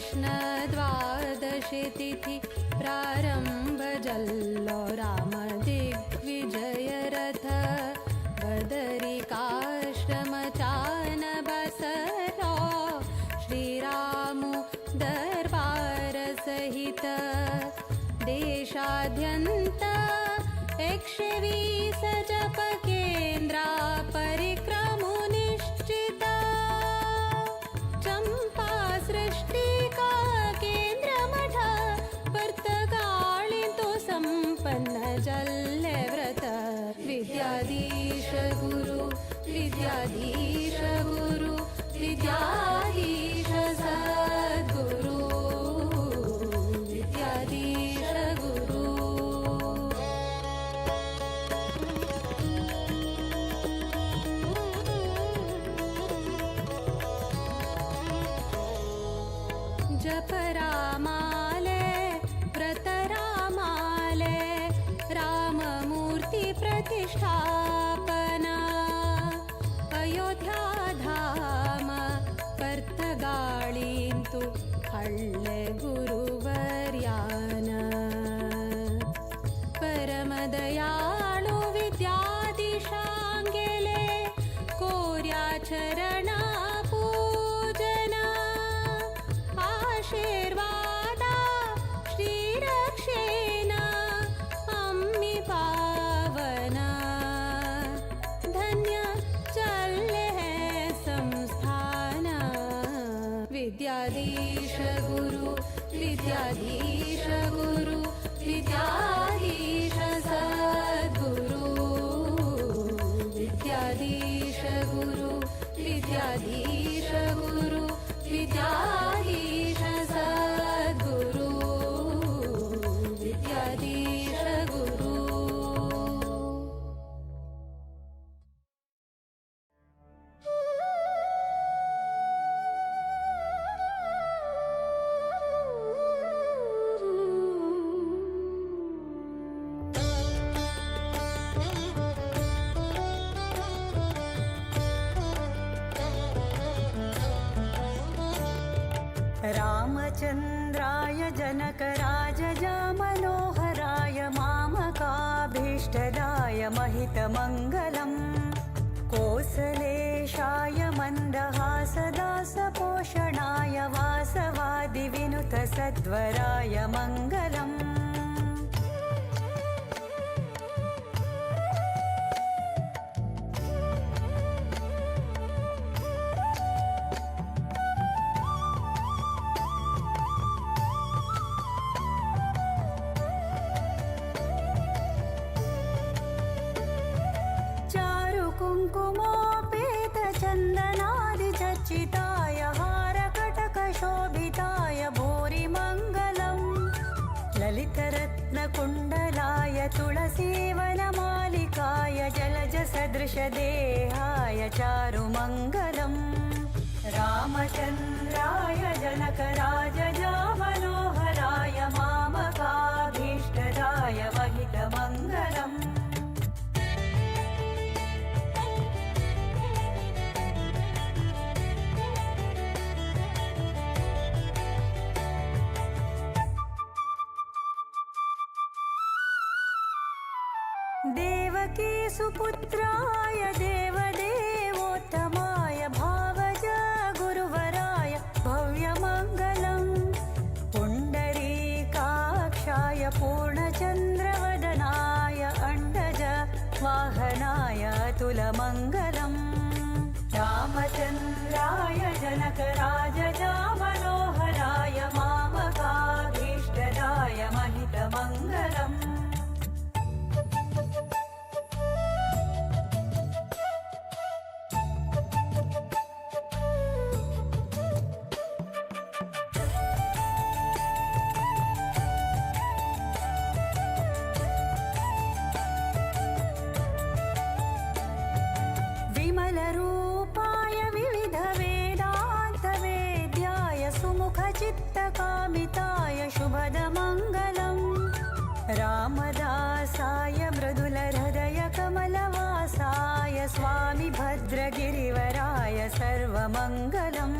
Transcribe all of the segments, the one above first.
कृष्ण द्वादशी तिथि प्रारंभ जल्लो राम दिग्विजय रथ बदरिकाश्रम चान बसलो श्रीरामु दरबार सहित देशाद्यंत 120 जप केंद्रा परिक्रमु निश्चित चंपा सृष्टिका केंद्र मठ पर्तगाळिंतु संपन्न जल्ले व्रत विद्याधीश गुरु विद्याधीश गुरु विद्याधीश सद्गुरु विद्याधीश गुरु। जप रामाले व्रत रामाले राममूर्ति प्रतिष्ठापना अयोध्या धाम पर्तगाळिंतु हಳ್ಳೆ गुरुवर्यान परमदयाळु विद्याधीशांगेले कोर्या चरण पूजना आशीर्वादा श्रीरक्षेना अम्मी पावना धन्य चले है संस्थान विद्याधीश गुरु विद्याधीश गुरु विद्याधीश सद्गुरु विद्याधीश गुरु विद्याधीश गुरु विद्याधीश सद्गुरु विद्याधीश गुरु। रामचन्द्राय जनकराजजामनोहराय मामकाभीष्टदाय महितमङ्गलम् कोसलेशाय मन्दहासदासपोषणाय वासवादिविनुतसद्वराय मङ्गलम्। चारुकुङ्कुमोपेतचन्दनादिचर्चिताय हारकटकशोभिताय भूरिमङ्गलम् ललितरत्नकुण्डलाय तुलसीवनमालिकाय जलजसदृशदेहाय चारुमङ्गलम्। रामचन्द्राय जनकराजजामनोहराय मामकाभीष्टदाय महितमङ्गलम्। देवकी सुपुत्राय देवदेवोत्तमाय भावज गुरुवराय भव्यमङ्गलम् पुण्डरीकाक्षाय पूर्णचन्द्रवदनाय अण्डज वाहनाय अतुलमङ्गलम्। रामचन्द्राय जनकराजजामनोहराय मामकाभीष्टदाय महितमङ्गलम्। विमलरूपाय विविधवेदान्तवेद्याय सुमुखचित्तकामिताय शुभदमङ्गलम् रामदासाय मृदुलहृदयकमलवासाय स्वामि भद्रगिरिवराय सर्वमङ्गलम्।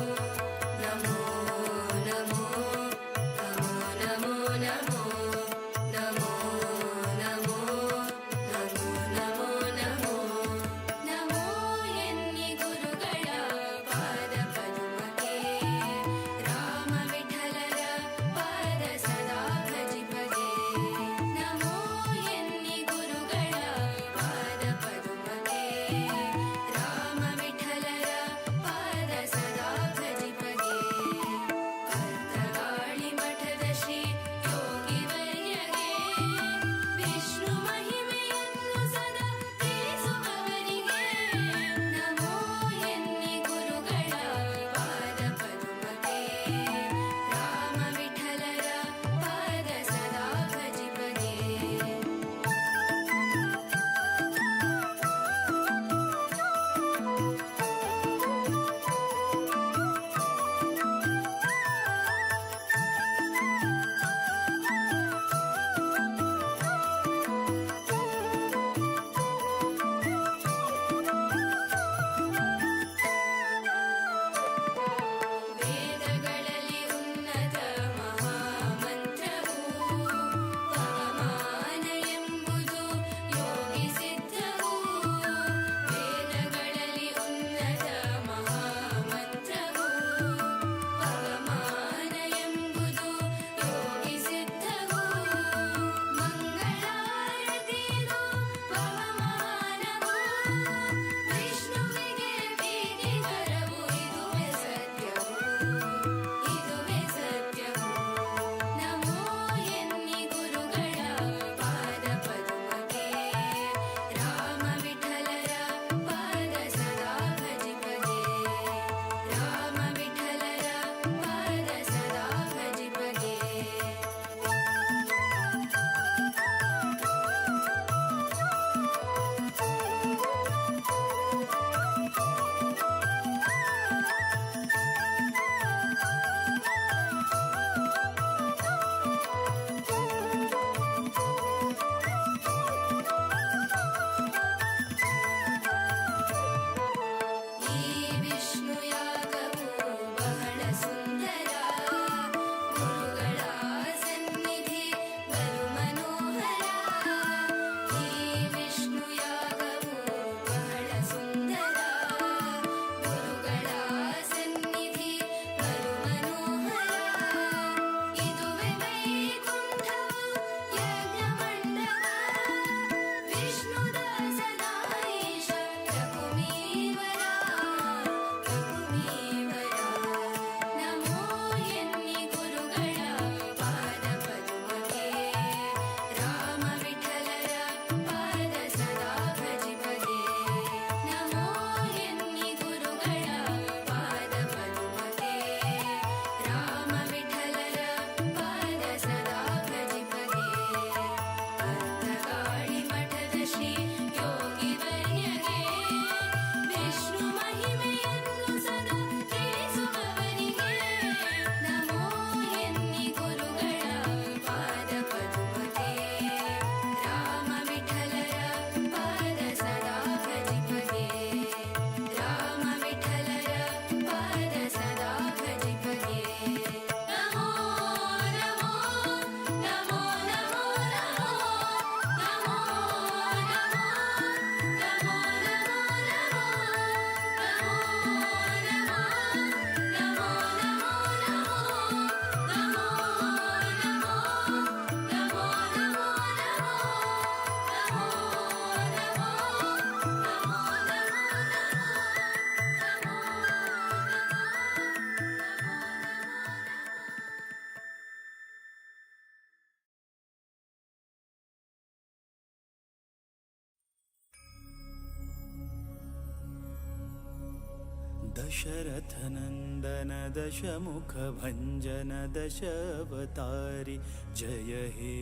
दशरथनन्दन दशमुखभञ्जन दशावतारि जय हे।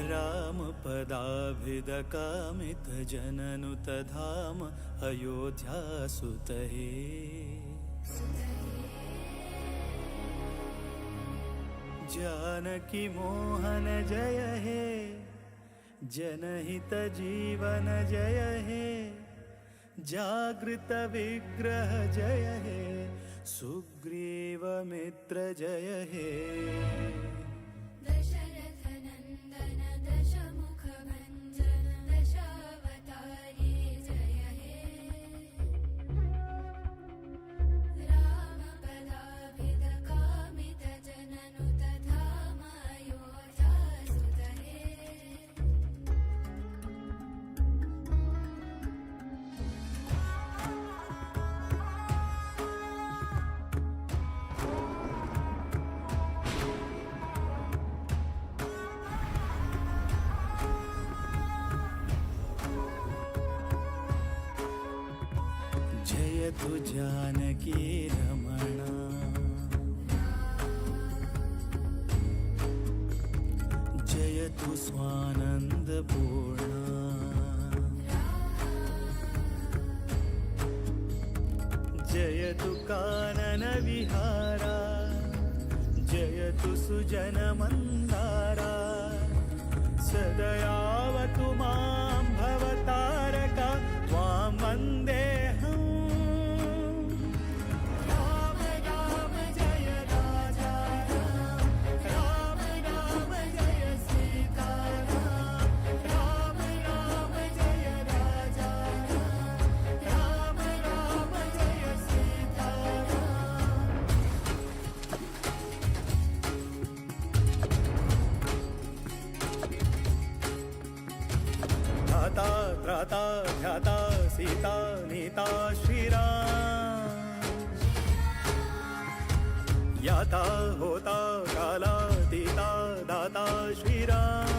रामपदाभिदकामितजननुतधाम अयोध्यासुत हे। जानकी मोहन जय हे, जनहित जीवन जय हे, जागृत विग्रह जय हे, सुग्रीव मित्र जय हे। दशरथनन्दन दशमुखभञ्जन दशावतारी जय हे। रामपदाभिदकामितजननुतधाम अयोध्यासुत हे। जयतु जानकी रमणा, जयतु स्वानन्द पूर्णा, जयतु कानन विहारा, जयतु सुजन मन्दारा, सदयावतु मां भवतारका, त्वां वन्देऽहम्। राम राम जय राजा राम, राम राम जय सीता राम, राम राम जय राजा राम, राम राम जय सीता राम। धाता त्राता ध्याता सीता नीता श्रीराम, याता होता कालातीता दाता श्रीराम।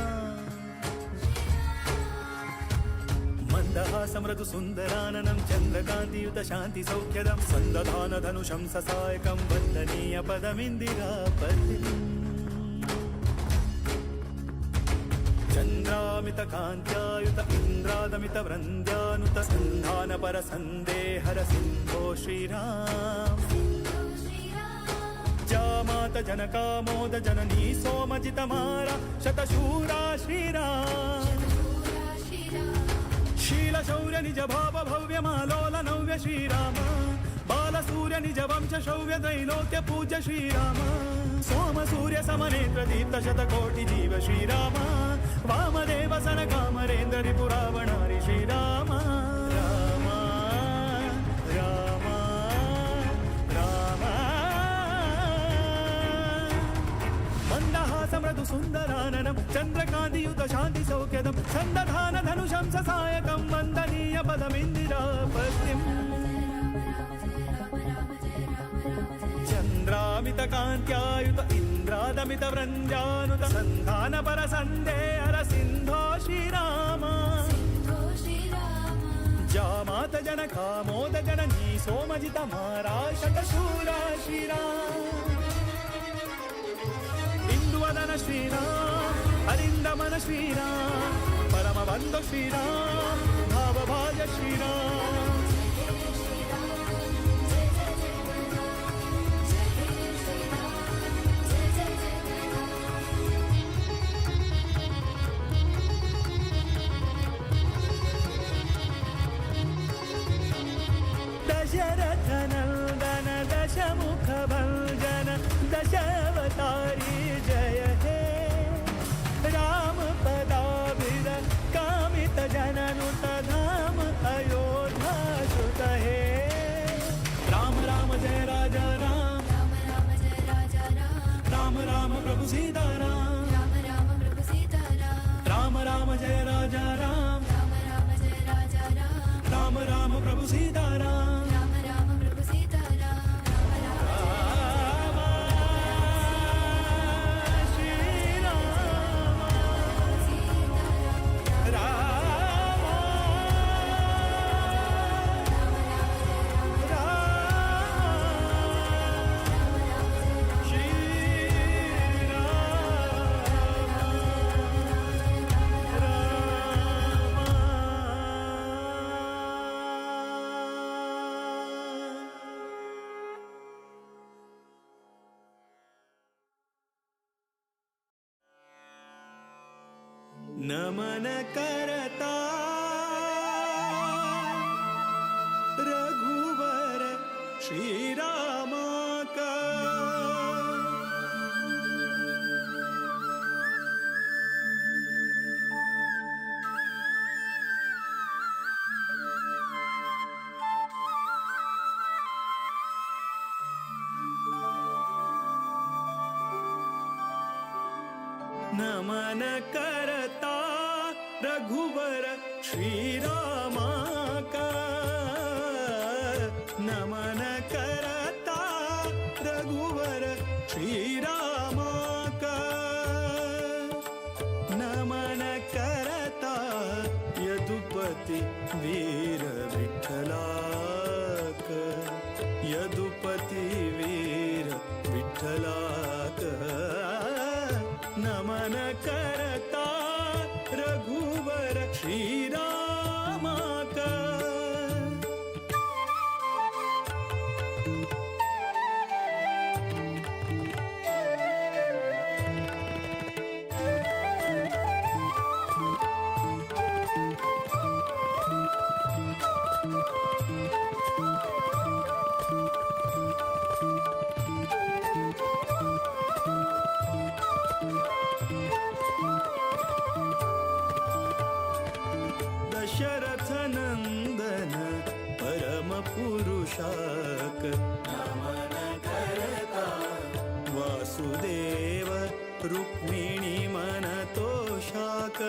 मन्दहासमृदु सुन्दराननं चन्द्रकान्तियुत शान्ति सौख्यदं सन्दधान धनुषं ससायकं वन्दनीय पदमिन्दिरापतिम्। चन्द्रामित कान्त्यायुत इन्द्रादमित वृन्द्यानुत सन्धान पर सन्देहर सिन्धो श्रीराम। सिन्धो श्रीराम। जामात जनकामोद जननी सोमजितमारा शतशूरा श्रीराम। शतशूरा श्रीराम। शील शौर्य निज भाव भव्य मालोल नव्य श्रीराम, बालसूर्य निज वंश शौर्य त्रैलोक्य पूज्य श्रीराम, सोम सूर्य समनेत्र दीप्त शतकोटि जीव श्रीराम, वामदेव सन कामरेन्द्र रिपुरावणारि श्रीराम। राम राम राम। मन्दहासमृदु सुन्दराननं चन्द्रकान्तियुत शान्ति सौख्यदं सन्दधान धनुषं ससायकं वन्दनीय पदमिन्दिरापतिम्। चन्द्रामित कान्त्यायुत इन्द्रादमित वृन्द्यानुत सन्धान पर सन्देहर सिन्धो श्रीराम। सिन्धो श्रीराम। जामात जनकामोद जननी सोमजित मारा शतशूरा श्रीराम। इन्दुवदन श्रीराम, अरिन्दमन श्रीराम, परमबन्धु श्रीराम, भावभाज श्रीराम। जय श्रीराम जय जय जगन्नाथ, जय श्रीराम जय जय जगन्नाथ। दशरथनन्दन दशमुखभञ्जन दशावतारी जय हे। राम पदाभिद कामित जननुत धाम अयोध्यासुत हे। राम राम जय राजा राम, राम राम जय राजा राम, राम राम प्रभु सीता राम, राम राम प्रभु सीता राम, राम राम जय राजा राम, राम राम जय राजा राम, राम राम प्रभु सीता राम। राम राम प्रभु सीता राम, राम राम राम श्री राम सीता राम। राम। नमन करता रघुवर श्री रामा का। नमन करता रघुवर श्री रामा का। नमन करता रघुवर श्री रामा का। नमन करता यदुपति वीर विठ्ठलाक। यदुपति वीर विठ्ठलाक। नमन करता रघुवर श्री रामा का। दशरथ नंदन परम पुरुषाक। नमन करता वासुदेव रुक्मिणी मन तोषाक।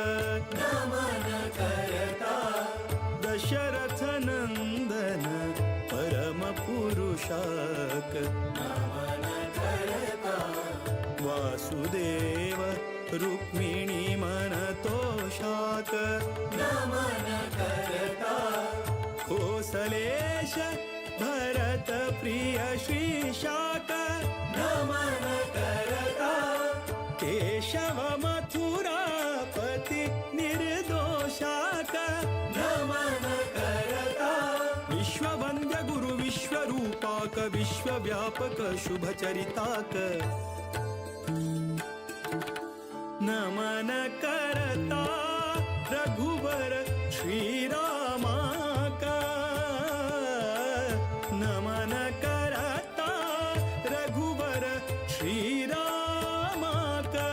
नमन करता दशरथ नंदन परम पुरुषाक। नमन करता वासुदेव रुक्मिणी मन तोषाक। नमन करता कोसलेश भरत प्रिय श्री शाक। नमन करता केशव मथुरापति निर्दोषाक। नमन करता विश्ववंद्य गुरु विश्वरूपाक विश्वव्यापक शुभचरिताक। नमन करता रघुवर श्री रामा का। नमन करता रघुवर श्री रामा का।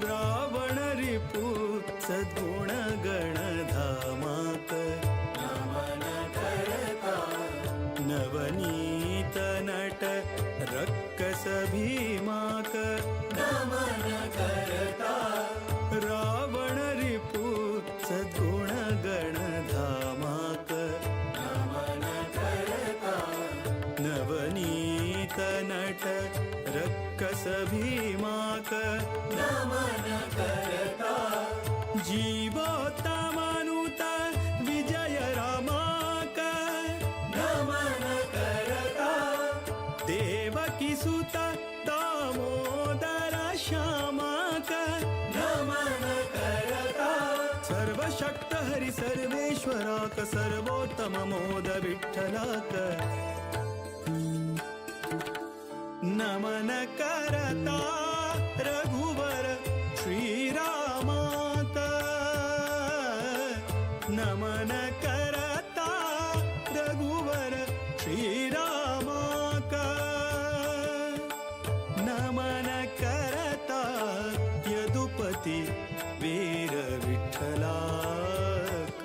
रावण रिपु सद्गुण गण धामाक। नमन करता नवनीत नट रक्कस भीमाक। नमन करता रावण रिपु सद्गुण गण धामाक। नमन करता नवनीत नट रक्कस भीमाक। नमन करता जीवोत्तमनुत विजय रामाक। नमन करता देवकी सुत दामोदर श्यामाक। नमन करता सर्वशक्त हरि सर्वेश्वराक सर्वोत्तम मोद विठ्ठलाक। नमन करता रघुवर श्री रामाक। नमन करता रघुवर श्री रामाक। नमन करता यदुपति वीर विठ्ठलाक।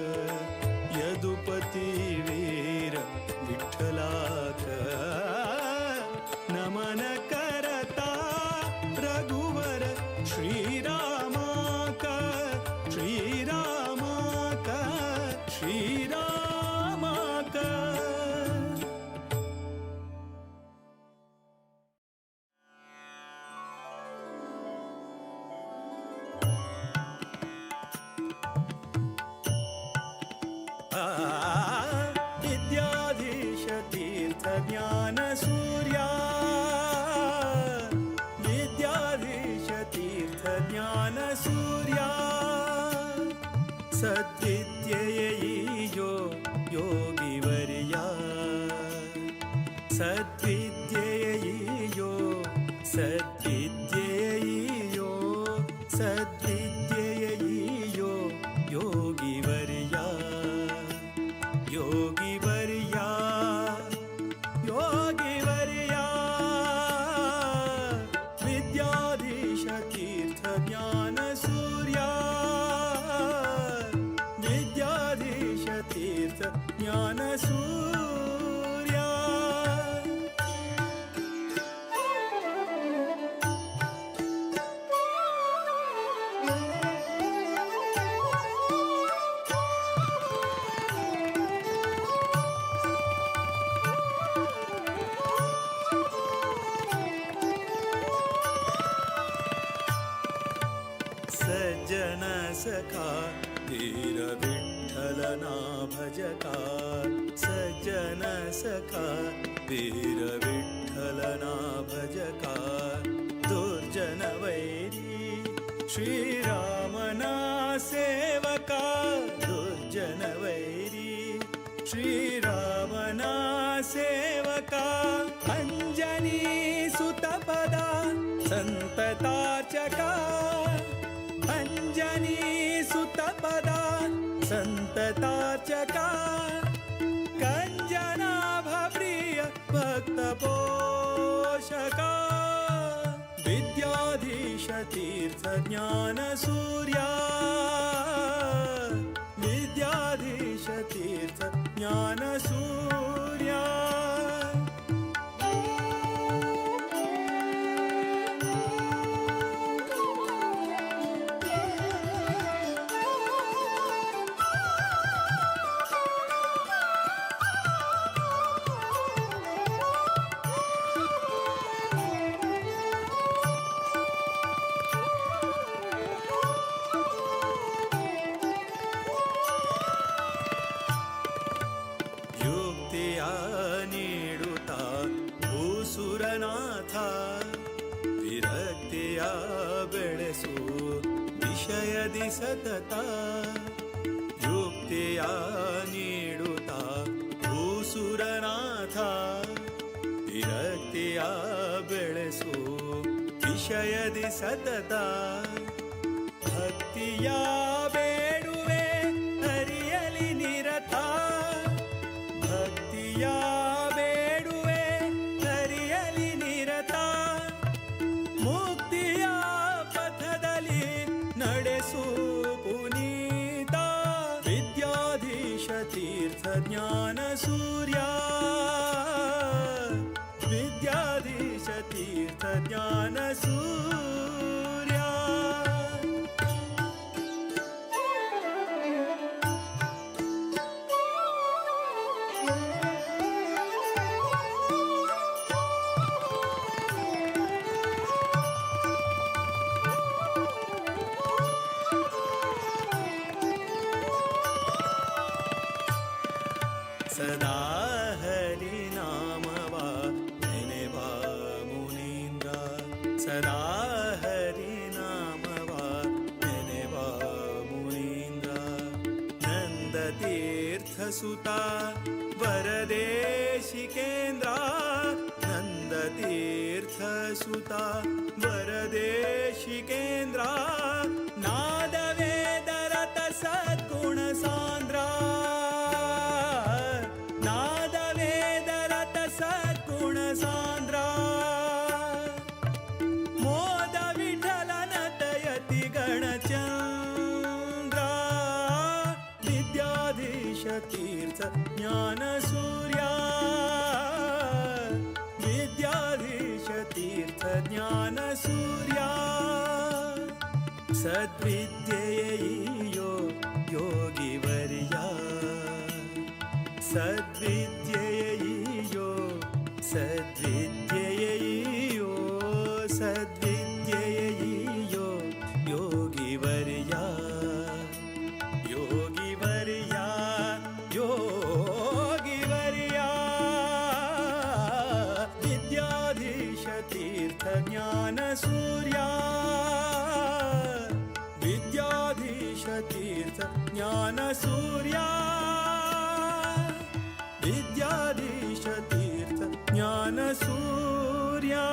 यदुपति वीर विठ्ठलाक। नमन करता रघुवर श्री रामा का। श्री रामा का। श्री रामा का। सूर्या, विद्याधीश तीर्थ ज्ञान सूर्या, सद्विद्येयो योगिवर्या, सद्विद्येयो सद्विद्येयो सद्विद्येयो योगिवर्या, योगिवर्या योगिवर्या, विद्याधीश तीर्थ ज्ञान सूर्या, विद्याधीश तीर्थ ज्ञान सूर्या. सज्जन सखा धीर विठ्ठलना भजका, सज्जन सखा धीर विठ्ठलना भजका, दुर्जन वैरी श्रीरामना सेवका, दुर्जन वैरी श्रीरामना सेवका, अंजनी सुतपदा संततार्चका, अंजनी सुतपदा संततार्चका, कंजनाभ प्रिय भक्त पोषका, विद्याधीश तीर्थ ज्ञान सूर्या, विद्याधीश तीर्थ ज्ञान सूर्या. युक्ತಿಯ ನೀಡುತ್ತ ಭೂಸುರನಾಥ, ವಿರಕ್ತಿಯ ಬೆಳೆಸು ವಿಷಯದಿ ಸತತ, ಯುಕ್ತಿಯ ನೀಡುತ್ತ ಭೂಸುರನಾಥ, ವಿರಕ್ತಿಯ ಬೆಳೆಸು ವಿಷಯದಿ ಸತತ, ಭಕ್ತಿಯ ಬೇಡುವೆ ಹರಿಯಲಿ ನಿರತ, ಭಕ್ತಿಯ ಬೇಡುವೆ ಹರಿಯಲಿ ನಿರತ, ಮುಕ್ತಿಯ ಪಥದಲ್ಲಿ ನಡೆಸು ಪುನೀತ, ವಿದ್ಯಾಧೀಶ ತೀರ್ಥ ಜ್ಞಾನ ಸೂರ್ಯ, ವಿದ್ಯಾಧೀಶ ತೀರ್ಥ ಜ್ಞಾನ ಸೂರ್ಯ. सदा हरिनामवा ನೆನೆವಾ ಮುನೀಂದ್ರ, ಸದಾ ಹರಿನಾಮವಾ ನೆನೆವಾ ಮುನೀಂದ್ರ, ನಂದ ತೀರ್ಥಸುತ ವರದೇಶಿಕೇಂದ್ರ, ನಂದ ತೀರ್ಥಸುತ ವರದೇಶಿಕೇಂದ್ರ, ನಾದ ವೇದರತ ಸದ್ಗುಣ ಸಾಂದ್ರ, ನಾದ ವೇದರತ ಸದ್ಗುಣ ಸಾಂದ್ರ, ಮೋದ ವಿಠಲನ ತಯತಿ ಗಣಚಂದ್ರ, ವಿದ್ಯಾಧೀಶ ತೀರ್ಥ ಜ್ಞಾನ ಸೂರ್ಯ, ವಿದ್ಯಾಧೀಶ ತೀರ್ಥ ಜ್ಞಾನ ಸೂರ್ಯ, ಸದ್ವಿದ್ಯೆಯೋ ಯೋಗಿವರ್ಯ, ಸದ್ವಿದ್ಯೆಯೋ ಸದ್ವಿದ್ಯೆಯೋ ಸದ್ವಿದ್ಯೆಯೋ ಯೋಗಿವರ್ಯ, ಯೋಗಿವರ್ಯ ಯೋಗಿವರ್ಯ. ज्ञानसूर्या विद्याधीश तीर्थ ज्ञानसूर्या.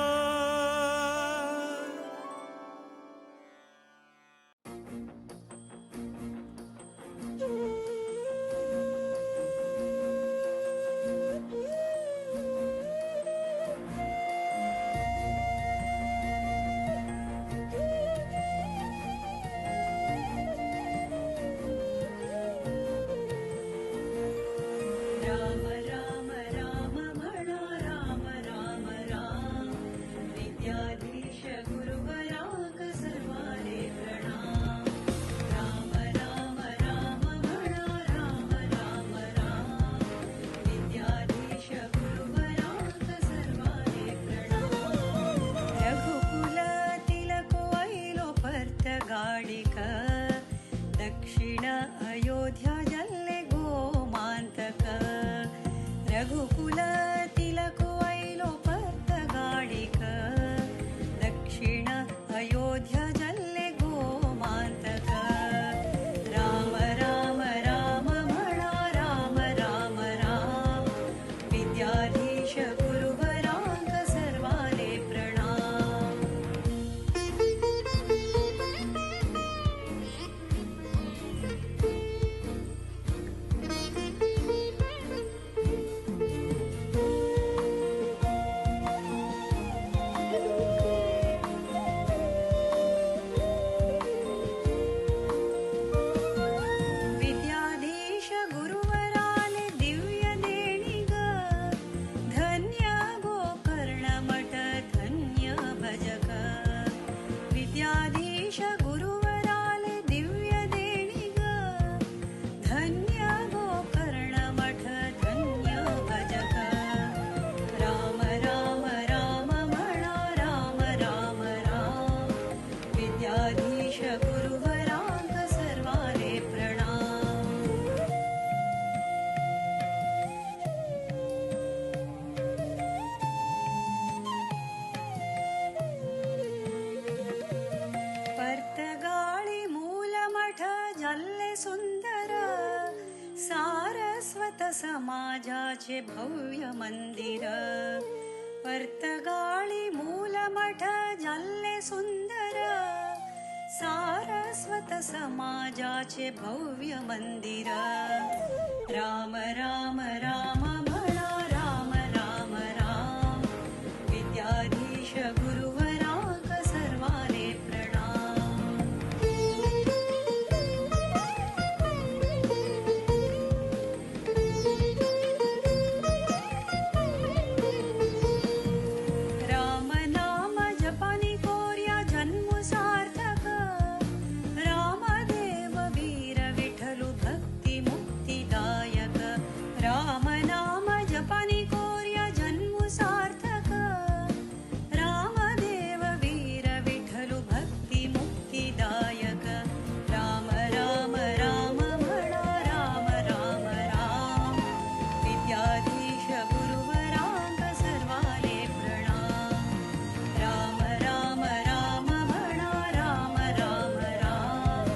राम राम राम म्हणा राम राम राम विद्याधीश गुरुवराक सर्वाले प्रणाम. राम राम राम म्हणा राम राम राम विद्याधीश गुरुवराक सर्वाले प्रणाम. रघुकुल तिलक ऐलो पर्तगाळिक दक्षिण अयोध्या जल्ले गोमान्तक. रघुकुल तिलक ऐलो पर्तगाळिक दक्षिण अयोध्या जल्ले गोमान्तक. राम राम राम म्हणा राम राम राम विद्याधीश गुरुवरांक सर्वाले प्रणाम. विद्याधीश गुरुवराले दिव्य देणिग धन्य गोकर्ण मठ धन्य भजक. विद्याधीश गुरुवराले दिव्य देणिग धन्य गोकर्ण मठ धन्य भजक. राम राम राम म्हणा राम राम राम विद्याधीश गुरुवरांक सर्वाले प्रणाम. पर्तगाळी मूलमठ जल्ले सुंदर सारस्वत समाजाचे भव्य मंदिर. पर्तगाळी मूलमठ जल्ले सुंदर सारस्वत समाजाचे भव्य मंदिर. राम राम राम म्हणा राम राम राम विद्याधीश गुरुवरांक सर्वाले प्रणाम. राम नाम जपानी कोर्या जन्म सार्थक रामदेव वीर विठलु भक्ती मुक्तिदायक. राम नाम जपानी कोर्या जन्म सार्थक रामदेव वीर विठलु भक्ती मुक्तिदायक. राम राम राम म्हणा राम राम राम विद्याधीश गुरुवरांक सर्वाले प्रणाम. राम राम राम म्हणा राम राम राम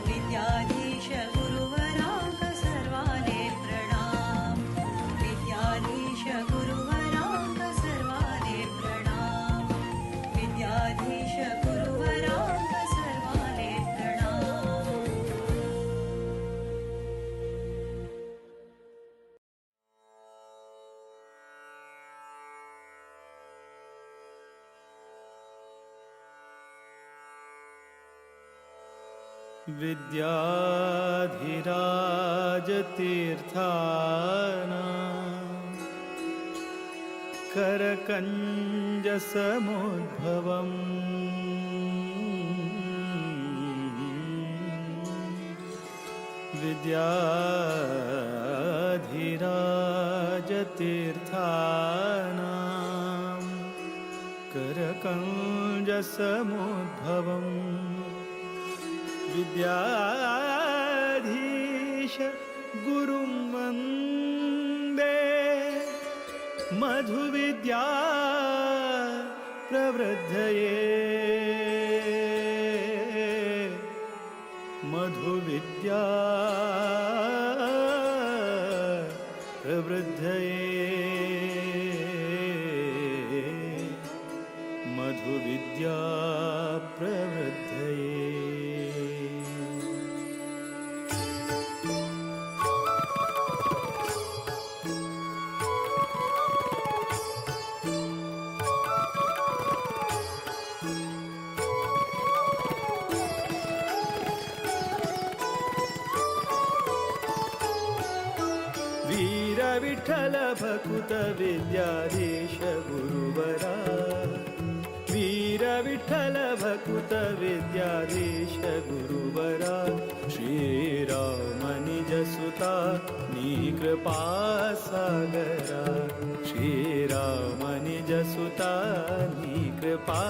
विद्याधीश गुरुवरांक सर्वाले प्रणाम. विद्याधीश गुरुवरांक सर्वाले प्रणाम. विद्याधीश गुरुवरांक सर्वाले प्रणाम. विद्याधिराजतीर्थाना करकञ्जसमुद्भवम् विद्याधिराजतीर्थानां करकञ्जसमुद्भवम् विद्याधीश गुरुं वन्दे मधुविद्या प्रवृद्धये मधुविद्या। विठ्ठल भकुत विद्याधीश गुरुवरा। वीर विठ्ठल भकुत विद्याधीश गुरुवरा। श्रीराम निज सुता नी कृपा सागरा। श्रीराम निज सुता नी कृपा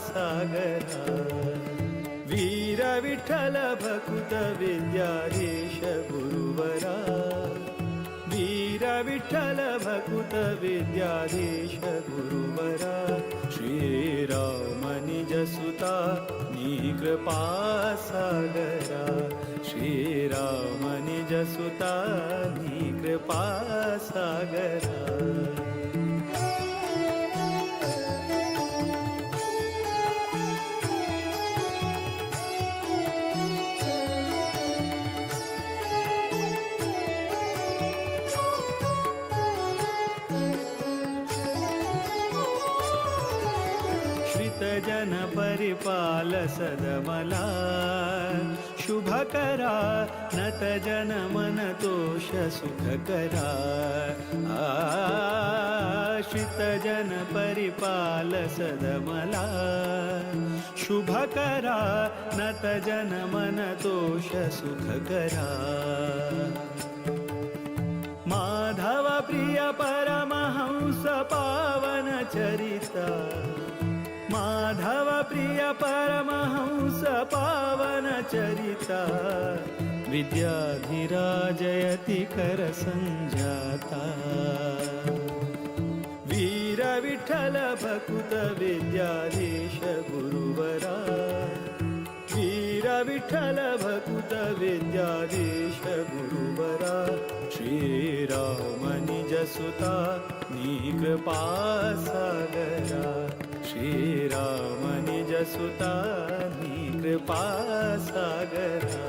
सागरा। वीर विठ्ठल भकुत विद्याधीश गुरुवरा। वीर विठ्ठल भकुत विद्याधीश गुरुवरा। श्रीराम निज सुता नी कृपा सागरा। श्रीराम निज सुता नी कृपा सागरा। श्रितजन परिपाल सदमला शुभकरा। नत जन मन तोष सुखकरा। श्रितजन परिपाल सदमला शुभकरा। नत जन मन तोष सुखकरा। माधव प्रिय परमहंस पावन चरिता। माधव प्रिय परमहंस पावन चरिता। विद्याधिराजयति कर संजाता। वीर विठ्ठल भकुत विद्याधीश गुरुवरा। वीर विठ्ठल भकुत विद्याधीश गुरुवरा। श्रीराम निज सुता नी कृपा सागरा। श्रीराम निज सुता नी कृपा सागरा।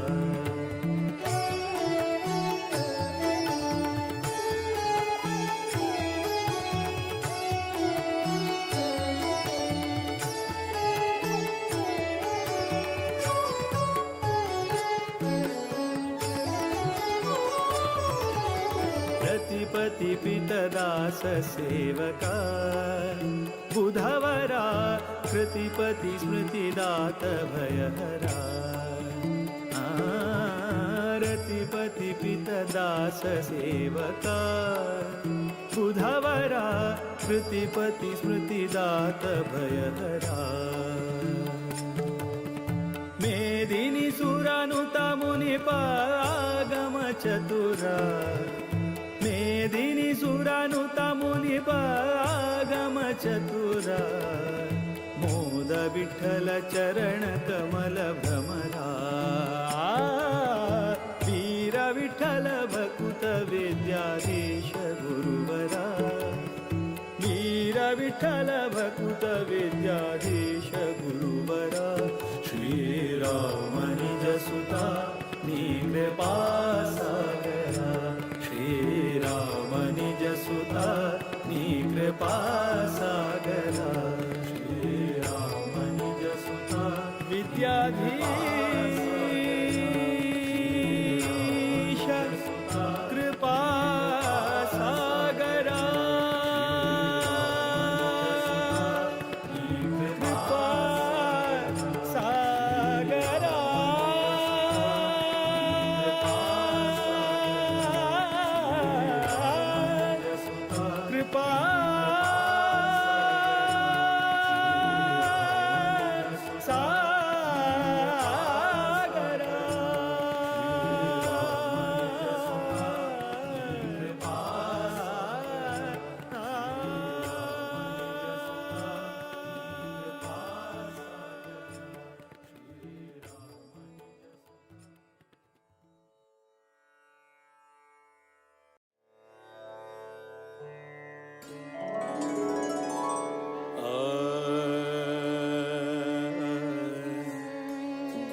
रतिपति पितदास सेवका बुधवरा। कृतिपति स्मृतिदात भयहरा। रतिपति पितदास सेवका बुधवरा। कृतिपति स्मृतिदात भयहरा। मेदिनी सुरानुत मुनिप आगम चतुरा। मेदिनी सुरानुत मुनिप आगम चतुरा। मोद विठ्ठल चरण कमल भ्रमरा। वीर विठ्ठल भकुत विद्याधीश गुरुवरा। वीर विठ्ठल भकुत विद्याधीश गुरुवरा। श्रीराम निज सुता नी कृपा सागरा। श्रीराम निज सुता नी कृपा सागरा। श्रीराम निज सुता विद्याधीश कृपा सागरा। कृपा सागरा। कृपा सागरा।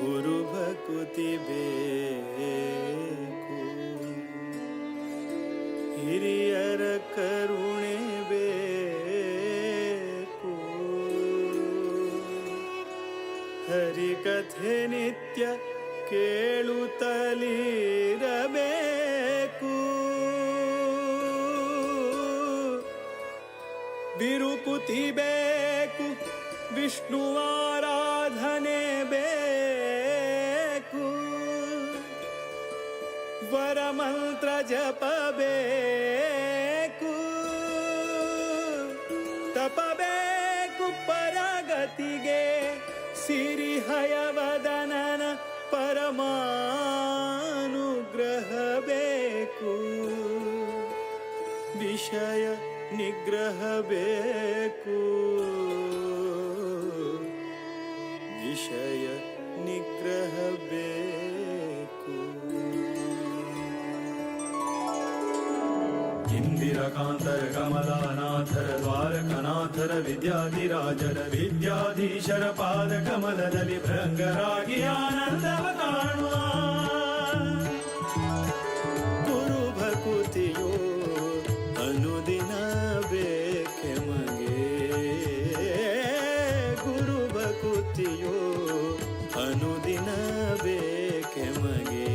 ಗುರು ಭಕುತಿ ಬೇಕು, ಹಿರಿಯರ ಕರುಣೆ ಬೇಕು, ಹರಿಕಥೆ ನಿತ್ಯ ಕೇಳುತ್ತಲಿರಬೇಕು. ಭಕುತಿ ಬೇಕು, ವಿಷ್ಣು ಆರಾಧನೆ ಬೇಕು, ವರಮಂತ್ರ ಜಪ ಬೇಕು, ತಪಬೇಕು ಪರಗತಿಗೆ, ಸಿರಿ ಹಯವದನನ ಪರಮಾನುಗ್ರಹ ಬೇಕು, ವಿಷಯ ನಿಗ್ರಹ ಬೇಕು, ವಿಷಯ ನಿಗ್ರಹ ಬೇಕು. ಇಂದಿರಕಾಂತರ ಕಮಲಾನಾಥರ ದ್ವಾರಕನಾಥರ ವಿದ್ಯಾಧಿರಾಜರ ವಿದ್ಯಾಧೀಶರ ಪಾದ ಕಮಲದಲ್ಲಿ ಭೃಂಗರಾಗಿ ಆನಂದವ ಕಾಣುವ ಗುರು ಭಕುತಿಯೋ ಅನುದಿನ ಬೇಕೆ ಮಗೆ, ಗುರು ಭಕುತಿಯೋ ಅನುದಿನ ಬೇಕೆ ಮಗೆ,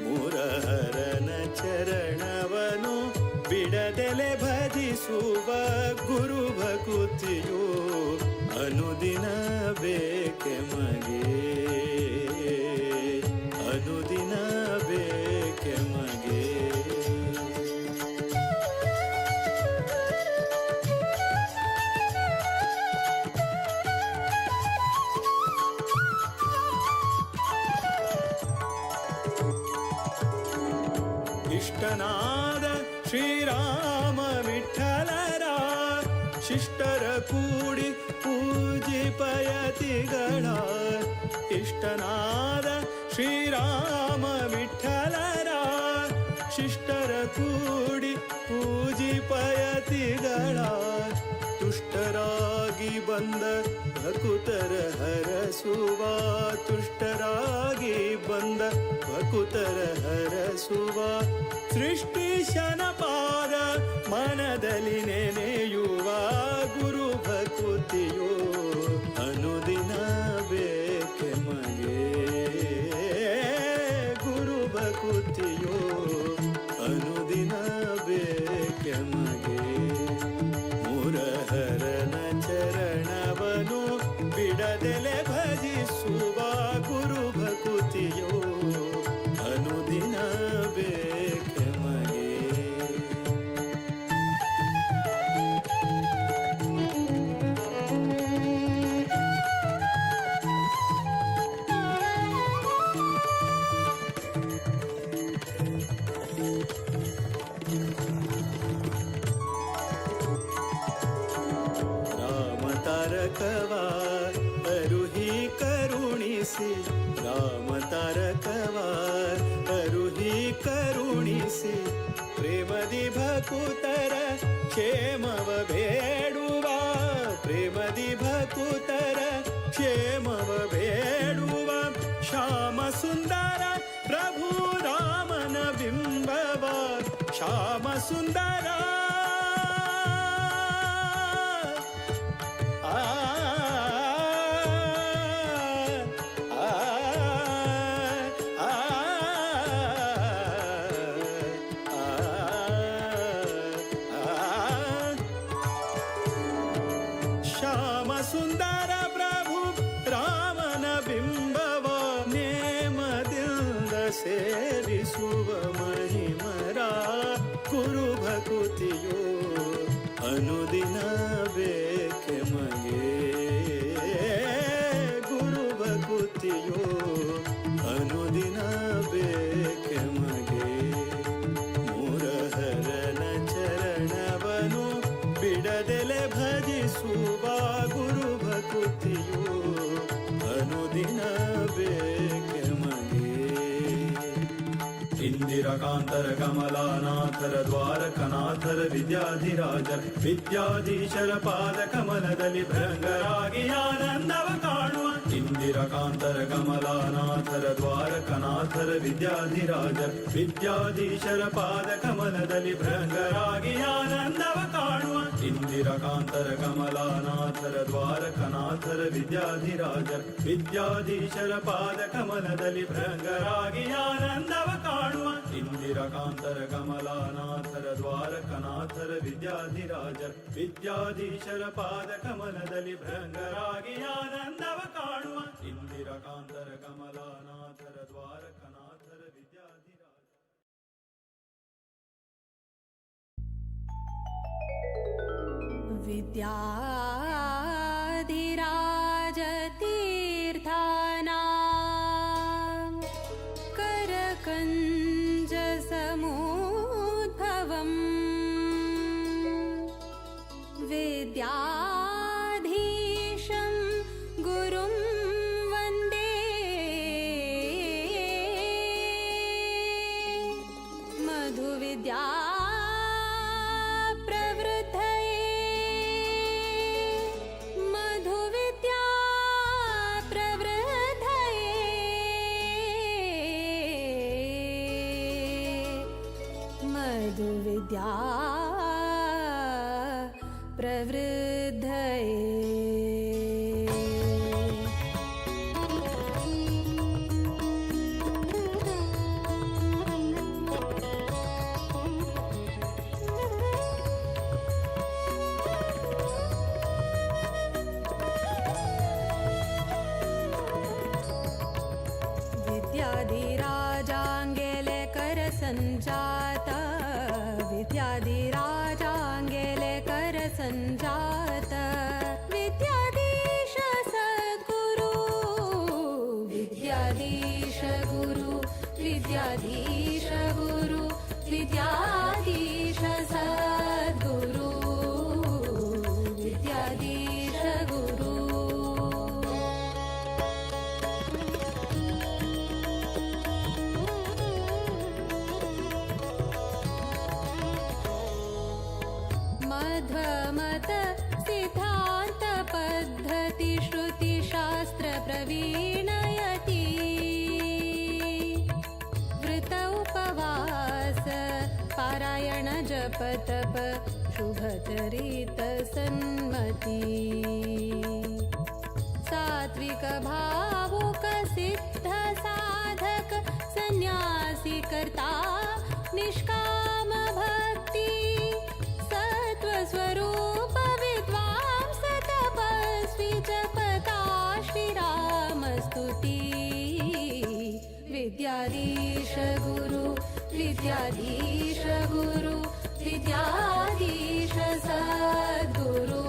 ಮುರಹರನ ಚರಣವನು ಬಿಡದೆಲೆ ಭಜಿಸುವ ಗುರು ಭಕುತಿಯೋ ಅನುದಿನ ಬೇಕೆ ಮಗೆ, ಅನುದಿನ ಬೇಕೆ ಮಗೆ. ಇಷ್ಟನಾದ ಶ್ರೀರಾಮ ವಿಠಲರ ಶಿಷ್ಟರ ಕೂಡಿ ಪೂಜಿಪಯತಿಗಳ, ಇಷ್ಟನಾದ ಶ್ರೀರಾಮ ವಿಠಲರ ಶಿಷ್ಟರ ಕೂಡಿ ಪೂಜಿಪಯತಿಗಳ, ತುಷ್ಟರಾಗಿ ಬಂದ ಭಕುತರ ಹರಸುವ, ತುಷ್ಟರಾಗಿ ಬಂದ ಭಕುತರ ಹರಸುವ, ಸೃಷ್ಟಿಶನ ಪಾದ ಮನದಲ್ಲಿ ನೆನೆಯುವ ಗುರು ಭಕುತಿಯೋ ಅನುದಿನ ಬೇಕೆ ಮಗೆ, ಗುರು ಭಕುತಿಯೋ ಅನುದಿನ ಬೇಕೆ ಮಗೆ, ಮುರಹರನ ಚರಣವನು ಬಿಡದೆಲೆ ಭಜಿಸುವ ಗುರು ಭಕುತಿಯೋ ಅನುದಿನ ಬೇಕೆ ಮಗೆ. ರಾಮ ತಾರಕವ ಅರುಹಿ ಕರುಣಿಸಿ, ರಾಮ ತಾರಕವ ಅರುಹಿ ಕರುಣಿಸಿ, ಪ್ರೇಮದಿ ಭಕುತರ ಕ್ಷೇಮವ ಬೇಡುವ, ಪ್ರೇಮದಿ ಭಕುತರ ಕ್ಷೇಮವ ಬೇಡುವ, ಶ್ಯಾಮ ಸುಂದರ ಪ್ರಭು ರಾಮನ ಬಿಂಬವ, ಶ್ಯಾಮ ಸುಂದರ ಆ ಆ ಆ ಆ ಶ್ಯಾಮ ಸುಂದರ ಪ್ರಭು ರಾಮನ ಬಿಂಬವ ನೇಮದಿಂದ ಸೇವಿಸುವ ಮಹಿಮರ ಗುರು ಭಕುತಿಯೋ ಅನುದಿನ ಬೇಕೆ ಮಗೆ, ಗುರು ಭಕುತಿಯೋ ಅನುದಿನ ಬೇಕೆ ಮಗೆ, ಮುರಹರನ ಚರಣವನು ಬಿಡದೆಲೆ ಭಜಿಸುವ ಗುರು ಭಕುತಿಯೋ ಅನುದಿನ ಬೇಕೆ ಮಗೆ. ಇಂದಿರಕಾಂತರ ಕಮಲಾನಾಥರ ದ್ವಾರಕನಾಥರ ವಿದ್ಯಾಧಿರಾಜರ ವಿದ್ಯಾಧೀಶರ ಪಾದ ಕಮಲದಲ್ಲಿ ಭೃಂಗರಾಗಿ ಆನಂದವ ಕಾಣುವ ಇಂದಿರಕಾಂತರ ಕಮಲಾನಾಥರ ದ್ವಾರಕನಾಥರ ವಿದ್ಯಾಧಿರಾಜರ ವಿದ್ಯಾಧೀಶರ ಪಾದ ಕಮಲದಲ್ಲಿ ಭೃಂಗರಾಗಿ ಆನಂದವ ಕಾಣುವ ಇಂದಿರಕಾಂತರ ಕಮಲಾನಾಥರ ದ್ವಾರಕನಾಥರ ವಿದ್ಯಾಧಿರಾಜರ ವಿದ್ಯಾಧೀಶರ ಪಾದ ಕಮಲದಲ್ಲಿ ಭೃಂಗರಾಗಿ ಆನಂದವ ಕಾಣುವ ಇಂದಿರಕಾಂತರ ಇಂದಿರಕಾಂತರ ಕಮಲಾನಾಥರ ದ್ವಾರಕನಾಥರ ವಿದ್ಯಾಧಿರಾಜರ ವಿದ್ಯಾಧೀಶರ ಪಾದ ಕಮಲದಲ್ಲಿ ಭೃಂಗರಾಗಿ ಆನಂದವ ಕಾಣುವ ಇಂದಿರಕಾಂತರ ಕಮಲಾನಾಥರ ದ್ವಾರಕನಾಥರ ವಿದ್ಯಾಧಿರಾಜ. विद्याधिराजतीर्थानां करकञ्जसमुद्भवम् विद्याधीशं गुरुं वन्दे मधुविद्या प्रवृद्धये मधुविद्या प्रवृद्धये मधुविद्या प्रवृद्धये. विद्याधिराजाङ्गेले करसञ्जात विद्याधिराजाङ्गेले करसञ्जात विद्याधीश सद्गुरु विद्याधीश गुरु विद्याधीश गुरु विद्याधीश सद्गुरु विद्याधीश गुरु. मध्वमत सिद्धान्त पद्धति श्रुतिशास्त्र प्रवीणयति वृत उपवास पारायण जप तप शुभचरित सन्मति सात्विक भावुक सिद्ध साधक सन्यासी कर्ता निष्काम भक्ति सत्त्वस्वरूप विद्वांस तपस्वी जपता श्रीरामस्तुति विद्याधीश गुरु विद्याधीश गुरु विद्याधीश सद्गुरु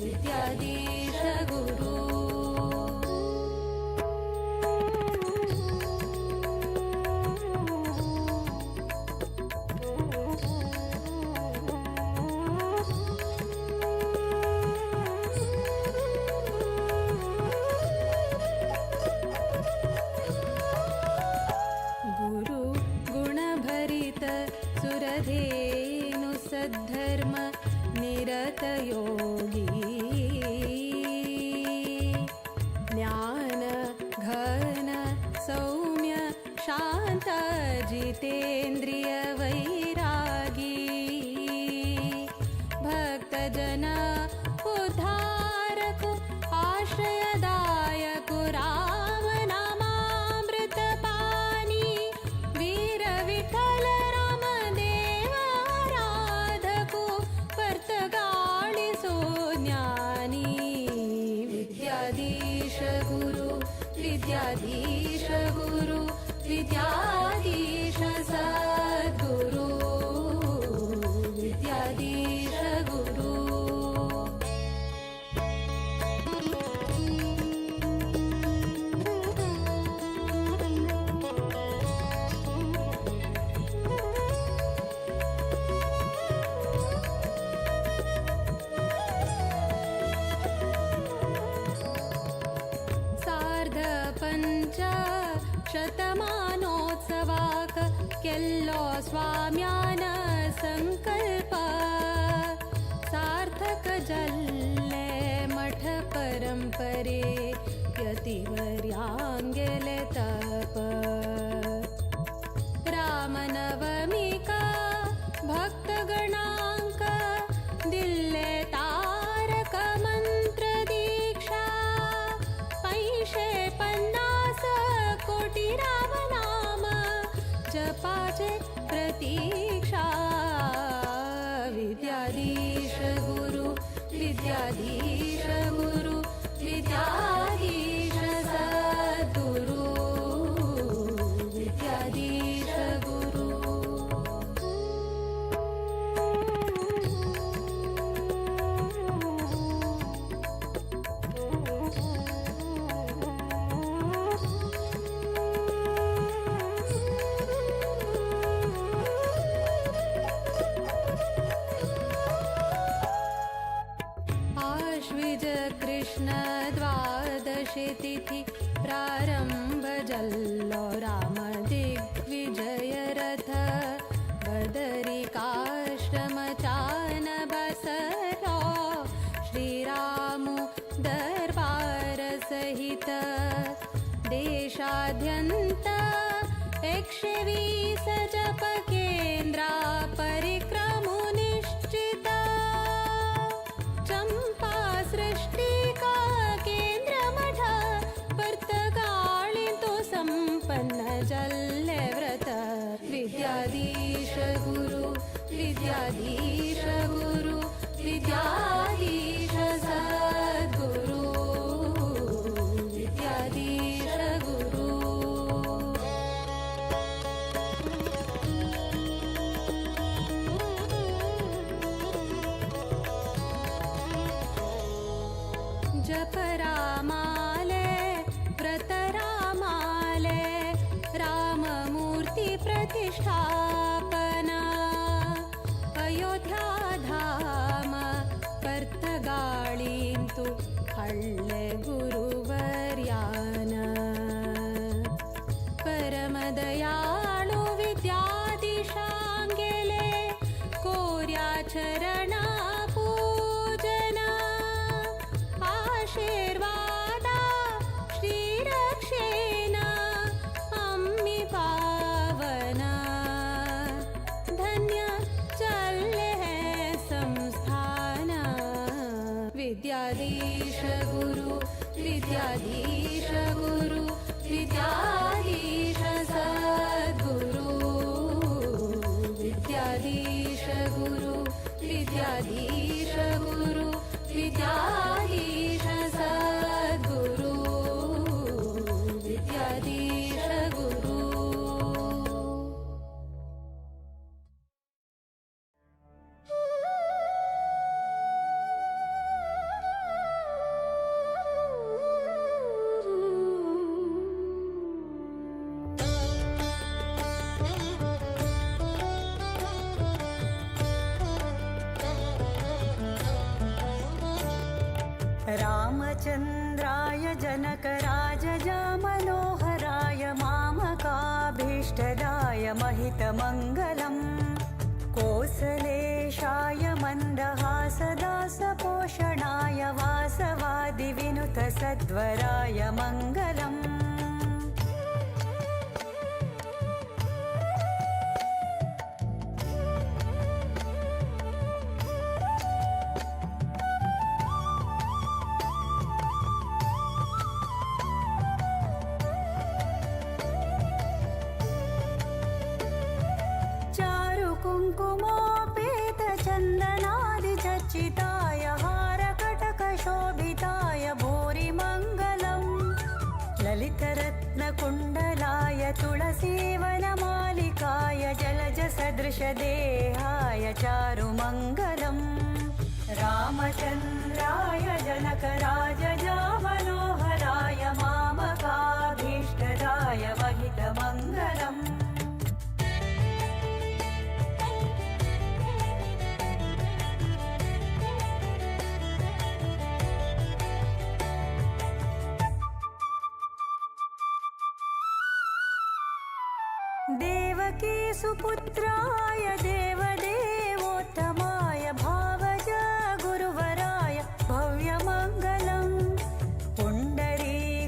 विद्याधीश गुरु. गुरु गुणभरित सुरधेनु सद्धर्म निरत योगी ज्ञान घन सौम्य शान्त जितेन्द्रिय वैरागी भक्तजन उद्धारक आश्रयदायक राम नामामृतपानी वीर विठ्ठल रामदेव आराधकु पर्तगाळिसो ज्ञानी विद्याधीश गुरु विद्याधीश गुरु विद्याधीश सद्गुरु विद्याधीश गुरु. सार्ध पञ्च शतमानोत्सवाक केल्लो स्वाम्यान संकल्प सार्थक जल्ले मठ परंपरे यतिवर्यांगेले तप रामनवमिका भक्तगणांक दिल्ले तारक मंत्र दीक्षा 550 कोटी राम नाम जपा. विद्याधीश गुरु विद्याधीश सद्गुरु विद्याधीश गुरु। आश्विज कृष्ण द्वादशी तिथि प्रारंभ जल्लो राम दिग्विजय रथ बदरिकाश्रम चान बसरो श्रीरामु दरबार सहित देशाद्यंत 120 जप केंद्रा परिक्रमु निश्चित चंपा सृष्टिका केंद्र मठ पर्तगाळिंतु संपन्न जल्ले व्रत विद्याधीश गुरु विद्याधीश गुरु विद्याधीश सद्गुरु विद्याधीश गुरु। जप रामाले व्रत रामाले राममूर्ति प्रतिष्ठापना अयोध्या धाम पर्तगाळिंतु हಳ್ಳೆ गुरुवर्यान परमदयाळु विद्याधीशांगेले कोर्या चरणा पूजना आशीर्वादा श्रीरक्षेना अम्मी पावना धन्य चले है संस्थाना विद्याधीश गुरु विद्याधीश गुरु विद्याधीश सद्गुरु विद्याधीश गुरु विद्याधीश गुरु विद्याधीश सद्गुरु विद्याधीश गुरु। रामचन्द्राय जनकराजजामनोहराय मामकाभीष्टदाय महितमङ्गलम् कोसलेशाय मन्दहासदासपोषणाय वासवादिविनुतसद्वराय मङ्गलम्। चारुकुङ्कुमोपेतचन्दनादिचर्चिताय हारकटकशोभिताय भूरिमङ्गलम् ललितरत्नकुण्डलाय तुलसीवनमालिकाय जलजसदृशदेहाय चारुमङ्गलम्। रामचन्द्राय जनकराजजामनोहराय मामकाभीष्टदाय महितमङ्गलम्। देवकी सुपुत्राय देवदेवोत्तमाय भावज गुरुवराय भव्यमङ्गलम् पुण्डरीकाक्षाय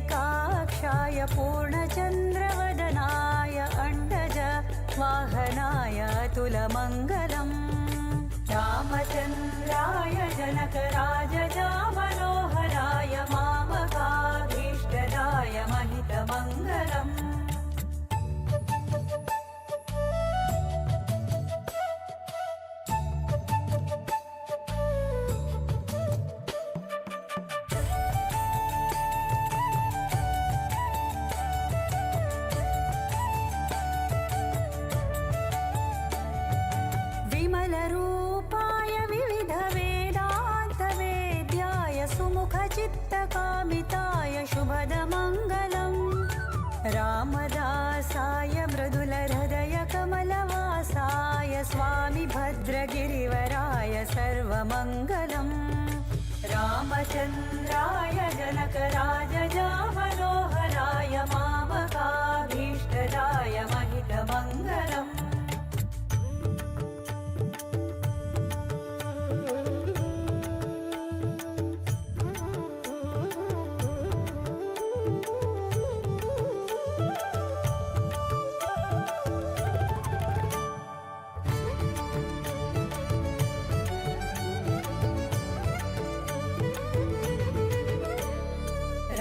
पूर्णचन्द्रवदनाय अण्डज वाहनाय अतुलमङ्गलम्। रामचन्द्राय जनकराजजामनोहराय मामकाभीष्टदाय महितमङ्गलम्। स्वामि भद्रगिरिवराय सर्वमङ्गलम्। रामचन्द्राय जनकराजजामनोहराय मामकाभीष्टदाय महितमङ्गलम्।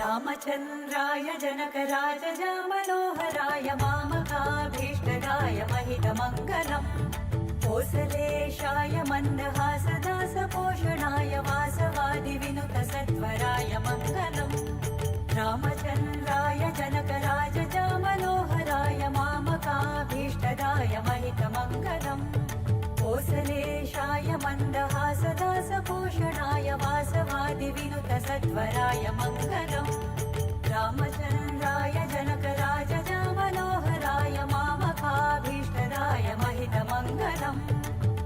रामचन्द्राय जनकराजजामनोहराय मामकाभीष्टदाय महितमङ्गलम्। कोसलेशाय मन्दहासदासपोषणाय वासवादिविनुतसत्वराय मङ्गलम्। रामचन्द्राय जनकराजजामनोहराय मामकाभीष्टदाय महितमङ्गलम्। कोसलेशाय मन्दहासदासपोषणाय वासवादिविनुतसत्वराय मङ्गलम्। रामचन्द्राय जनकराजजामनोहराय मामकाभीष्टदाय महितमङ्गलम्।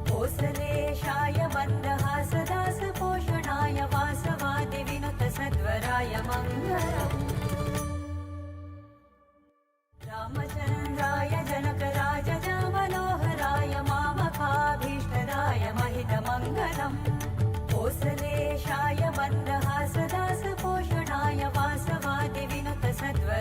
कोसलेशाय मन्दहासदासपोषणाय वासवादिविनुतसद्वराय मङ्गलम्। रामचन्द्राय जनकराजजामनोहराय मामकाभीष्टदाय महितमङ्गलम्। कोसलेशाय मन्दहासदासपोषणाय वासवादिविनुतसद्वराय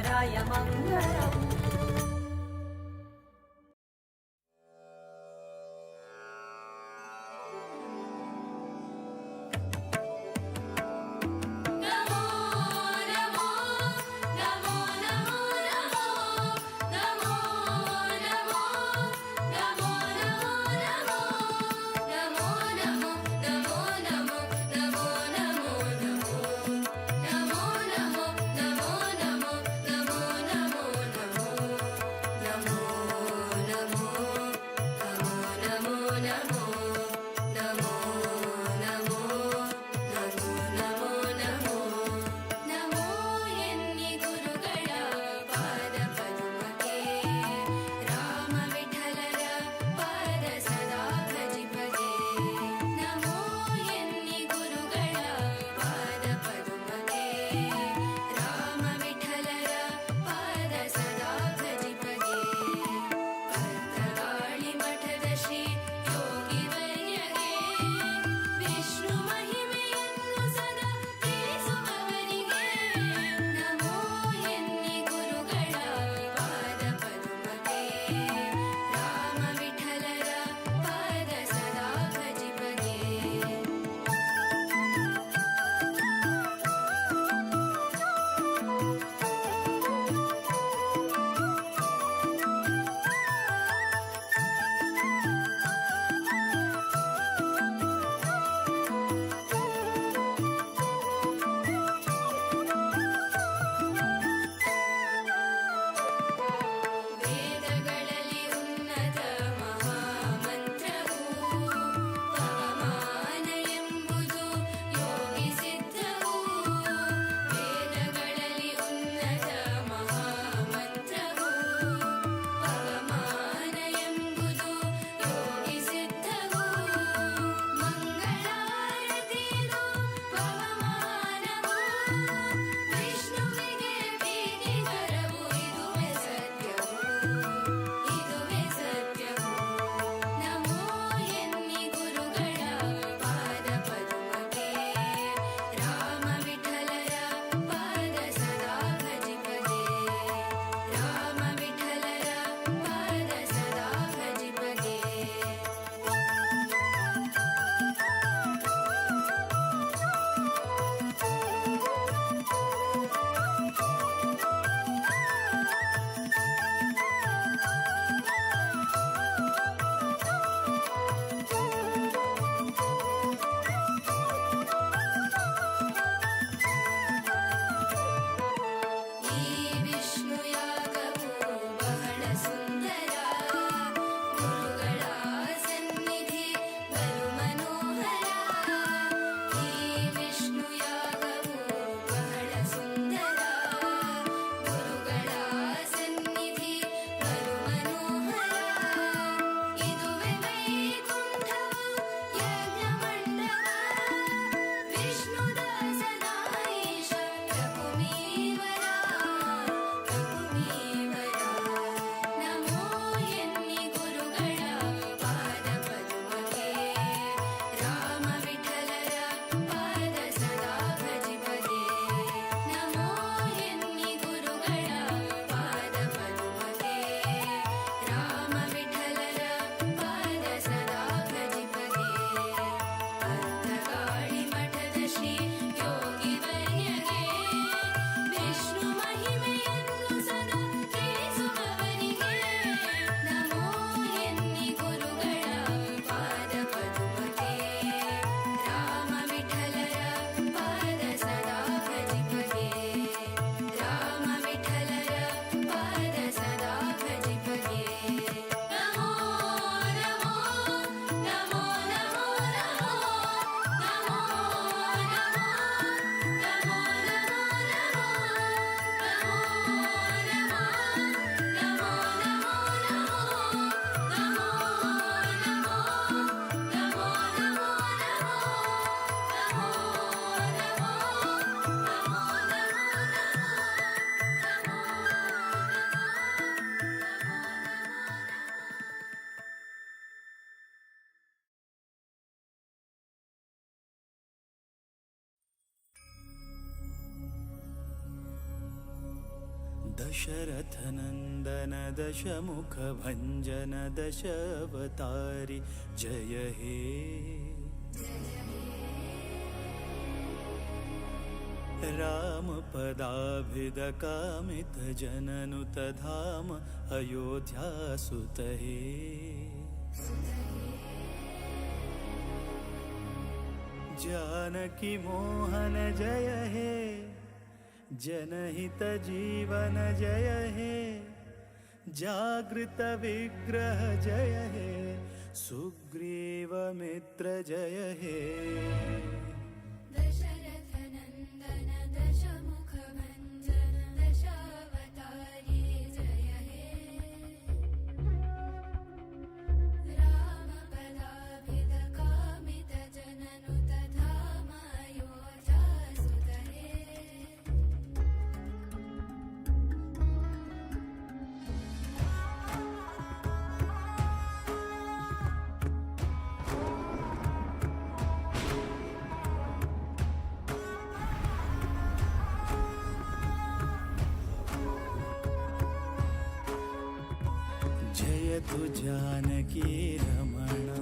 दशरथनन्दन दशमुखभञ्जन दशावतारि जय हे। रामपदाभिदकामितजननुतधाम अयोध्यासुत हे। जानकी मोहन जय हे, जनहित जीवन जय हे, जागृत विग्रह जय हे, सुग्रीव मित्र जय हे। दशरथनन्दन दशमुखभञ्जन दशावतारी जय हे। रामपदाभिदकामितजननुतधाम अयोध्यासुत हे। जयतु जानकी रमणा,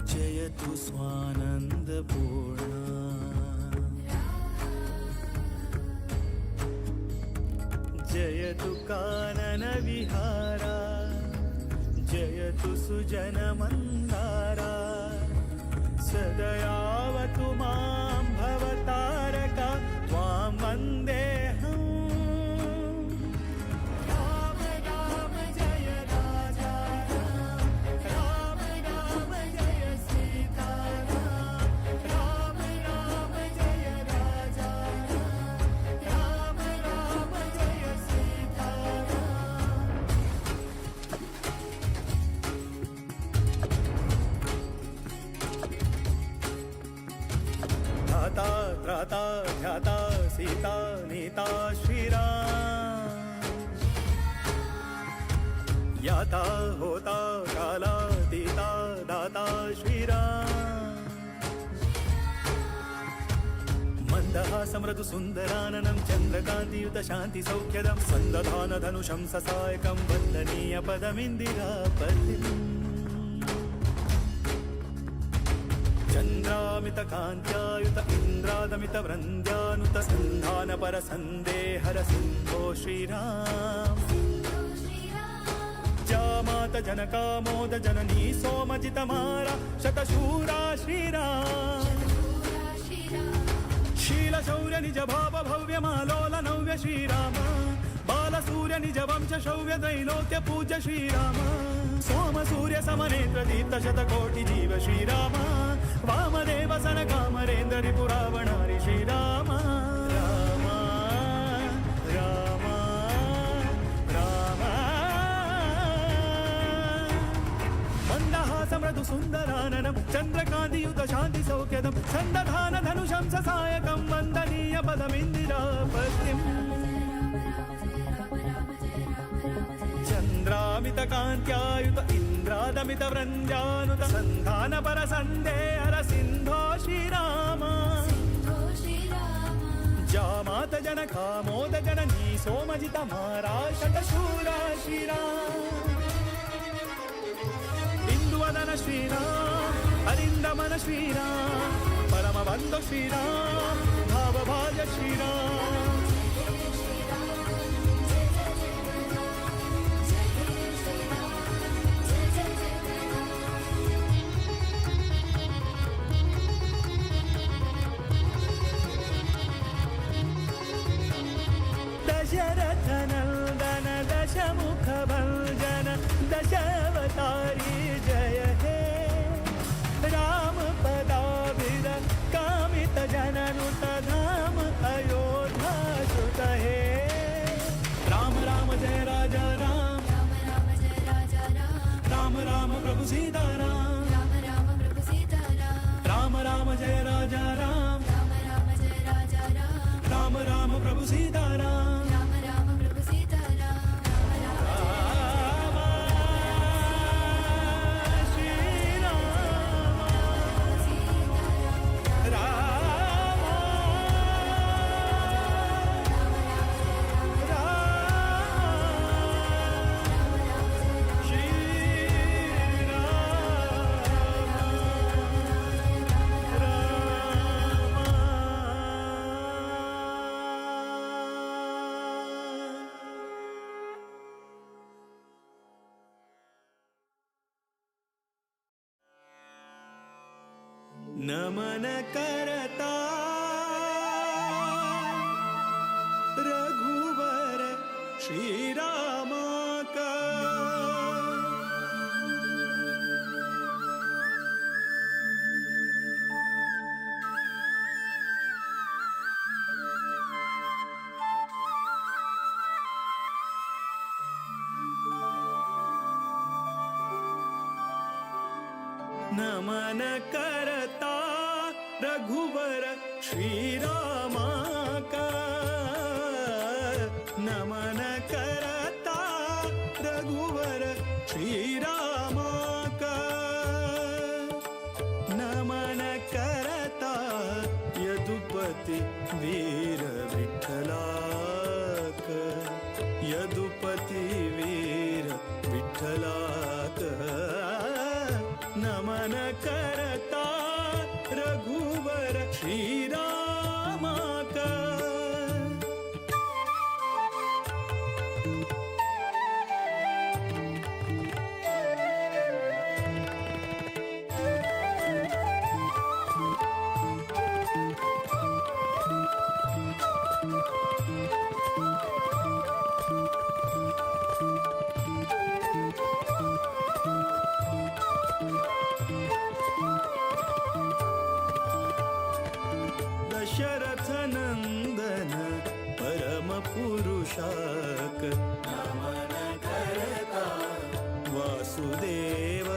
जयतु स्वानन्द पूर्णा, जयतु कानन विहारा, जयतु सुजन मन्दारा, सदयावतु मां भवतारका त्वां वन्देऽहम्। राम राम जय राजा राम, राम राम जय सीता राम, राम राम जय राजा राम, राम राम जय सीता राम। धाता त्राता ध्याता सीता नीता श्रीराम, याता होता कालातीता दाता श्रीराम। मन्दहासमृदु सुन्दराननं चन्द्रकान्तियुत शान्ति सौख्यदं सन्दधान धनुषं ससायकं वन्दनीय पदमिन्दिरापतिम्। चन्द्रामित कान्त्यायुत इन्द्रादमित वृन्द्यानुत सन्धान पर सन्देहर सिन्धो श्रीराम। सिन्धो श्रीराम। जामात जनकामोद जननी सोमजित मारा शतशूरा श्रीराम। शतशूरा श्रीराम। शील शौर्य निज भाव भव्य मालोल नव्य श्रीराम, बाल सूर्य निज वंश शौर्य त्रैलोक्य पूज्य श्रीराम, सोम सूर्य समनेत्र दीप्त शतकोटि जीव श्रीराम, वामदेव सन कामरेन्द्र रिपुरावणारि श्रीराम। राम राम राम। मन्दहासमृदु सुन्दराननं चन्द्रकान्तियुत शान्ति सौख्यदं सन्दधान धनुषं ससायकं वन्दनीय पदमिन्दिरापतिम्। चन्द्रामित कान्त्यायुत इन्द्रादमित वृन्द्यानुत सन्धान पर सन्देहर सिन्धो श्रीराम। सिन्धो श्रीराम। जामात जनकामोद जननी सोमजित मारा शतशूरा श्रीराम। इन्दुवदन श्रीराम, अरिन्दमन श्रीराम, परमबन्धु श्रीराम, भावभाज श्रीराम। जय जय जय श्रीराम, जय जय जय जय दशरथनन्दन दशमुखभञ्जन दशावतारी जय हे। रामपदाभिद कामित जननुत धाम अयोध्यासुत हे। राम राम जय राजा राम, राम राम जय राजा राम, राम राम प्रभु सीता राम, राम राम प्रभु सीता राम, राम राम जय राजा राम, राम राम जय राजा राम, राम राम प्रभु सीता राम। राम राम प्रभु सीता राम, राम राम राम श्री राम, सीता राम। राम। नमन करता रघुवर श्रीरामाक। नमन करता रघुवर श्रीरामाक। नमन करता रघुवर श्रीरामाक। नमन करता यदुपति वीर विठ्ठलाक। यदुपति वीर विठ्ठलाक। नमन करता रघुवर श्रीरामाक। दशरथ नंदन परम पुरुषाक। नमन करता वासुदेव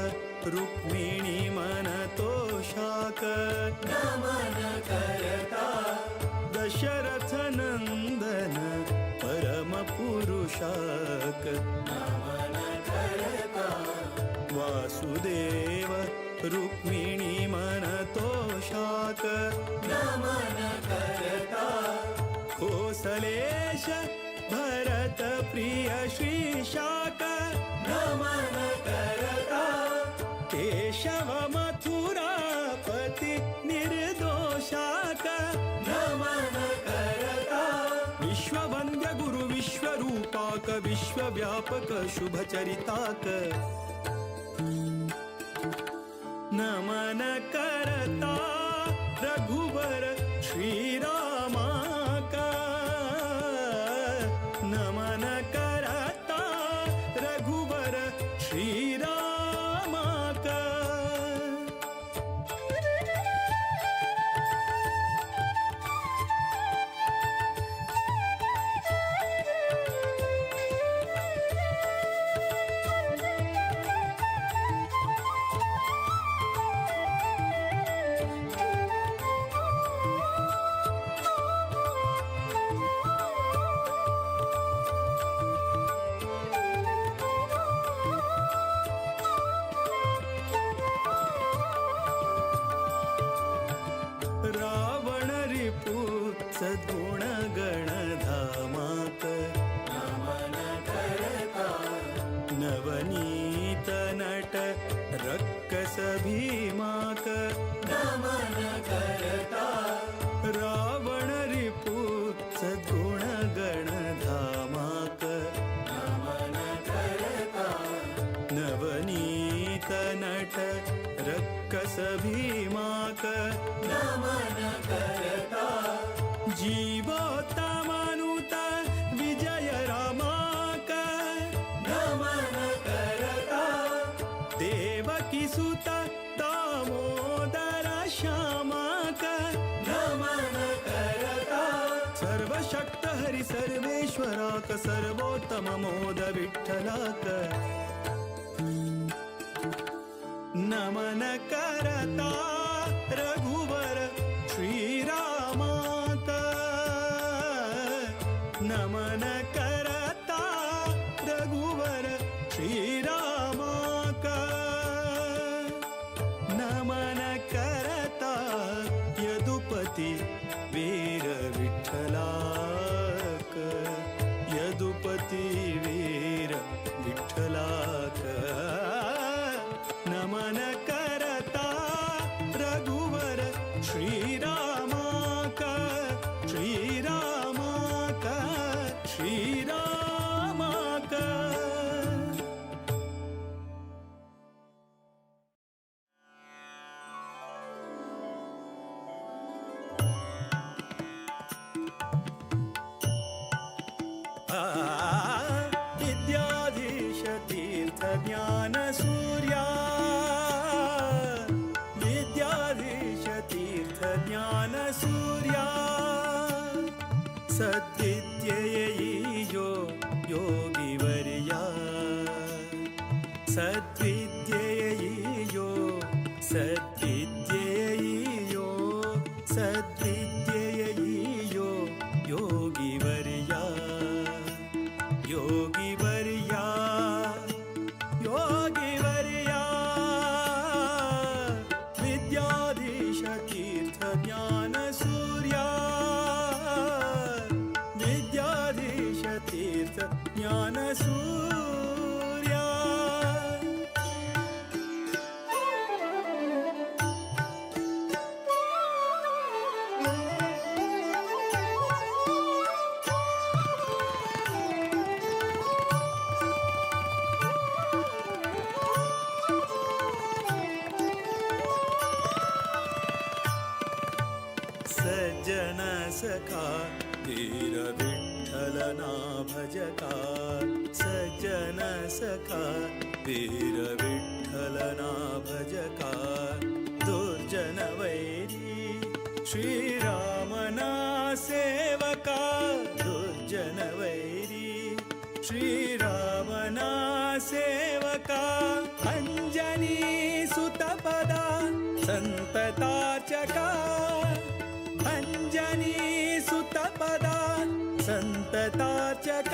रुक्मिणी मन तोषाक। नमन करता दशरथ नंदन परम पुरुषाक। नमन करता वासुदेव रुक्मिणी मन तोषाक। नमन करता कोसलेश भरत प्रिय श्रीशाक। नमन करता केशव मथुरापति निर्दोषाक। नमन करता विश्ववन्द्य गुरु विश्वरूपाक विश्वव्यापक शुभचरिताक। नमन करता रघुवर श्रीरामाक। नमन करता रघुवर श्रीरामाक। रावण रिपु सद्गुण गणधामाक। नमन करता नवनीत नट रक्कस भीमाक। नमन करता रावण रिपु सद्गुण गणधामाक। नमन करता नवनीत नट रक्कस भीमाक। नमन करता जीवोत्तमनुत विजय रामाक। नमन करता देवकी सुत दामोदर श्यामाक। नमन करता सर्वशक्त हरि सर्वेश्वराक सर्वोत्तम मोद विठ्ठलाक। नमन करता रघुवर श्रीरामाक। नमन करता रघुवर श्रीरामाक। नमन करता यदुपति वीर विठ्ठलाक। यदुपति वीर विठ्ठलाक। नमन करता रघुवर श्रीरामाक। श्रीरामाक श्रीरामाक। ಸದ್ವಿದ್ಯೆಯೋ ಸದ್ವಿದ್ಯೆಯೋ ಸದ್ವಿದ್ಯೆಯೋ ಯೋಗಿವರ್ಯ ಯೋಗಿವರ್ಯ ಯೋಗಿವರ್ಯ ವಿದ್ಯಾಧೀಶ ತೀರ್ಥ ಜ್ಞಾನ ಸೂರ್ಯ ವಿದ್ಯಾಧೀಶ ತೀರ್ಥ ಜ್ಞಾನ ಸೂರ್ಯ. ಸಜ್ಜನ ಸಖಾ ಧೀರ ವಿಠಲನ ಭಜಕ, ಸಜ್ಜನ ಸಖಾ ವೀರ ವಿಠಲನ ಭಜಕ, ದುರ್ಜನ ವೈರಿ ಶ್ರೀರಾಮನ ಸೇವಕ, ದುರ್ಜನ ವೈರಿ ಶ್ರೀರಾಮನ ಸೇವಕ, ಅಂಜನಿ ಸುತಪದ ಸಂತತಾರ್ಚಕ, ಅಂಜನಿ ಸುತಪದ ಸಂತತಾರ್ಚಕ,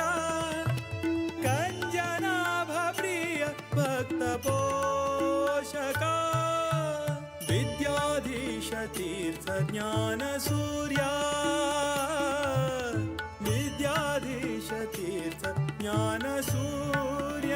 ಕಂಜನಾಭ ಪ್ರಿಯ ಭಕ್ತ ಪೋಷಕ, ವಿದ್ಯಾಧೀಶ ತೀರ್ಥ ಜ್ಞಾನ ಸೂರ್ಯ, ವಿದ್ಯಾಧೀಶ ತೀರ್ಥ ಜ್ಞಾನ ಸೂರ್ಯ.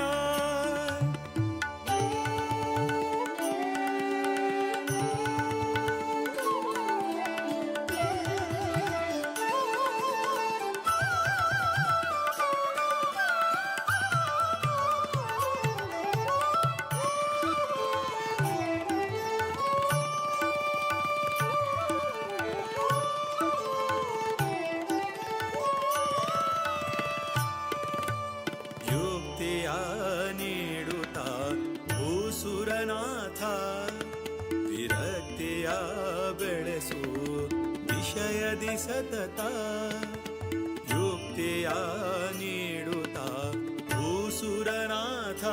ಯುಕ್ತಿಯ ನೀಡುತ್ತ ಭೂಸುರನಾಥ, ವಿರಕ್ತಿಯ ಬೆಳೆಸು ವಿಷಯದಿ ಸತತ, ಯುಕ್ತಿಯ ನೀಡುತ್ತ ಭೂಸುರನಾಥ,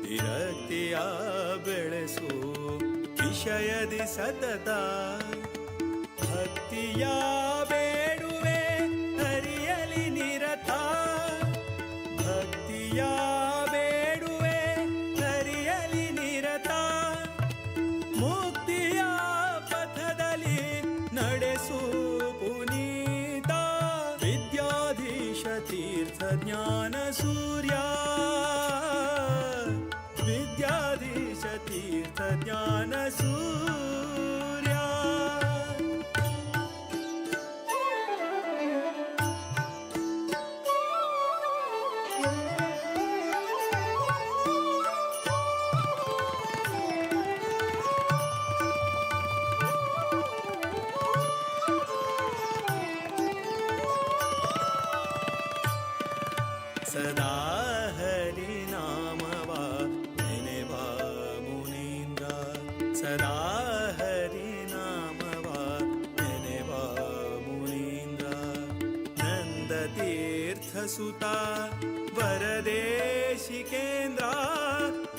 ವಿರಕ್ತಿಯ ಬೆಳೆಸು ವಿಷಯದಿ ಸತತ, ಭಕ್ತಿಯ ಬೇಡುವೆ ಹರಿಯಲಿ ನಿರತ, ಭಕ್ತಿಯ ಬೇಡುವೆ ಹರಿಯಲಿ ನಿರತ, ಮುಕ್ತಿಯ ಪಥದಲ್ಲಿ ನಡೆಸು ಪುನೀತ, ವಿದ್ಯಾಧೀಶ ತೀರ್ಥ ಜ್ಞಾನ ಸೂರ್ಯ, ವಿದ್ಯಾಧೀಶ ತೀರ್ಥ ಜ್ಞಾನ ಸೂರ್ಯ. ಸದಾ ಹರಿ ನಾಮವ ನೆನೆವ ಮುನೀಂದ್ರ, ಸದಾ ಹರಿ ನಾಮವ ನೆನೆವ ಮುನೀಂದ್ರ, ನಂದ ತೀರ್ಥ ಸುತ ವರದೇಶಿಕೇಂದ್ರ,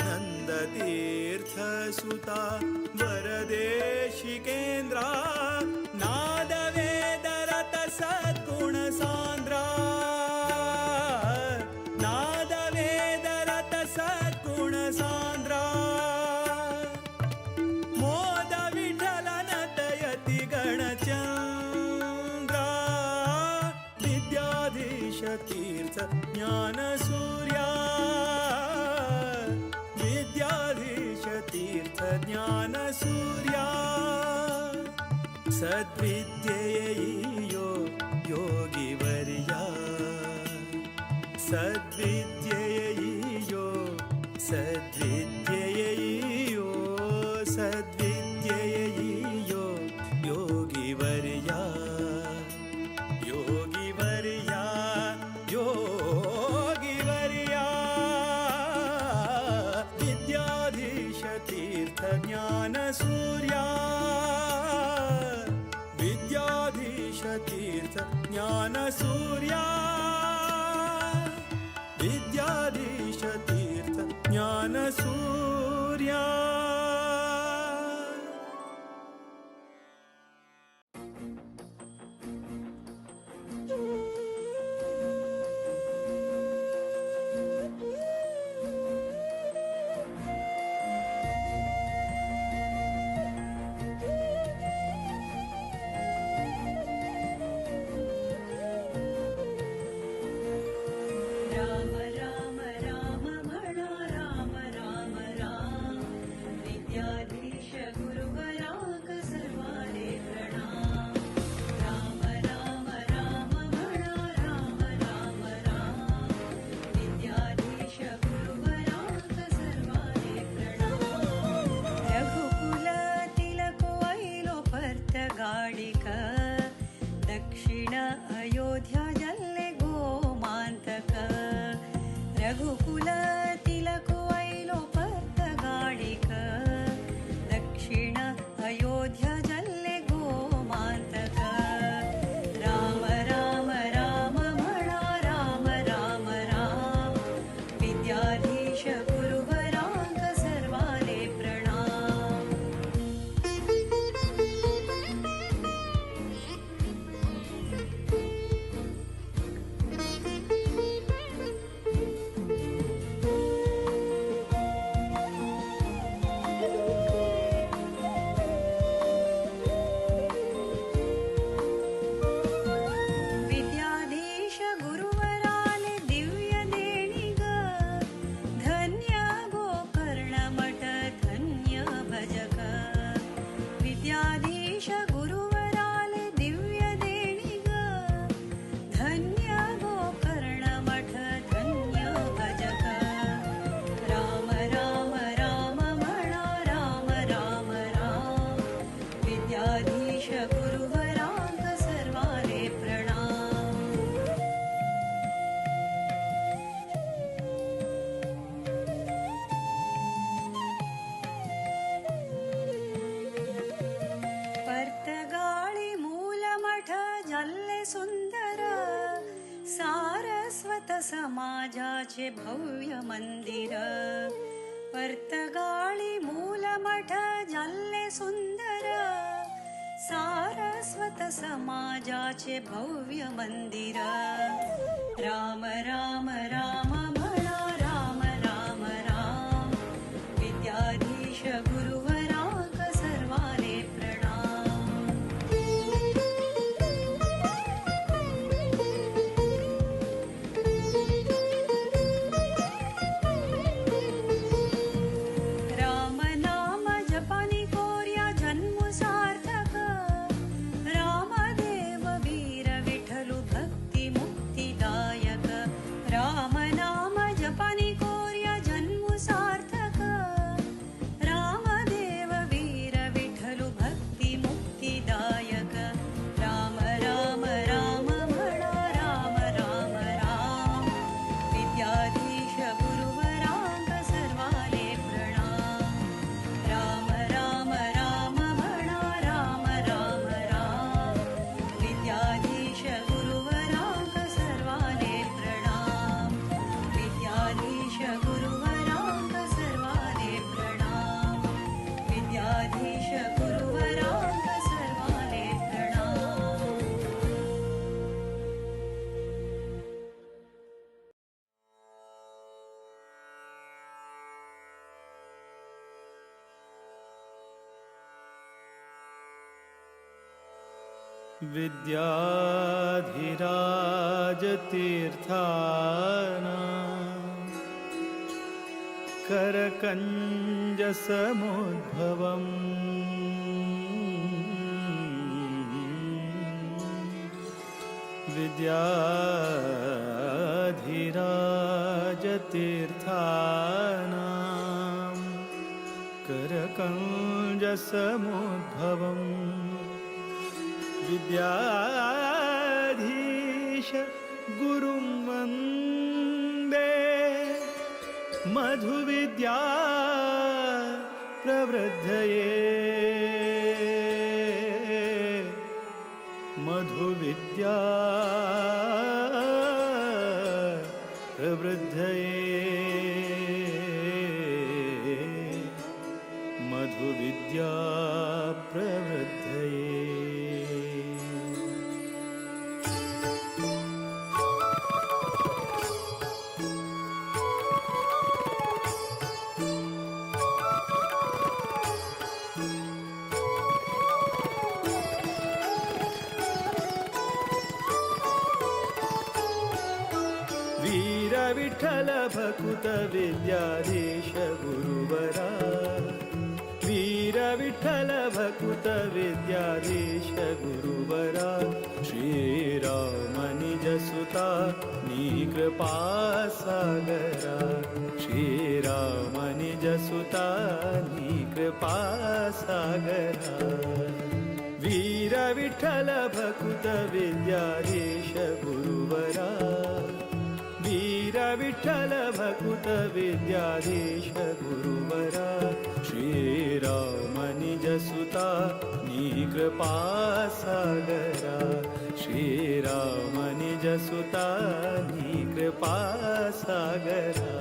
ನಂದ ತೀರ್ಥ ಸುತ ವರದೇಶಿಕೇಂದ್ರ, ನಾದ ವೇದ ರತ ಸದ್ಗುಣ ಸಾಂದ್ರ, ನಾದ ವೇದ ರತ ಸದ್ಗುಣ ಸಾಂದ್ರ, ಮೋದ ವಿಠಲನ ತಯತಿ ಗಣಚಂದ್ರ, ವಿದ್ಯಾಧೀಶ ತೀರ್ಥ ಜ್ಞಾನ ಸೂರ್ಯ, ವಿದ್ಯಾಧೀಶ ತೀರ್ಥ ಜ್ಞಾನ ಸೂರ್ಯ, ಸದ್ವಿದ್ಯೆಯೋ ಯೋಗಿವರ್ಯ, ಸದ್ವಿದ್ಯೆಯೋ ಸದ್ವಿದ್ಯೆಯೋ ಸದ್ವಿದ್ಯೆಯೋ ಯೋಗಿವರ್ಯ ಯೋಗಿವರ್ಯ ಯೋಗಿವರ್ಯ, ವಿದ್ಯಾಧೀಶ ತೀರ್ಥ ಜ್ಞಾನ ಸೂರ್ಯ, ವಿದ್ಯಾಧೀಶ ತೀರ್ಥ ಜ್ಞಾನ ಸೂರ್ಯ, ವಿದ್ಯಾಧೀಶ ತೀರ್ಥ ಜ್ಞಾನ ಸೂರ್ಯ. ರಾಮ ರಾಮ ರಾಮ ಮಣ ರಾಮ ರಾಮ ರಾಮ ವಿದ್ಯಾಧೀಶ ಗುರುವರಾಗ ಸರ್ವಾಲೇ ಪ್ರಣಾಮ. ರಾಮ ರಾಮ ರಾಮ ಮಣ ರಾಮ ರಾಮ ರಾಮ ವಿದ್ಯಾಧೀಶ ಗುರುವರಾಗ ಸರ್ವಾಲೇ ಪ್ರಣಾಮ. ರಘುಕುಲ ತಿಲಕೋ ಐಲೋ ಪರ್ತಗಾಳಿಕ ದಕ್ಷಿಣ ಅಯೋಧ್ಯ ಜಲ್ಲೆ ಗೋಮಾಂತಕ. ರಘುಕುಲ ತಿಲಕೋ ಐಲೋ ಪರ್ತಗಾಳಿಕ ದಕ್ಷಿಣ ಅಯೋಧ್ಯ ಜಲ್ಲೆ ಗೋಮಾಂತಕ. ರಾಮ ರಾಮ ರಾಮ ಮಣ ರಾಮ ರಾಮ ರಾಮ ವಿದ್ಯಾಧೀಶ ಗುರುವರಾಂಗ ಸರ್ವಾಲೇ ಪ್ರಣಾಮ. ವಿದ್ಯಾಧೀಶ ಗುರುವರಾಲೆ ದಿವ್ಯ ದೇಣಿಗ ಧನ್ಯ ಗೋಕರ್ಣ ಮಠ ಧನ್ಯ ಭಜಕ. ವಿದ್ಯಾಧೀಶ ಗುರುವರಾಲೆ ದಿವ್ಯ ದೇಣಿಗ ಧನ್ಯ ಗೋಕರ್ಣ ಮಠ ಧನ್ಯ ಭಜಕ. ರಾಮ ರಾಮ ರಾಮ ಮಣ ರಾಮ ರಾಮ ರಾಮ ವಿದ್ಯಾಧೀಶ ಗುರುವರಾಂಗ ಸರ್ವಾಲೇ ಪ್ರಣಾಮ. ಪರ್ತಗಾಳಿ ಮೂಲಮಠ ಜಲ್ಲೆ ಸುಂದರ ಸಾರಸ್ವತ समाजाचे भव्य मंदिर. ಪರ್ತಗಾಳಿ ಮೂಲಮಠ ಜಲ್ಲೆ ಸುಂದರ ಸಾರಸ್ವತ समाजाचे भव्य मंदिर. ರಾಮ ರಾಮ ರಾಮ ಮಣ ರಾಮ ರಾಮ ರಾಮ ವಿದ್ಯಾಧೀಶ ಗುರುವರಾಗ ಸರ್ವಾಲೇ ಪ್ರಣಾಮ. ರಾಮ ನಾಮ ಜಪನಿ ಕೋರ್ಯ ಜನ್ಮ ಸಾರ್ಥಕ ರಾಮದೇವ ವೀರ ವಿಠಲು ಭಕ್ತಿ ಮುಕ್ತಿದಾಯಕ. ರಾಮ ನಾಮ ಜಪನಿ ಕೋರ್ಯ ಜನ್ಮ ಸಾರ್ಥಕ ರಾಮದೇವ ವೀರ ವಿಠಲು ಭಕ್ತಿ ಮುಕ್ತಿದಾಯಕ. ರಾಮ ರಾಮ ರಾಮ ಮಣ ರಾಮ ರಾಮ ರಾಮ ವಿದ್ಯಾಧೀಶ ಗುರುವರಾಂಗ ಸರ್ವಾಲೇ ಪ್ರಣಾಮ. ರಾಮ ರಾಮ ರಾಮ ಮಣ ರಾಮ ರಾಮ ರಾಮ ವಿದ್ಯಾಧೀಶ ಗುರುವರಾಂಗ ಸರ್ವಾಲೇ ಪ್ರಣಾಮ. ವಿದ್ಯಾಧೀಶ ಗುರುವರಾಂಗ ಸರ್ವಾಲೇ ಪ್ರಣಾಮ. ವಿದ್ಯಾಧೀಶ ಗುರುವರಾಂಗ ಸರ್ವಾಲೇ ಪ್ರಣಾಮ. विद्याधिराजतीर्थाना करकञ्जसमुद्भवम् विद्याधिराजतीर्थानां करकञ्जसमुद्भवम् विद्याधीश गुरुं वन्दे मधुविद्या प्रवृद्धये मधुविद्या प्रवृद्धये. प्रभुविद्या प्रवृद्धये. वीर विठ्ठल भकुत विद्याधीश गुरुवरा. वीर विठ्ठल भकुत विद्याधीश गुरुवरा. श्रीराम निज सुता नी कृपा सागरा. श्रीराम निज सुता नी कृपा सागरा. वीर विठ्ठल भकुत विद्याधीश गुरुवरा. वीर विठ्ठल भकुत विद्याधीश गुरुवरा. श्रीराम निज सुता नी कृपा सागरा. श्रीराम निज सुता नी कृपा सागरा.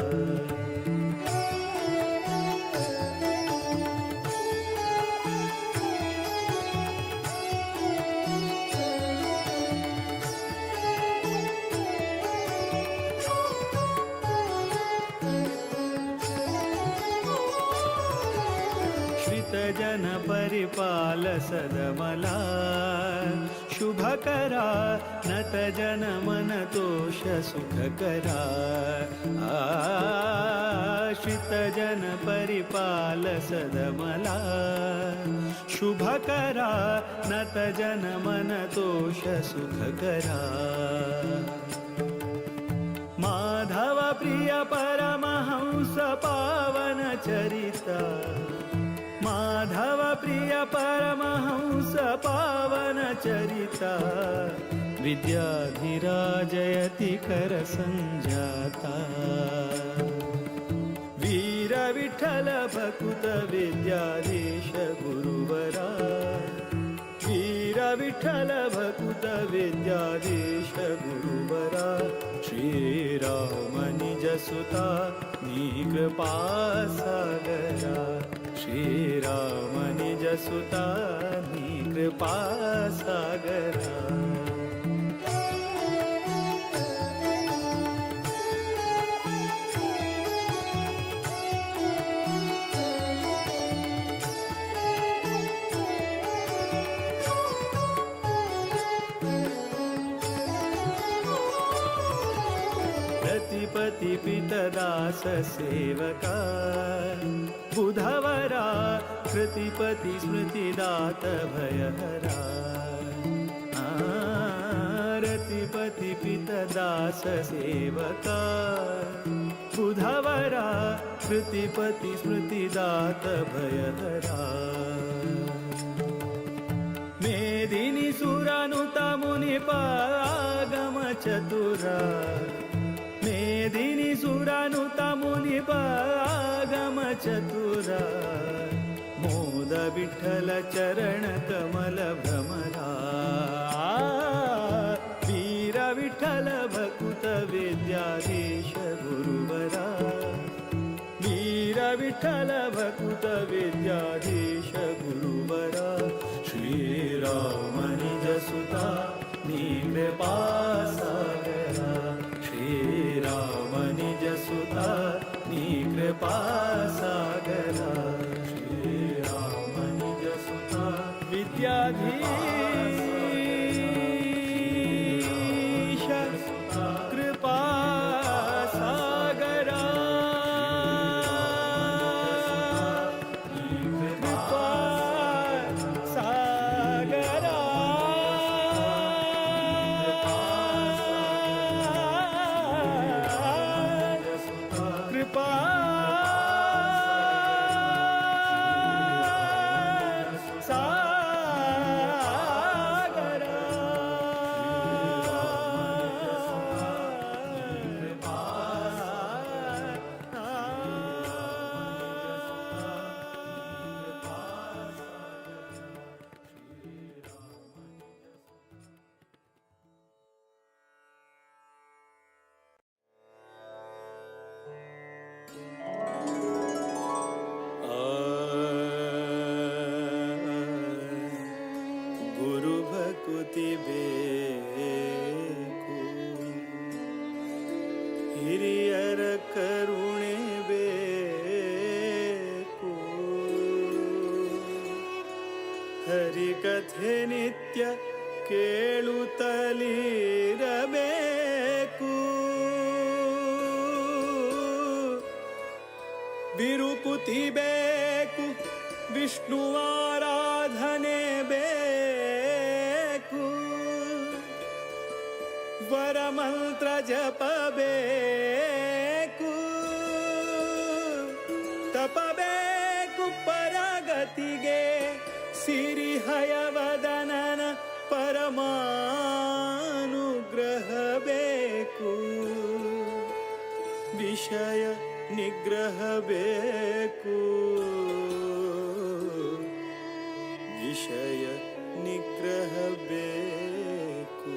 श्रितजन परिपाल सदमला शुभकरा. नत जन मन तोष सुख करा. श्रितजन परिपाल सदमला शुभकरा. नत जन मन तोष सुख करा. माधव प्रिय परमहंस पावन चरिता. माधव प्रिय परमहंस पावन चरिता. विद्याधिराजयति कर संजाता. वीर विठ्ठल भकुत विद्याधीश गुरुवरा. वीर विठ्ठल भकुत विद्याधीश गुरुवरा. श्रीराम निज सुता नी कृपा सागरा. श्रीराम निज सुता नी कृपा सागरा. रतिपति पितदास सेवका बुधवरा. कृतिपति स्मृतिदात भयहरा. रतिपति पितदास सेवका बुधवरा. कृतिपति स्मृतिदात भयहरा. मेदिनी सुरानुता मुनिपागम चतुरा. मेदिनी सुरानुता मुनिपागम चतुरा. मोद विठ्ठल चरण कमल भ्रमरा. वीर विठ्ठल भकुत विद्याधीश गुरुवरा. वीर विठ्ठल भकुत विद्याधीश गुरुवरा. श्रीराम निज सुता नी कृपा सागरा. श्रीराम निज सुता नी कृपा सागरा. श्रीराम निज सुता विद्याधीश कृपा सागरा. कृपा सागरा. कृपा ಹಿರಿಯರ ಕರುಣೆ ಬೇಕು, ಹರಿಕಥೆ ನಿತ್ಯ ಕೇಳುತ್ತಲಿರಬೇಕು, ವಿರುಕುತಿ ಬೇಕು, ವಿಷ್ಣುವಾರಾಧನೆ ಬೇಕು, ವರಮಂತ್ರ ಜಪ ಬೇಕು, ತಪಬೇಕು ಪರಗತಿಗೆ, ಸಿರಿಹಯವದನನ ಪರಮಾನುಗ್ರಹ ಬೇಕು, ವಿಷಯ ನಿಗ್ರಹ ಬೇಕು, ವಿಷಯ ನಿಗ್ರಹ ಬೇಕು.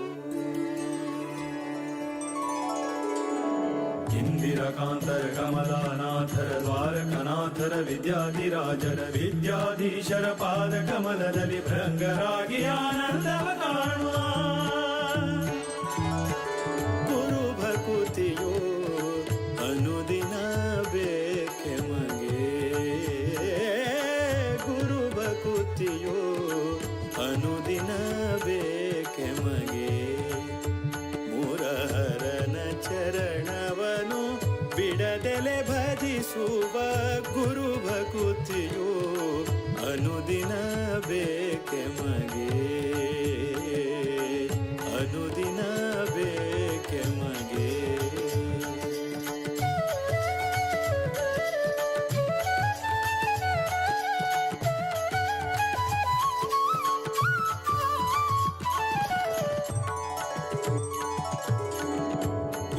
ಇಂದಿರಕಾಂತರ ಕಮಲಾನಾಥರ ದ್ವಾರಕನಾಥರ ವಿದ್ಯಾಧಿರಾಜರ ವಿದ್ಯಾಧೀಶರ ಪಾದ ಕಮಲದಲ್ಲಿ ಭೃಂಗರಾಗಿ ಆನಂದವ ಕಾಣುವ ಗುರು ಭಕುತಿಯೋ ಅನುದಿನ ಬೇಕೆ ಮಗೆ, ಗುರು ಭಕುತಿಯೋ ಅನುದಿನ ಬೇಕೆ ಮಗೆ, ಮುರಹರನ ಚರಣವನು ಬಿಡದೆಲೆ ಭಜಿಸುವ ಗುರು ಭಕುತಿಯೋ ಅನುದಿನ ಬೇಕೆ ಮಗೆ, ಅನುದಿನ ಬೇಕೆ ಮಗೆ.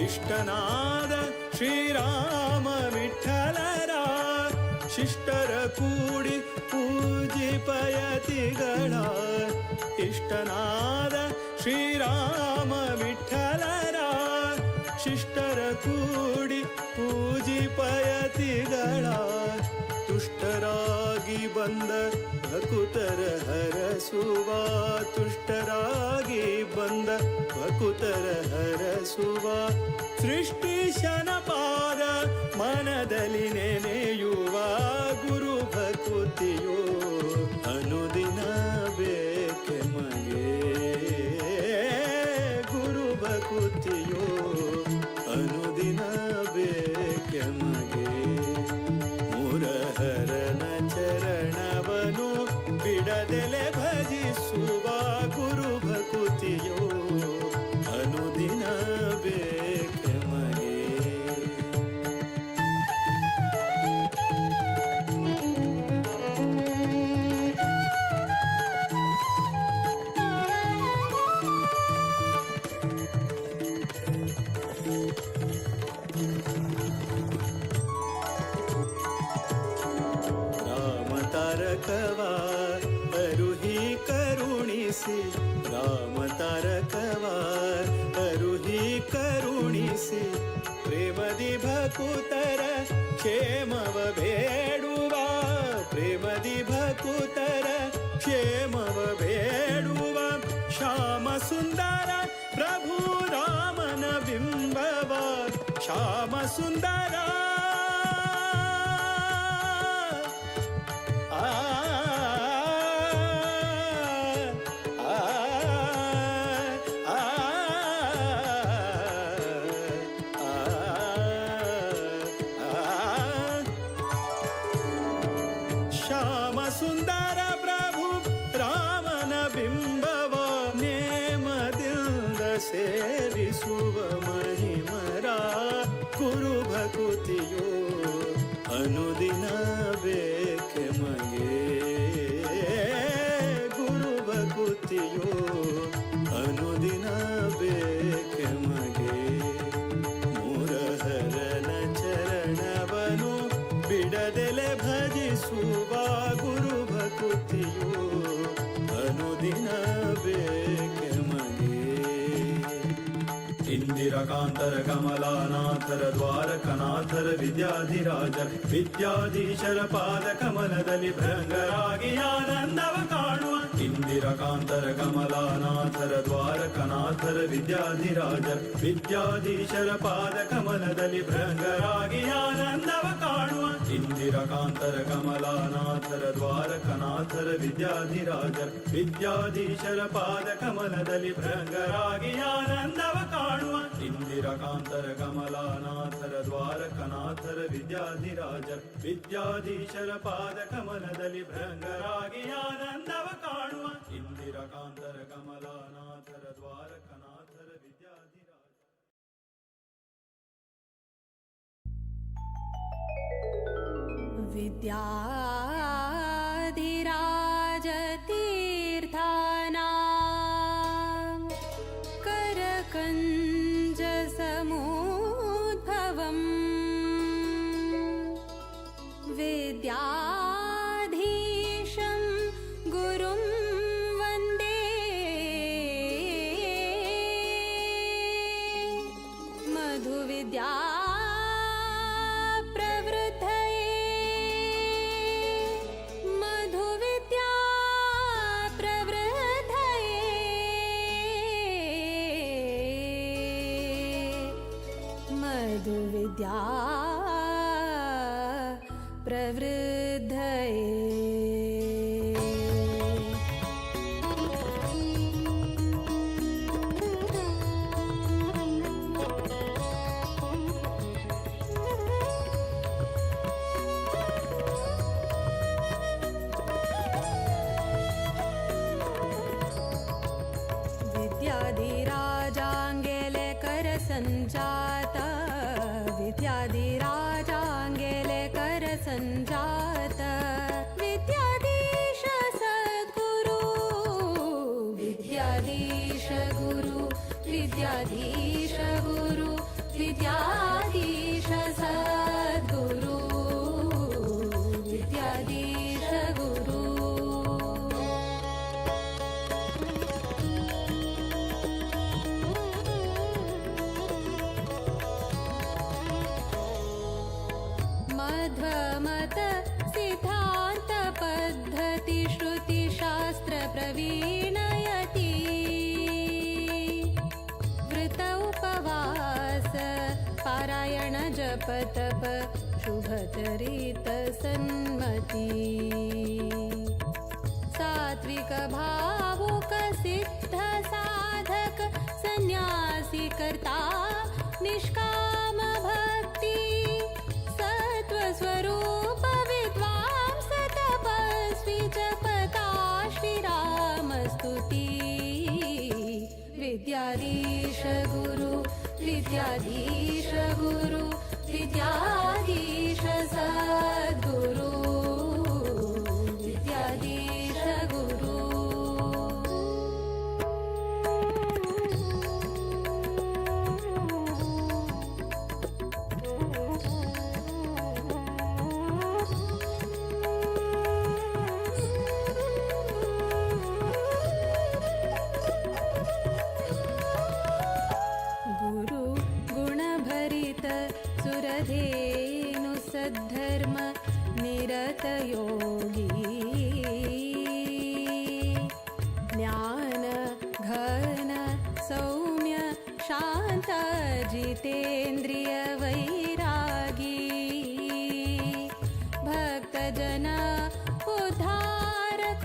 ಇಷ್ಟನಾದ ಶ್ರೀರಾಮ ವಿಠಲರ ಶಿಷ್ಟರ ಕೂಡಿ ಪೂಜಿಪಯತಿಗಳ, ಇಷ್ಟನಾದ ಶ್ರೀರಾಮ ವಿಠಲರ ಶಿಷ್ಟರ ಕೂಡಿ ಪೂಜಿಪಯತಿಗಳ, ತುಷ್ಟರಾಗಿ ಬಂದ ಭಕುತರ ಹರಸುವ, ತುಷ್ಟರಾಗಿ ಬಂದ ಭಕುತರ ಹರಸುವ, ಸೃಷ್ಟಿಶನ ಪಾದ ಮನದಲ್ಲಿ ನೆನೆಯುವ ಗುರು ಭಕುತಿಯೋ ಅನುದಿನ ಬೇಕೆ ಮಗೆ, ಗುರು ಭಕುತಿಯೋ ಅನುದಿನ ಬೇಕೆ ಮಗೆ, ಮುರಹರನ ಚರಣವನು ಬಿಡದೆಲೆ ಭಜಿಸುವ ಗುರು ಭಕುತಿಯೋ ಅನುದಿನ ಬೇಕೆ ಮಗೆ. ರಾಮ ತಾರಕವ ಅರುಹಿ ಕರುಣಿಸಿ, ರಾಮ ತಾರಕವ ಅರುಹಿ ಕರುಣಿಸಿ, ಪ್ರೇಮದಿ ಭಕುತರ ಕ್ಷೇಮವ ಬೇಡುವ, ಪ್ರೇಮದಿ ಭಕುತರ ಕ್ಷೇಮವ ಬೇಡುವ, ಶ್ಯಾಮ ಸುಂದರ ಪ್ರಭು ರಾಮನ ಬಿಂಬವ, ಶ್ಯಾಮ ಸುಂದರ ಆ ಆ ಆ ಆ ಶ್ಯಾಮ ಸುಂದರ ಪ್ರಭು ರಾಮನ ಬಿಂಬವ ನೇಮದಿಂದ ಸೇವಿಸುವ ಮಹಿಮರ ಗುರು ಭಕುತಿಯೋ ಅನುದಿನ ಬೇಕೆ ಮಗೆ, ಗುರು ಭಕುತಿಯೋ ಅನುದಿನ ಬೇಕೆ ಮಗೆ, ಮುರಹರನ ಚರಣವನು ಬಿಡದೆಲೆ ಭಜಿಸುವ ಗುರು ಭಕುತಿಯೋ ಅನುದಿನ ಬೇಕೆ ಮಗೆ. ಇಂದಿರಕಾಂತರ ಕಮಲಾನಾಥರ ದ್ವಾರಕನಾಥರ ವಿದ್ಯಾಧಿರಾಜರ ವಿದ್ಯಾಧೀಶರ ಪಾದ ಕಮಲದಲ್ಲಿ ಭೃಂಗರಾಗಿ ಆನಂದವ ಕಾಣುವ. ಇಂದಿರಕಾಂತರ ಕಮಲಾನಾಥರ ದ್ವಾರಕನಾಥರ ವಿದ್ಯಾಧಿರಾಜರ ವಿದ್ಯಾಧೀಶರ ಪಾದ ಕಮಲದಲ್ಲಿ ಭೃಂಗರಾಗಿ ಆನಂದವ ಕಾಣುವ. ಇಂದಿರಕಾಂತರ ಕಮಲಾನಾಥರ ದ್ವಾರಕನಾಥರ ವಿದ್ಯಾಧಿರಾಜರ ವಿದ್ಯಾಧೀಶರ ಪಾದ ಕಮಲದಲ್ಲಿ ಭೃಂಗರಾಗಿ ಆನಂದವ ಕಾಣುವ. ಇಂದಿರಕಾಂತರ ಕಮಲಾನಾಥರ ದ್ವಾರಕನಾಥರ ವಿದ್ಯಾಧಿರಾಜರ ವಿದ್ಯಾಧೀಶರ ಪಾದ ಕಮಲದಲ್ಲಿ ಭೃಂಗರಾಗಿ ಆನಂದವ ಕಾಣುವ. ಇಂದಿರಕಾಂತರ ಕಮಲಾನಾಥರ ದ್ವಾರಕನಾಥರ ವಿದ್ಯಾಧಿರಾಜ. विद्याधिराजतीर्थानां करकञ्जसमुद्भवम् विद्याधीशं गुरुं वन्दे मधुविद्या प्रवृद्धये मधुविद्या प्रवृद्धये मधुविद्या प्रवृद्धये. विद्याधिराजाङ्गेले करसञ्जात विद्याधिराजाङ्गेले करसञ्जात विद्याधीश सद्गुरु विद्याधीश गुरु विद्याधीश गुरु विद्याधीश सद्गुरु विद्याधीश गुरु. मध्वमत सिद्धान्त पद्धति श्रुतिशास्त्र प्रवीणयति वृत उपवास पारायण जप तप शुभचरित सन्मति सात्विक भावुक सिद्ध साधक संन्यासी कर्ता निष्काम भक्ति सत्व स्वरूप विद्वांस तपस्वी जपता श्रीरामस्तुति. विद्याधीश गुरु विद्याधीश गुरु विद्याधीश सद्गुरु विद्याधीश गुरु. गुरु गुणभरित सुरधेनु सद्धर्म निरत योगी ज्ञान घन सौम्य शान्त जितेन्द्रिय वैरागी भक्तजन उद्धारक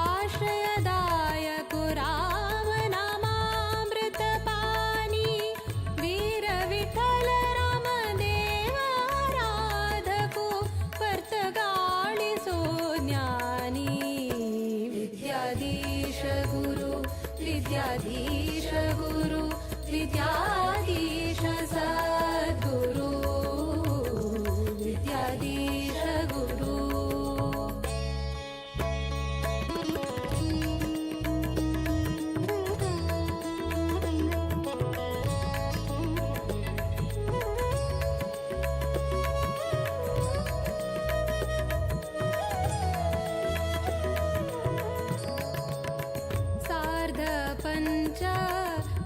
आश्रयदायक राम नामामृतपानी वीर विठ्ठल रामदेव आराधकु पर्तगाळिसो ज्ञानी. विद्याधीश गुरु विद्याधीश गुरु विद्याधीश सद्गुरु विद्याधीश गुरु. सार्ध पञ्च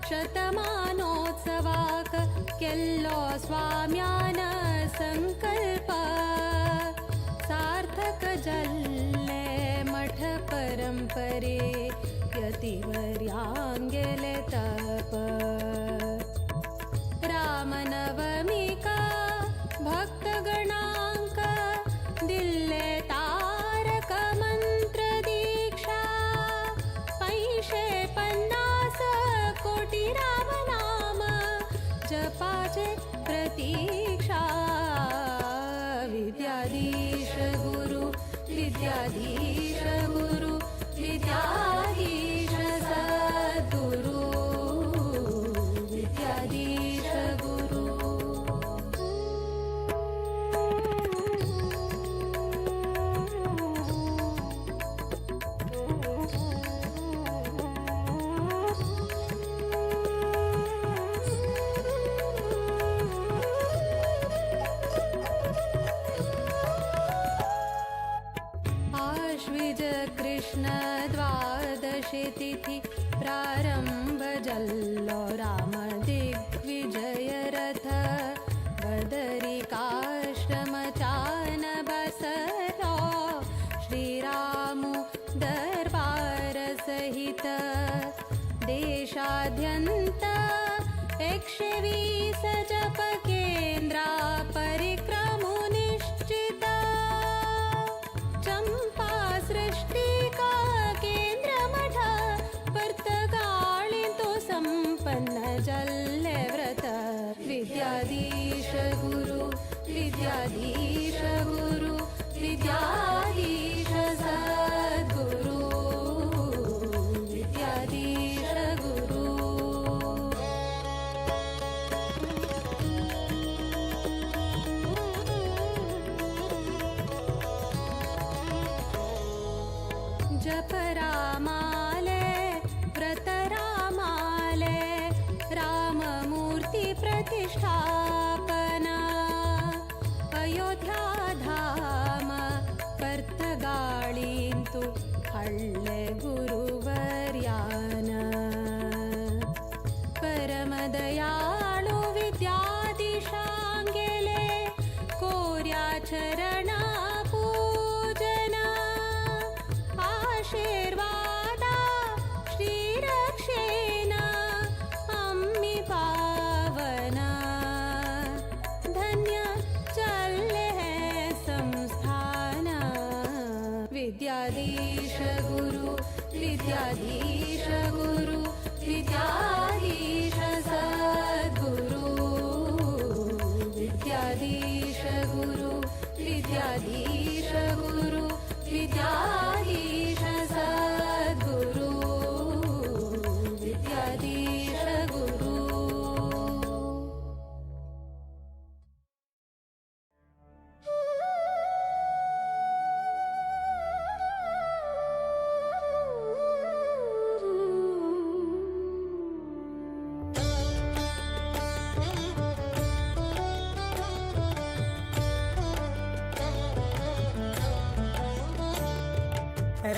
शतमानोत्सवाक केल्लो स्वाम्यान संकल्प सार्थक जल्ले मठ परंपरे. परे यतिवर्यांगेले तप। रामनवमिका भक्तगणांक दिल्ले तारक मंत्र दीक्षा। 550 कोटी राम नाम जपाचे प्रतीक्षा। विद्याधीश गुरु विद्याधीश गुरु विद्याधीश सद्गुरु विद्याधीश गुरु। आश्विज कृष्ण द्वादशी तिथि प्रारंभ जल्लो राम दिग्विजय रथ। बदरिकाश्रम चान बसलो श्रीरामु दरबार सहित। देशाद्यंत 120 जप केंद्रा परिक्रमु निश्चित। चंपा सृष्टिका केंद्र मठ पर्तगाळिंतु संपन्न जल्ले व्रत। विद्याधीश गुरु विद्याधीश गुरु विद्याधीश सद्गुरु विद्याधीश गुरु। जप रामाले व्रत रामाले राममूर्ति प्रतिष्ठापना। अयोध्या धाम पर्तगाळिंतु हಳ್ಳೆ गुरुवर्यान। परमदयाळु विद्याधीशांगेले कोर्या चरण पूजन। आशीर्वादा श्रीरक्षेण अम्मी पावना। धन्य चले है संस्थान। विद्याधीश गुरु विद्याधीश गुरु विद्याधीश सद्गुरु विद्याधीश गुरु विद्याधीश गुरु विद्याधीश सद्गुरु विद्याधीश गुरु।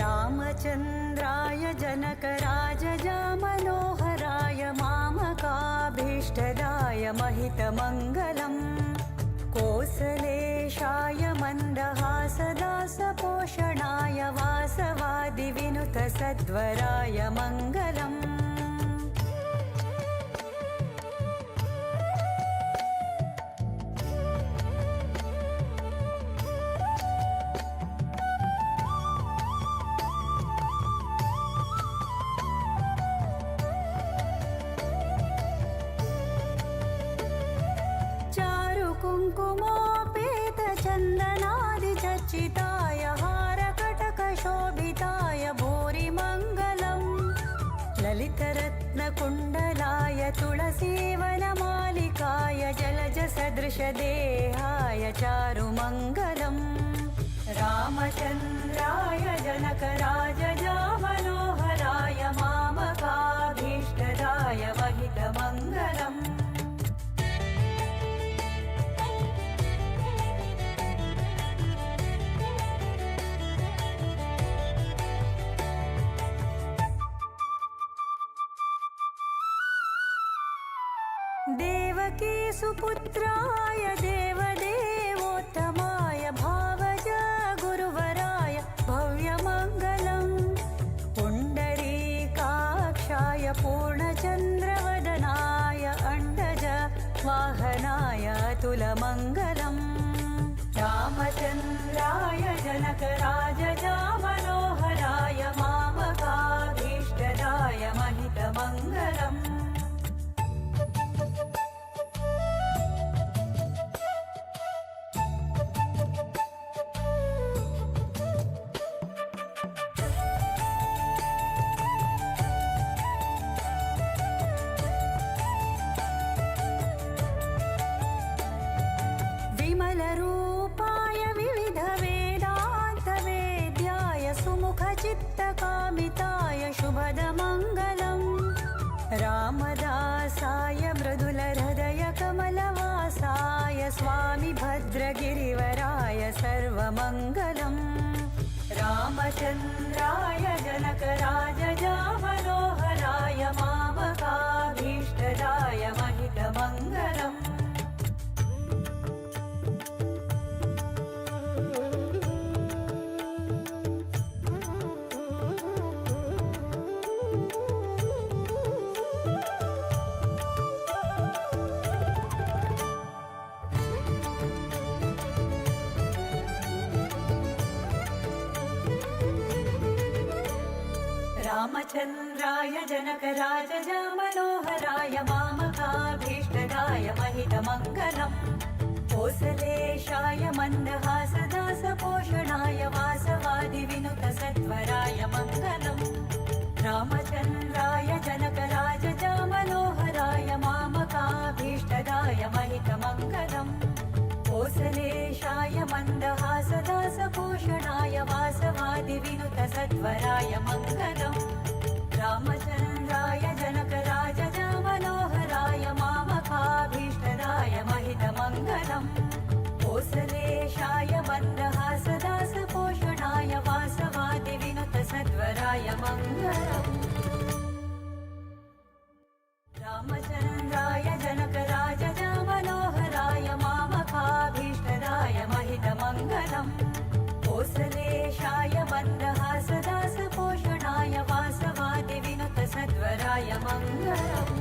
रामचन्द्राय जनकराजजामनोहराय मामकाभीष्टदाय महितमङ्गलम्। कोसलेशाय मन्दहासदासपोषणाय वासवादिविनुतसद्वराय मङ्गलम्। कुङ्कुमोपेतचन्दनादिचर्चिताय हारकटकशोभिताय भूरिमङ्गलम्। ललितरत्नकुण्डलाय तुलसीवनमालिकाय जलजसदृशदेहाय चारुमङ्गलम्। रामचन्द्राय जनकराजजामनोहराय मामकाभीष्टदाय महितमङ्गलम्। देवकी सुपुत्राय देवदेवोत्तमाय भावज गुरुवराय भव्यमङ्गलम्। रघुकुलमङ्गलम्। रामचन्द्राय जनकराजजामनोहराय मामकाभीष्टदाय महितमङ्गलम्। विमलरूपाय विविधवेदान्तवेद्याय सुमुखचित्तकामिताय शुभदमङ्गलम्। रामदासाय मृदुलहृदयकमलवासाय स्वामि भद्रगिरिवराय सर्वमङ्गलम्। रामचन्द्राय जनकराजजामनोहराय मामकाभीष्टदाय महितमङ्गलम्। रामचन्द्राय जनकराजजामनोहराय मामकाभीष्टदाय महितमङ्गलम्। कोसलेशाय मन्दहासदासपोषणाय वासवादिविनुतसत्वराय मङ्गलम्। रामचन्द्राय जनकराजजामनोहराय मामकाभीष्टदाय महितमङ्गलम्। कोसलेशाय मन्दहासदासपोषणाय वासवादिविनुतसत्वराय मङ्गलम्। रामचन्द्राय जनकराजजामनोहराय मामकाभीष्टदाय महितमङ्गलम्। कोसलेशाय मन्दहासदासपोषणाय वासवादिविनुतसद्वराय मङ्गलम्। रामचन्द्राय जनकराजजामनोहराय मामकाभीष्टदाय महितमङ्गलम्। कोसलेशाय मन्दहासदासपोषणाय वासवादिविनुतसद्वराय मङ्गलम्।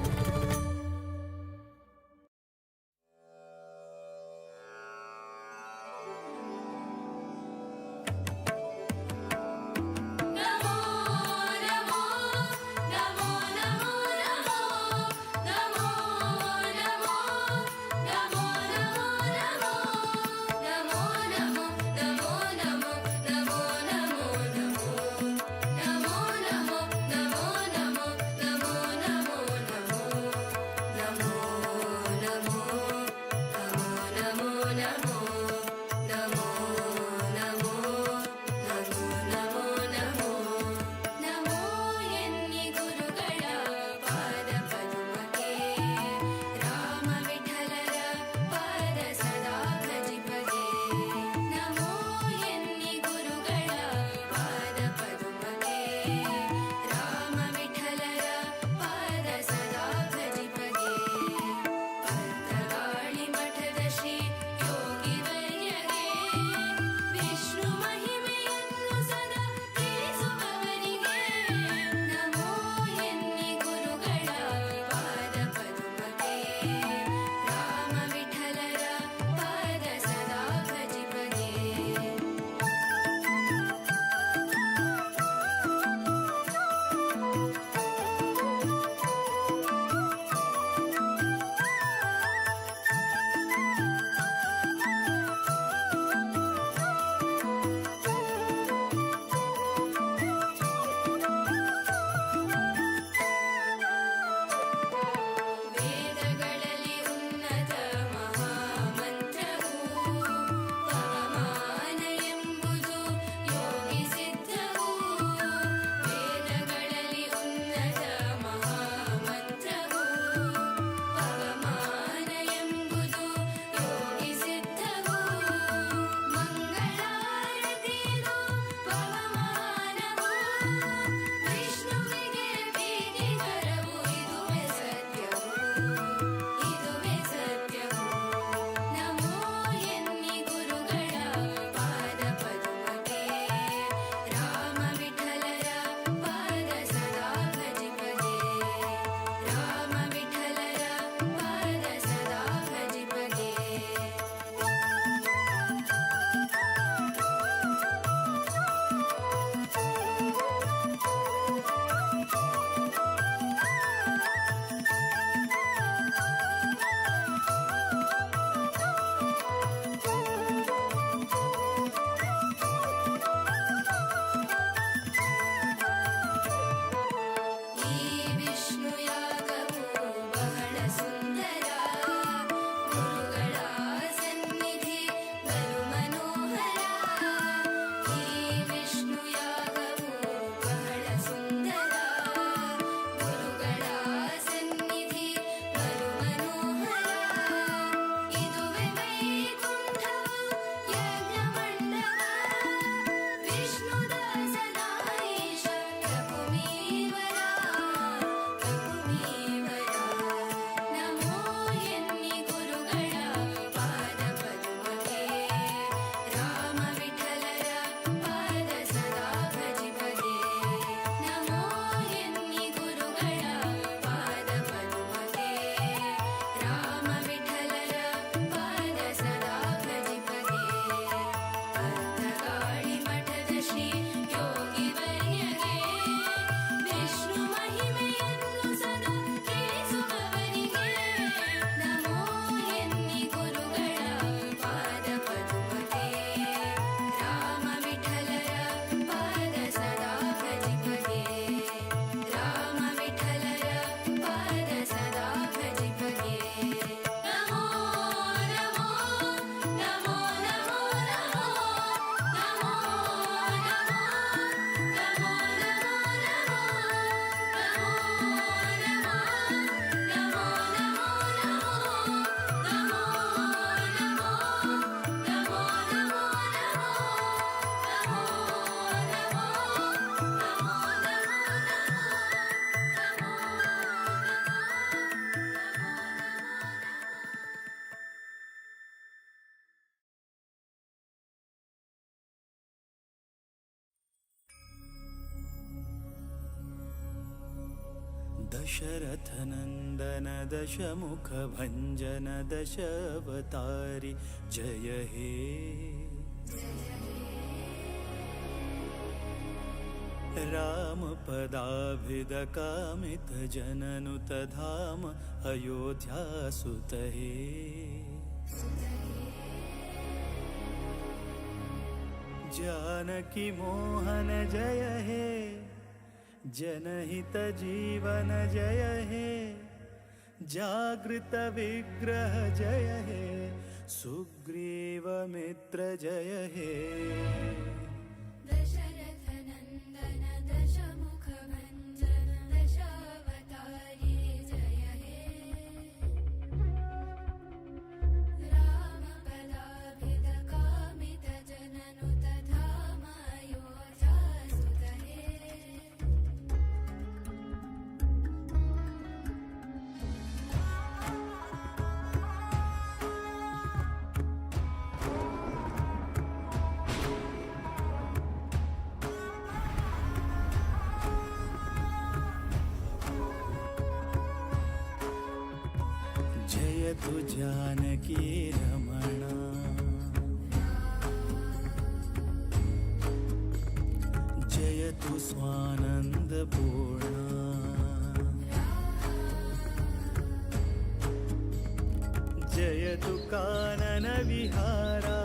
दशरथनन्दन दशमुखभञ्जन दशावतारि जय हे। रामपदाभिदकामितजननुतधाम अयोध्यासुत हे। जानकी मोहन जय हे, जनहित जीवन जय हे, जागृत विग्रह जय हे, सुग्रीव मित्र जय हे। दशरथनन्दन दशमुखभञ्जन दशावतारी जय हे। रामपदाभिदकामितजननुतधाम अयोध्यासुत हे। जयतु जानकी रमणा, जयतु स्वानन्द पूर्णा, जयतु कानन विहारा,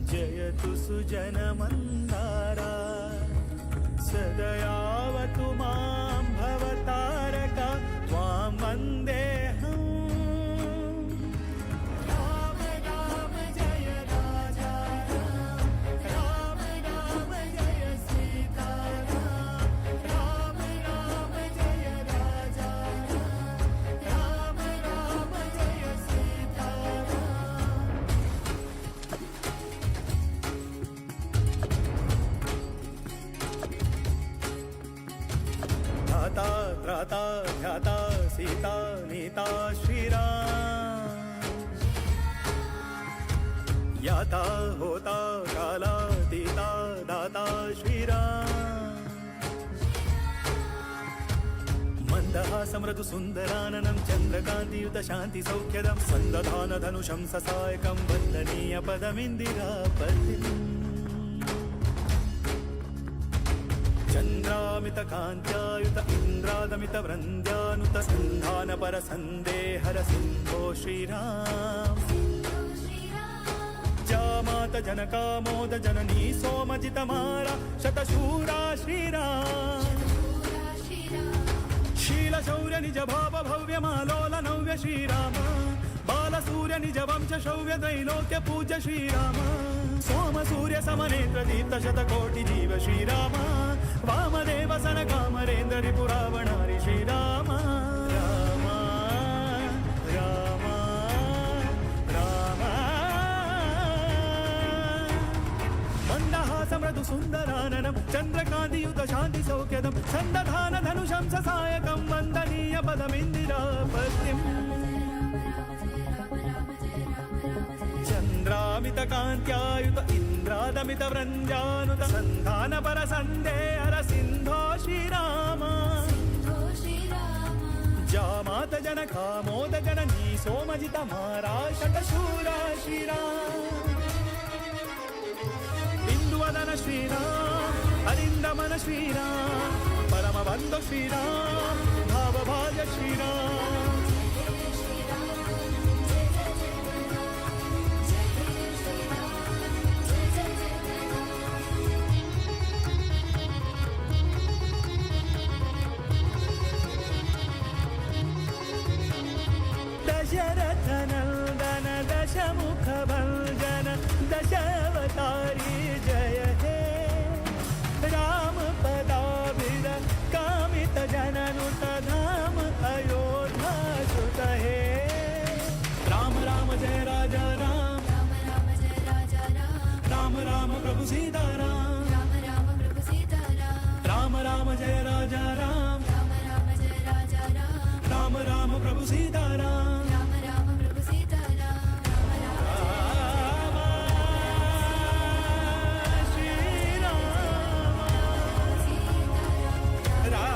जयतु सुजन मन्दारा, सदयावतु मां भवतारका त्वां वन्देऽहम्। राम राम जय राजा राम, राम राम जय सीता राम, राम राम जय राजा राम, राम राम जय सीता राम। धाता त्राता ध्याता सीता नीता श्रीराम, याता होता कालातीता दाता श्रीराम। मन्दहासमृदु सुन्दराननं चन्द्रकान्तियुत शान्ति सौख्यदं सन्दधान धनुषं ससायकं वन्दनीय पदमिन्दिरापतिम्। चन्द्रामित कान्त्यायुत इन्द्रादमित वृन्द्यानुत सन्धान पर सन्देहर सिन्धो श्रीराम। सिन्धु श्रीराम। जामात जनकामोद जननी सोमजितमारा शतशूरा श्रीराम। शतशूरा श्रीराम। शीलशौर्य निज भाव भव्यमालोल नव्य श्रीराम, बालसूर्य निज वंश शौर्य त्रैलोक्य पूज्य श्रीराम, सोम सूर्य समनेत्र दीप्त शतकोटि जीव श्रीराम, वामदेव सन कामरेन्द्र रिपुरावणारि श्रीराम। राम राम राम। मन्दहासमृदु सुन्दराननं चन्द्रकान्तियुत शान्ति सौख्यदं सन्दधान धनुषं ससायकं वन्दनीय पदमिन्दिरापतिम्। चन्द्रामित कान्त्यायुत इन्द्रादमित वृन्द्यानुत सन्धान पर सन्देहर सिन्धो श्रीराम। सिन्धो श्रीराम। जामात जनकामोद जननी सोमजित मारा शतशूरा श्रीराम। बिन्दुवदन श्रीराम, अरिन्दमन श्रीराम, परमबन्धु श्रीराम, भावभाज श्रीराम। जय श्रीराम जय जय जगन्नाथ, जय श्रीराम जय जय जगन्नाथ। दशरथनन्दन दशमुखभञ्जन दशावतारी जय हे। रामपदाभिद कामित जननुत धाम अयोध्यासुत हे। राम राम जय राजा राम, राम राम जय राजा राम, राम राम प्रभु सीता राम, राम राम प्रभु सीता राम, राम राम जय राजा राम, राम राम जय राजा राम, राम राम प्रभु सीता राम। राम राम प्रभु सीता राम, राम राम राम श्री राम सीता राम। राम।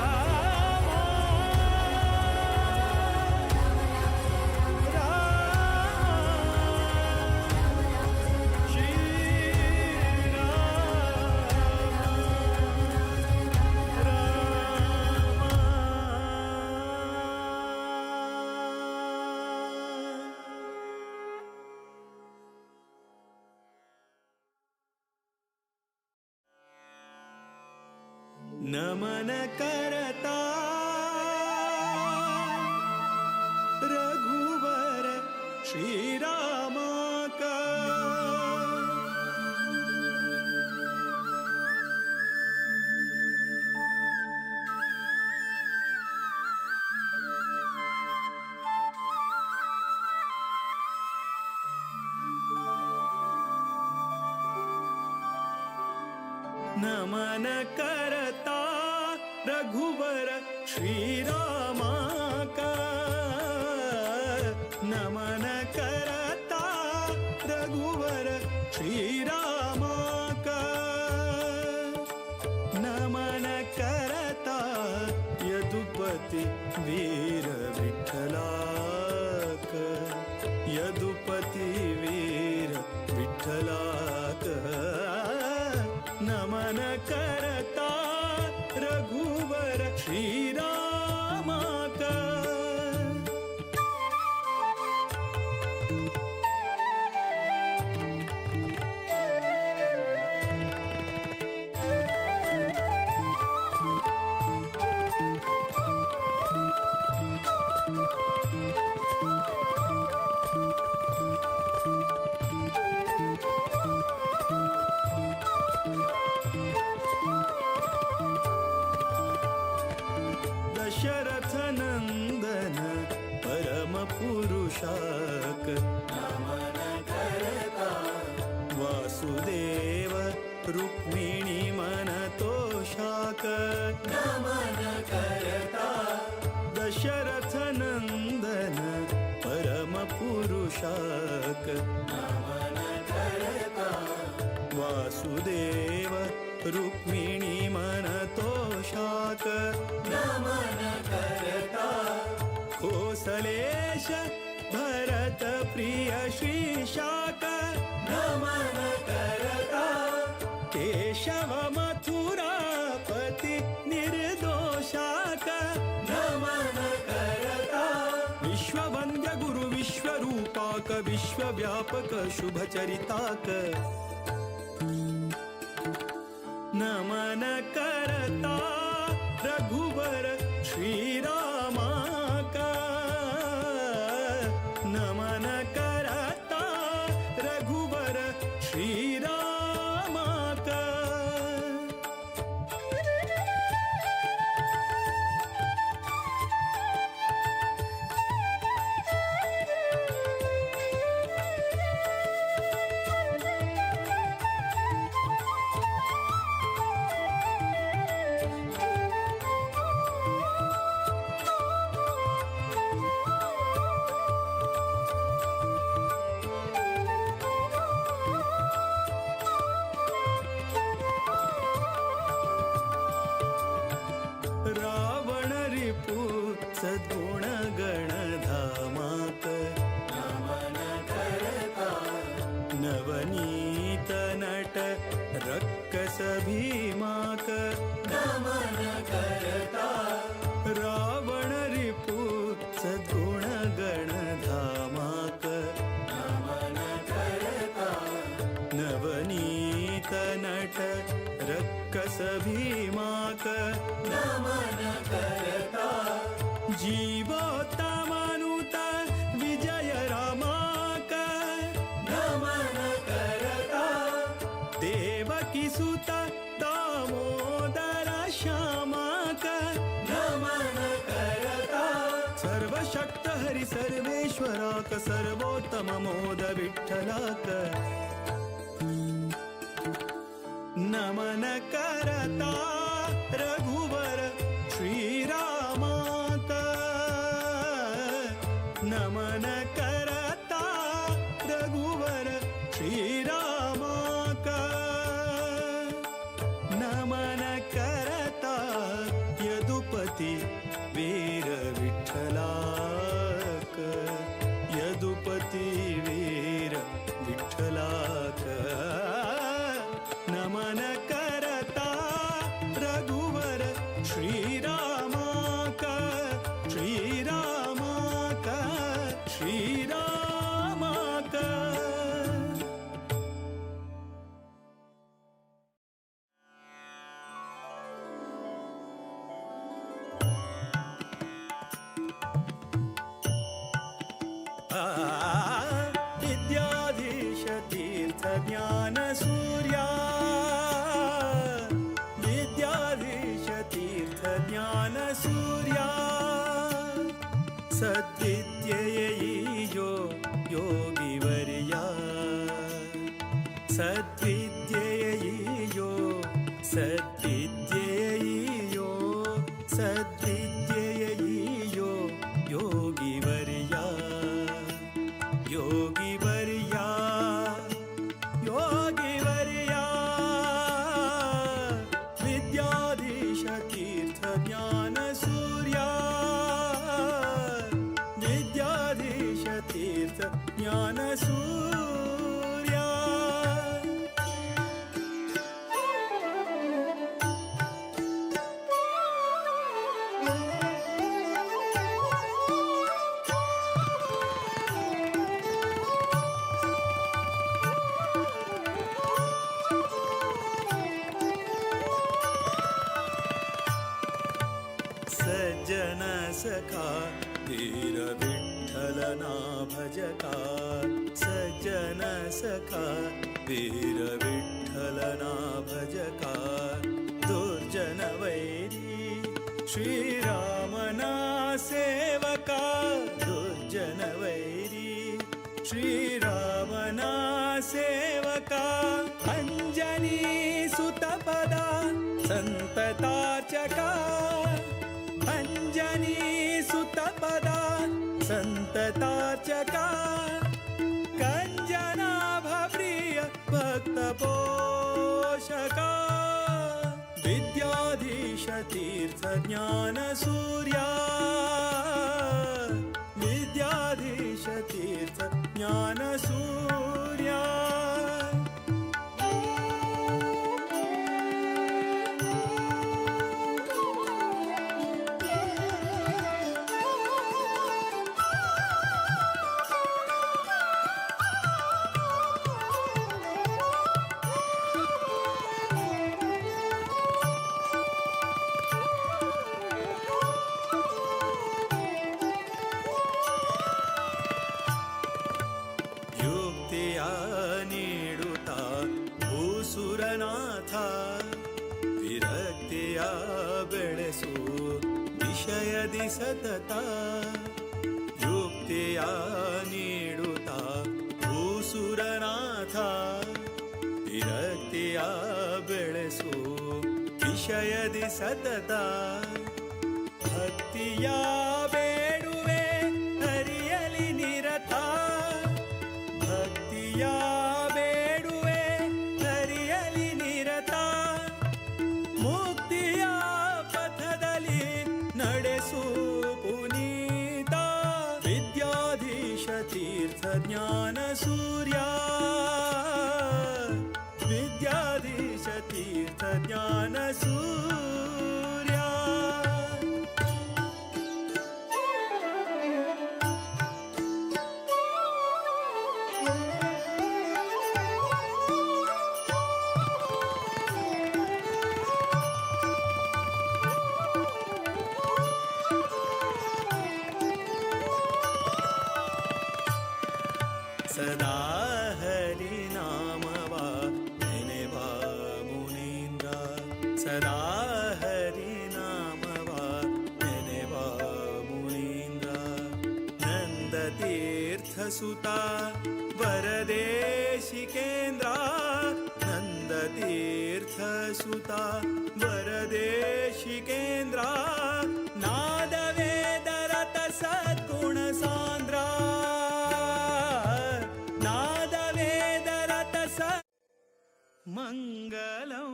नमन करता रघुवर श्रीरामाक। नमन करता रघुवर श्रीरामाक। नमन करता रघुवर श्रीरामाक। नमन करता यदुपति वीर विठ्ठलाक। यदुपति वीर विठ्ठलाक। नमन करता रघुवर श्रीरामाक। दशरथ नंदन परम पुरुषाक। नमन करता वासुदेव रुक्मिणी मन तोषाक। नमन करता दशरथ नंदन परम पुरुषाक। नमन करता वासुदेव रुक्मिणी मन तोषाक। नमन करता कोसलेश भरत प्रिय श्रीशाक। नमन करता केशव मथुरापति निर्दोषाक। नमन करता विश्ववंद्य गुरु विश्वरूपाक विश्वव्यापक शुभचरिताक। नमन करता रघुवर श्रीरामाक। नमन करता रघुवर श्रीरामाक। रावण रिपु सद्गुण गणधामाक। नमन करता नवनीत नट रक्कस भीमाक। नमन करता रावण रिपु सद्गुण गणधामाक। नमन करता नवनीत नट रक्कस भीमाक। नमन करता जीवोत्तमनुत विजय रामाक। नमन करता देवकी सुत दामोदर श्यामाक। नमन करता सर्वशक्त हरि सर्वेश्वराक सर्वोत्तम मोद विठ्ठलाक। नमन करता रघुवर श्रीरामाक। नमन करता रघुवर श्रीरामाक। नमन करता यदुपति वीर विठ्ठलाक। यदुपति वीर विठ्ठलाक। नमन करता रघुवर श्रीरामाक। श्रीरामाक श्रीरामाक। ಸದ್ವಿದ್ಯೆಯೋ ಸದ್ವಿದ್ಯೆಯೋ ಸದ್ವಿದ್ಯೆಯೋ ಯೋಗಿವರ್ಯ ಯೋಗಿವರ್ಯ ಯೋಗಿವರ್ಯ ವಿದ್ಯಾಧೀಶ ತೀರ್ಥ ಜ್ಞಾನ ಸೂರ್ಯ ವಿದ್ಯಾಧೀಶ ತೀರ್ಥ ಜ್ಞಾನ ಸೂರ್ಯ. ಸಜ್ಜನ ಸಖಾ ಧೀರ ವಿಠಲನ ಭಜಕ, ಸಜ್ಜನ ಸಖಾ ವೀರ ವಿಠಲನ ಭಜಕ, ದುರ್ಜನ ವೈರಿ ಶ್ರೀರಾಮನ ಸೇವಕ, ದುರ್ಜನ ವೈರಿ ಶ್ರೀರಾಮನ ಸೇವಕ, ಅಂಜನಿ ಸುತಪದ ಸಂತತಾರ್ಚಕ, ಅಂಜನಿ ಸುತಪದ ಸಂತತಾರ್ಚಕ, ಕಂಜನಾಭ ಪ್ರಿಯ ಭಕ್ತ ಪೋಷಕ, ವಿದ್ಯಾಧೀಶ ತೀರ್ಥ ಜ್ಞಾನ ಸೂರ್ಯ, ವಿದ್ಯಾಧೀಶ ತೀರ್ಥ ಜ್ಞಾನ ಸೂರ್ಯ. ಯುಕ್ತಿಯ ನೀಡುತ್ತ ಭೂಸುರನಾಥ, ವಿರಕ್ತಿಯ ಬೆಳೆಸು ವಿಷಯದಿ ಸತತ, ಯುಕ್ತಿಯ ನೀಡುತ್ತ ಭೂಸುರನಾಥ, ವಿರಕ್ತಿಯ ಬೆಳೆಸು ವಿಷಯದಿ ಸತತ, ಭಕ್ತಿಯ ಬೇಡುವೆ ಹರಿಯಲಿ ನಿರತ, ಭಕ್ತಿಯ ಬೇಡುವೆ ಹರಿಯಲಿ ನಿರತ, ಮುಕ್ತಿಯ ಪಥದಲ್ಲಿ ನಡೆಸು ಪುನೀತ, ವಿದ್ಯಾಧೀಶ ತೀರ್ಥ ಜ್ಞಾನ ಸೂರ್ಯ, ವಿದ್ಯಾಧೀಶ ತೀರ್ಥ ಜ್ಞಾನ ಸೂರ್ಯ. ಸದಾ ಹರಿ ನಾಮವ ನೆನೆವ ಮುನೀಂದ್ರ, ಸದಾ ಹರಿ ನಾಮವ ನೆನೆವ ಮುನೀಂದ್ರ, ನಂದ ತೀರ್ಥ ಸುತ ವರದೇಶಿಕೇಂದ್ರ, ನಂದ ತೀರ್ಥ ಸುತ ವರದೇಶಿಕೇಂದ್ರ, ನಾದ ವೇದ ರತ ಸದ್ಗುಣ ಸಾಂದ್ರ, ನಾದ ವೇದ ರತ ಸ ಮಂಗಲಂ.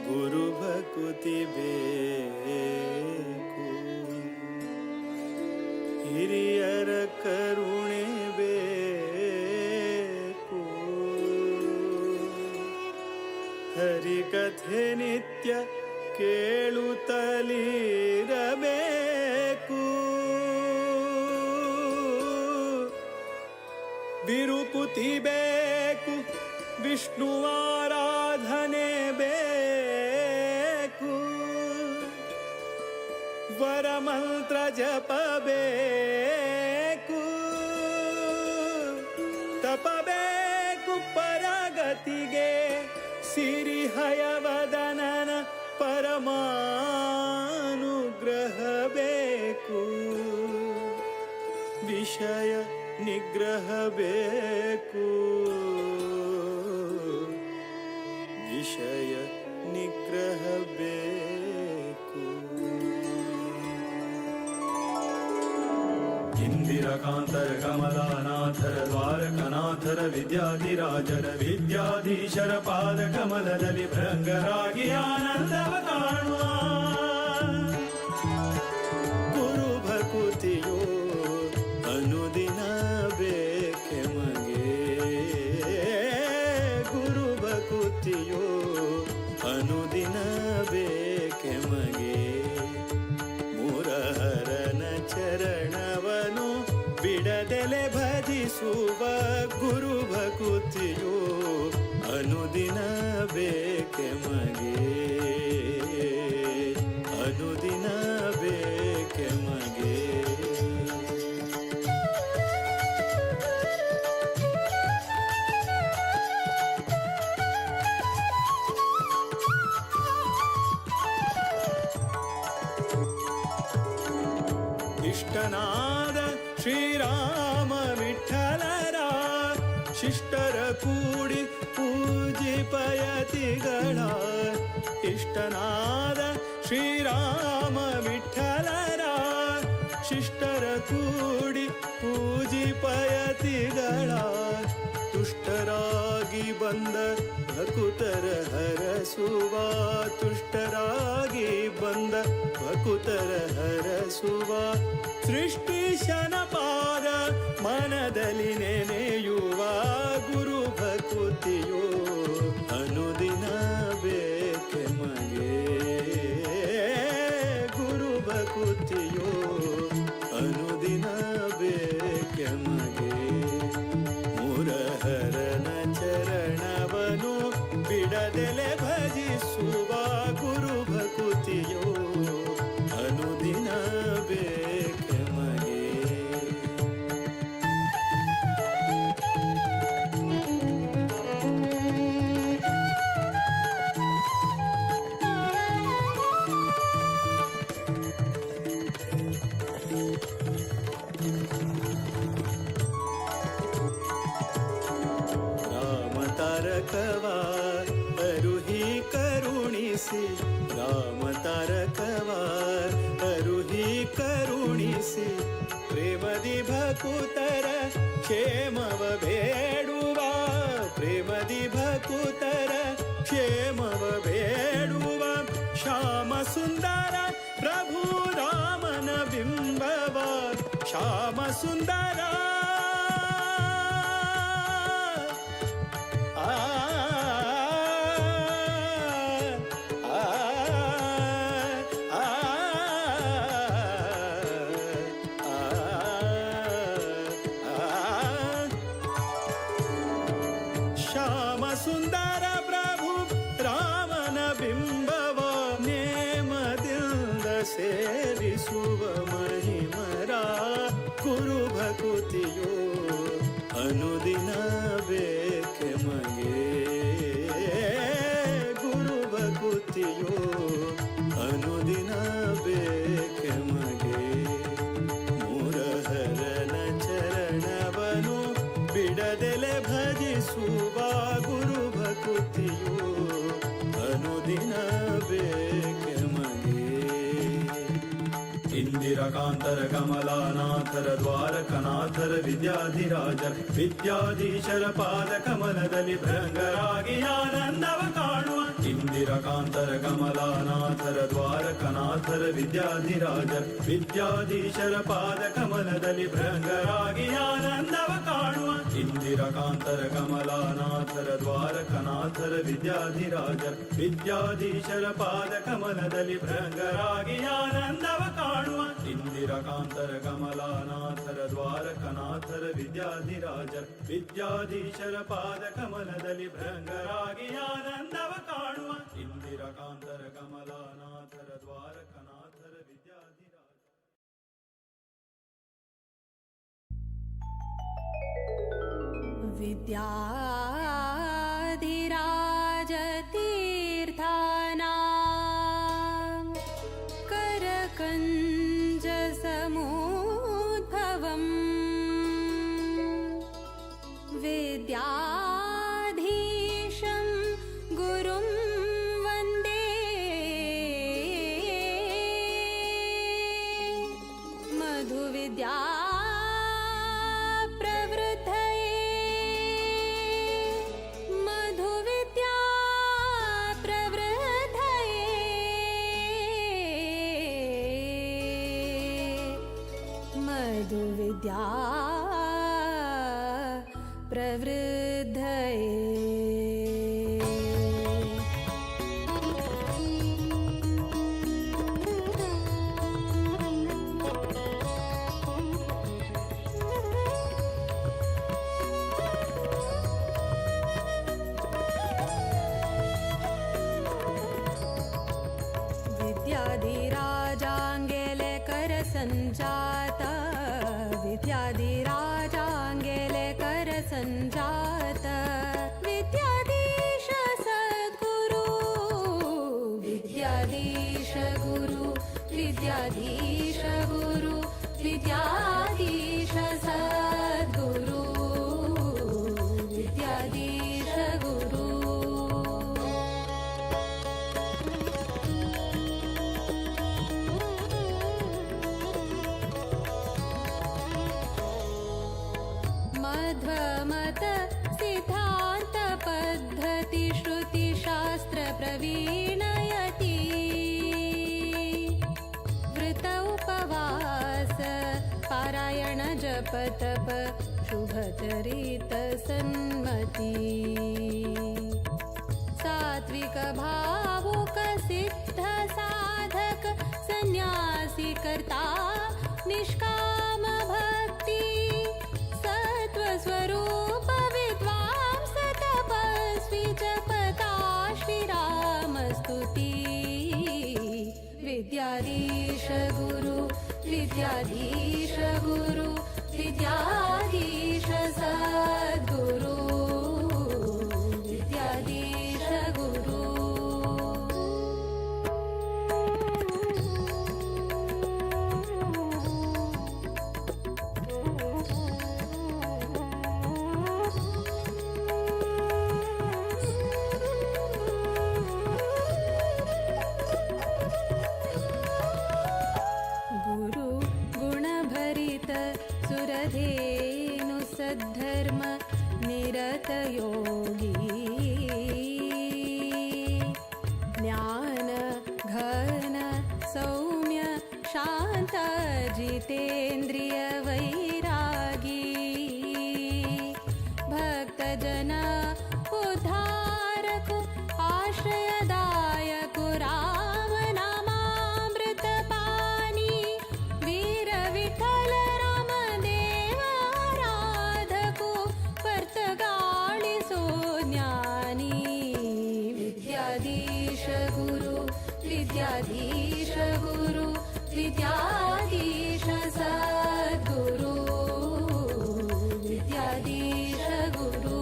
ಗುರು ಭಕುತಿ ಬೇಕು, ಹಿರಿಯರ ಕರುಣೆ ಬೇಕು, ಹರಿಕಥೆ ನಿತ್ಯ ಕೇಳುತ್ತಲಿರಬೇಕು, ಬಿರುಕುತಿ ಬೇಕು, ವಿಷ್ಣುವಾರಾಧನೆ ಬೇಕು. ವರಮಂತ್ರ ಜಪಬೇಕು, ತಪಬೇಕು ಪರಗತಿಗೆ. ಸಿರಿ ಹಯವದನನ ಪರಮಾನುಗ್ರಹ ಬೇಕು, ವಿಷಯ ನಿಗ್ರಹ ಬೇಕು, ವಿಷಯ ನಿಗ್ರಹ ಬೇಕು. ಇಂದಿರಕಾಂತರ ಕಮಲಾನಾಥರ ದ್ವಾರಕನಾಥರ ವಿದ್ಯಾಧಿರಾಜರ ವಿದ್ಯಾಧೀಶರ ಪಾದ ಕಮಲದಲ್ಲಿ ಭೃಂಗರಾಗಿ ಆನಂದವ ಕಾಣುವ. ಗುರು ಭಕುತಿಯೋ ಅನುದಿನ ಬೇಕೆ ಮಗೆ, ಗುರು ಭಕುತಿಯೋ ಅನುದಿನ ಬೇಕೆ ಮಗೆ. ಮುರಹರನ ಚರಣವನು ಬಿಡದೆಲೆ ಭಜಿಸುವ ಗುರು ಭಕುತಿಯೋ ಅನುದಿನ ಬೇಕೆ ಮಗೆ, ಅನುದಿನ ಬೇಕೆ ಮಗೆ. ಇಷ್ಟನಾದ ಶ್ರೀರಾಮ ವಿಠಲರ ಶಿಷ್ಟರ ಕೂಡಿ ಪೂಜಿಪಯತಿಗಳ, ಇಷ್ಟನಾದ ಶ್ರೀರಾಮ ವಿಠಲರ ಶಿಷ್ಟರ ಕೂಡಿ ಪೂಜಿಪಯತಿಗಳ, ತುಷ್ಟರಾಗಿ ಬಂದ ಭಕುತರ ಹರಸುವ, ತುಷ್ಟರಾಗಿ ಬಂದ ಭಕುತರ ಹರಸುವ, ಸೃಷ್ಟಿಶನ ಪಾದ ಮನದಲ್ಲಿ ನೆನೆಯುವ ಗುರು ಭಕುತಿಯೋ ಅನುದಿನ ಬೇಕೆ ಮಗೆ, ಗುರು ಭಕುತಿಯೋ ಅನುದಿನ ಬೇಕೆ ಮಗೆ. ಮುರಹರನ ಚರಣವನು ಬಿಡದೆಲೆ ಭಜಿಸುವ ಗುರು ಭಕುತಿಯೋ ಅನುದಿನ ಬೇಕೆ ಮಗೆ. ರಾಮ ತಾರಕವ ಅರುಹಿ ಕರುಣಿಸಿ, ರಾಮ ತಾರಕವ ಅರುಹಿ ಕರುಣಿಸಿ, ಪ್ರೇಮದಿ ಭಕುತರ ಕ್ಷೇಮವ ಬೇಡುವ, ಪ್ರೇಮದಿ ಭಕುತರ ಕ್ಷೇಮವ ಬೇಡುವ, ಶ್ಯಾಮ ಸುಂದರ ಪ್ರಭು ರಾಮನ ಬಿಂಬವ, ಶ್ಯಾಮ ಸುಂದರ ಆ ಆ ಆ ಆ ಶ್ಯಾಮ ಸುಂದರ ಪ್ರಭು ರಾಮನ ಬಿಂಬವ ನೇಮದಿಂದ ಸೇವಿಸುವ ಮಹಿಮರ ಗುರು ಭಕುತಿಯೋ ಅನುದಿನ ಬೇಕೆ ಮಗೆ, ಗುರು ಭಕುತಿಯೋ ಅನುದಿನ ಬೇಕೆ ಮಗೆ. ಮುರಹರನ ಚರಣವನು ಬಿಡದೆಲೆ ಭಜಿಸುವ ಗುರು ಭಕುತಿಯೋ ಅನುದಿನ ಬೇಕೆ ಮಗೆ. ಇಂದಿರಕಾಂತರ ಕಮಲಾನಾಥರ ದ್ವಾರಕನಾಥರ ವಿದ್ಯಾಧಿರಾಜರ ವಿದ್ಯಾಧೀಶರ ಪಾದ ಕಮಲದಲ್ಲಿ ಭೃಂಗರಾಗಿ ಆನಂದವ ಕಾಣುವ. ಇಂದಿರಕಾಂತರ ಕಮಲಾನಾಥರ ದ್ವಾರಕನಾಥರ ವಿದ್ಯಾಧಿರಾಜರ ವಿದ್ಯಾಧೀಶರ ಪಾದ ಕಮಲದಲ್ಲಿ ಭೃಂಗರಾಗಿ ಆನಂದವ ಕಾಣುವ. ಇಂದಿರಕಾಂತರ ಕಮಲಾನಾಥರ ದ್ವಾರಕನಾಥರ ವಿದ್ಯಾಧಿರಾಜರ ವಿದ್ಯಾಧೀಶರ ಪಾದ ಕಮಲದಲ್ಲಿ ಭೃಂಗರಾಗಿ ಆನಂದವ ಕಾಣುವ. ಇಂದಿರಕಾಂತರ ಕಮಲಾನಾಥರ ದ್ವಾರಕನಾಥರ ವಿದ್ಯಾಧಿರಾಜರ ವಿದ್ಯಾಧೀಶರ ಪಾದ ಕಮಲದಲ್ಲಿ ಭೃಂಗರಾಗಿ ಆನಂದವ ಕಾಣುವ. ಇಂದಿರಕಾಂತರ ಕಮಲಾನಾಥರ ದ್ವಾರಕನಾಥರ ವಿದ್ಯಾಧಿ विद्याधिराजतीर्थानां करकञ्जसमुद्भवम् विद्याधीशं गुरुं वन्दे मधुविद्या प्रवृद्धये मधुविद्या प्रवृद्धये मधुविद्या प्रवृद्धये। विद्याधिराजाङ्गेले करसञ्जात विद्याधिराजाङ्गेले करसञ्जात विद्याधीश सद्गुरु विद्याधीश गुरु विद्याधीश गुरु विद्याधीश सद्गुरु विद्याधीश गुरु। मध्वमत सिद्धान्त पद्धति श्रुतिशास्त्र प्रवीणयति वृत उपवास पारायण जप तप शुभचरित सन्मति सात्विक भावुक सिद्ध साधक संन्यासी कर्ता निष्काम भक्ति सत्त्वस्वरूप विद्वांस तपस्वी जपता श्रीरामस्तुति विद्याधीश गुरु विद्याधीश गुरु विद्याधीश सद्गुरु विद्याधीश गुरु। गुरु गुणभरित सुरधेनु सद्धर्म निरत योगी ज्ञान घन सौम्य शान्त जितेन्द्रिय वैरागी भक्तजन उद्धारक आश्रयदायक राम नामामृतपानी वीर विठ्ठल रामदेव आराधको पर्तगाळिसो ज्ञानी विद्याधीश गुरु विद्याधीश गुरु विद्याधीश सद्गुरु विद्याधीश गुरु।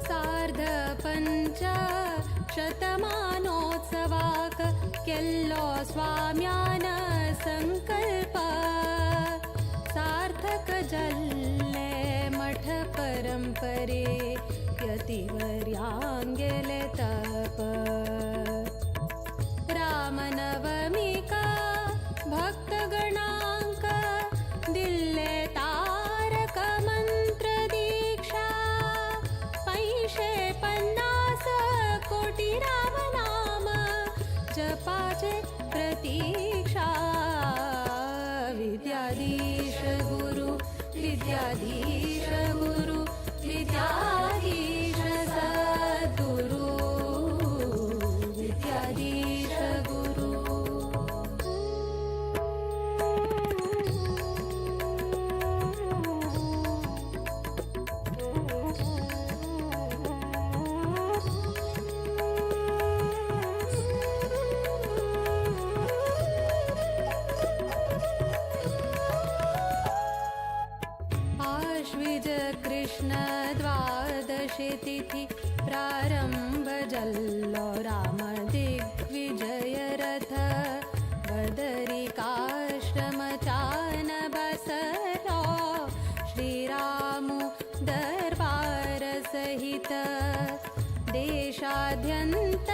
सार्ध पञ्च शतमानोत्सवाक केल्लो स्वाम्यान संकल्प सार्थक जल्ले मठ परंपरे यतिवर्यांगेले तप रामनवमिका भक्तगणांक दिल्ले तारक मंत्र दीक्षा 550 कोटी राम नाम जपाचे प्रतीक्षा विद्याधीश गुरु विद्याधीश गुरु विद्याधीश सद्गुरु विद्याधीश गुरु। कृष्ण द्वादशी तिथि प्रारंभ जल्लो राम दिग्विजय रथ बदरिकाश्रम चान बसलो श्रीरामु दरबार सहित देशाद्यंत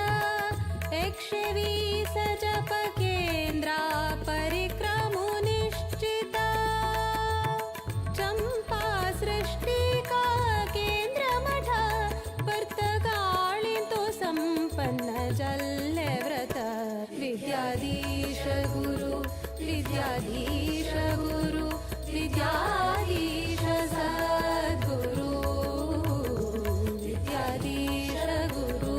120 जप केंद्रा परिक्रमु निश्चित चंपा सृष्टिका केंद्र मठ पर्तगाळिंतु संपन्न जल्ले व्रत विद्याधीश गुरु विद्याधीश गुरु विद्याधीश सद्गुरु विद्याधीश गुरु।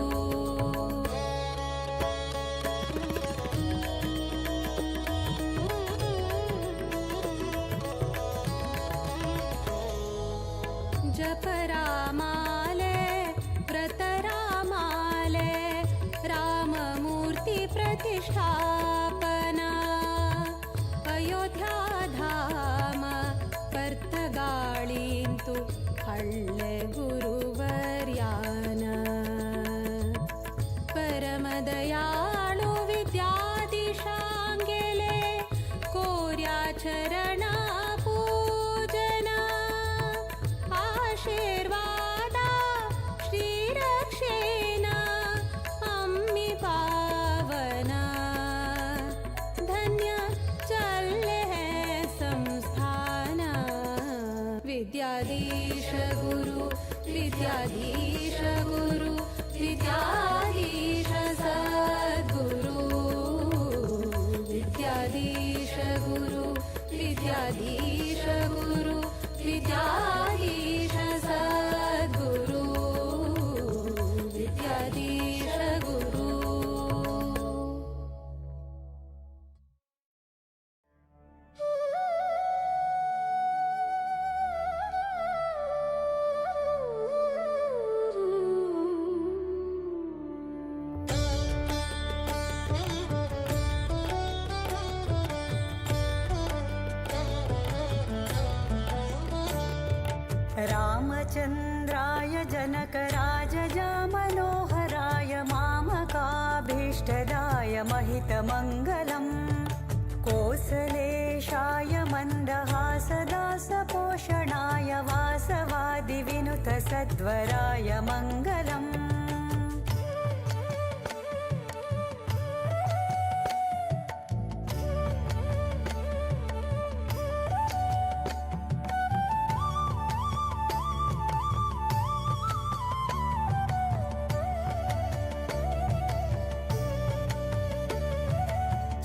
जप रामाले व्रत रामाले राममूर्ति प्रतिष्ठापना अयोध्या धाम पर्तगाळिंतु हಳ್ಳೆ गुरुवर्यान परमदयाळु विद्याधीशांगेले कोर्या चरणा पूजना आशीर्वादा श्रीरक्षेना अम्मी पावना धन्य चले है संस्थाना विद्याधीश गुरु विद्याधीश गुरु विद्याधीश सद्गुरु विद्याधीश गुरु विद्याधीश गुरु विद्याधीश सद्गुरु विद्याधीश गुरु। रामचन्द्राय जनकराजजामनोहराय मामकाभीष्टदाय महितमङ्गलम् कोसलेशाय मन्दहासदासपोषणाय वासवादिविनुतसद्वराय मङ्गलम्।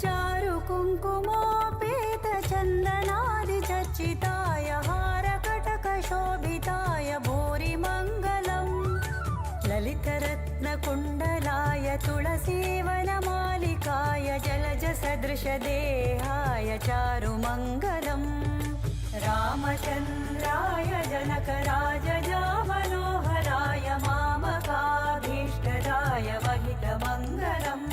चारुकुङ्कुमोपेतचन्दनादिचर्चिताय हारकटकशोभिताय भूरिमङ्गलम् ललितरत्नकुण्डलाय तुलसीवनमालिकाय जलजसदृशदेहाय चारुमङ्गलम्। रामचन्द्राय जनकराजजामनोहराय मामकाभीष्टदाय महितमङ्गलम्।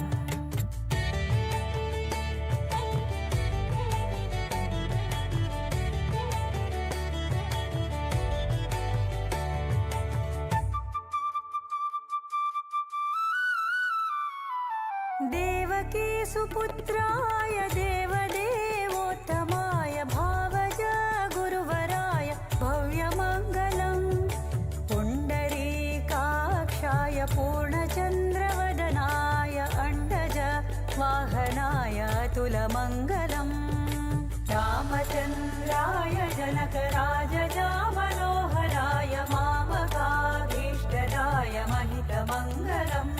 देवकी सुपुत्राय देवदेवोत्तमाय भावज गुरुवराय भव्यमङ्गलम् पुण्डरीकाक्षाय पूर्णचन्द्रवदनाय अण्डज वाहनाय अतुलमङ्गलम्। रामचन्द्राय जनकराजजामनोहराय मामकाभीष्टदाय महितमङ्गलम्।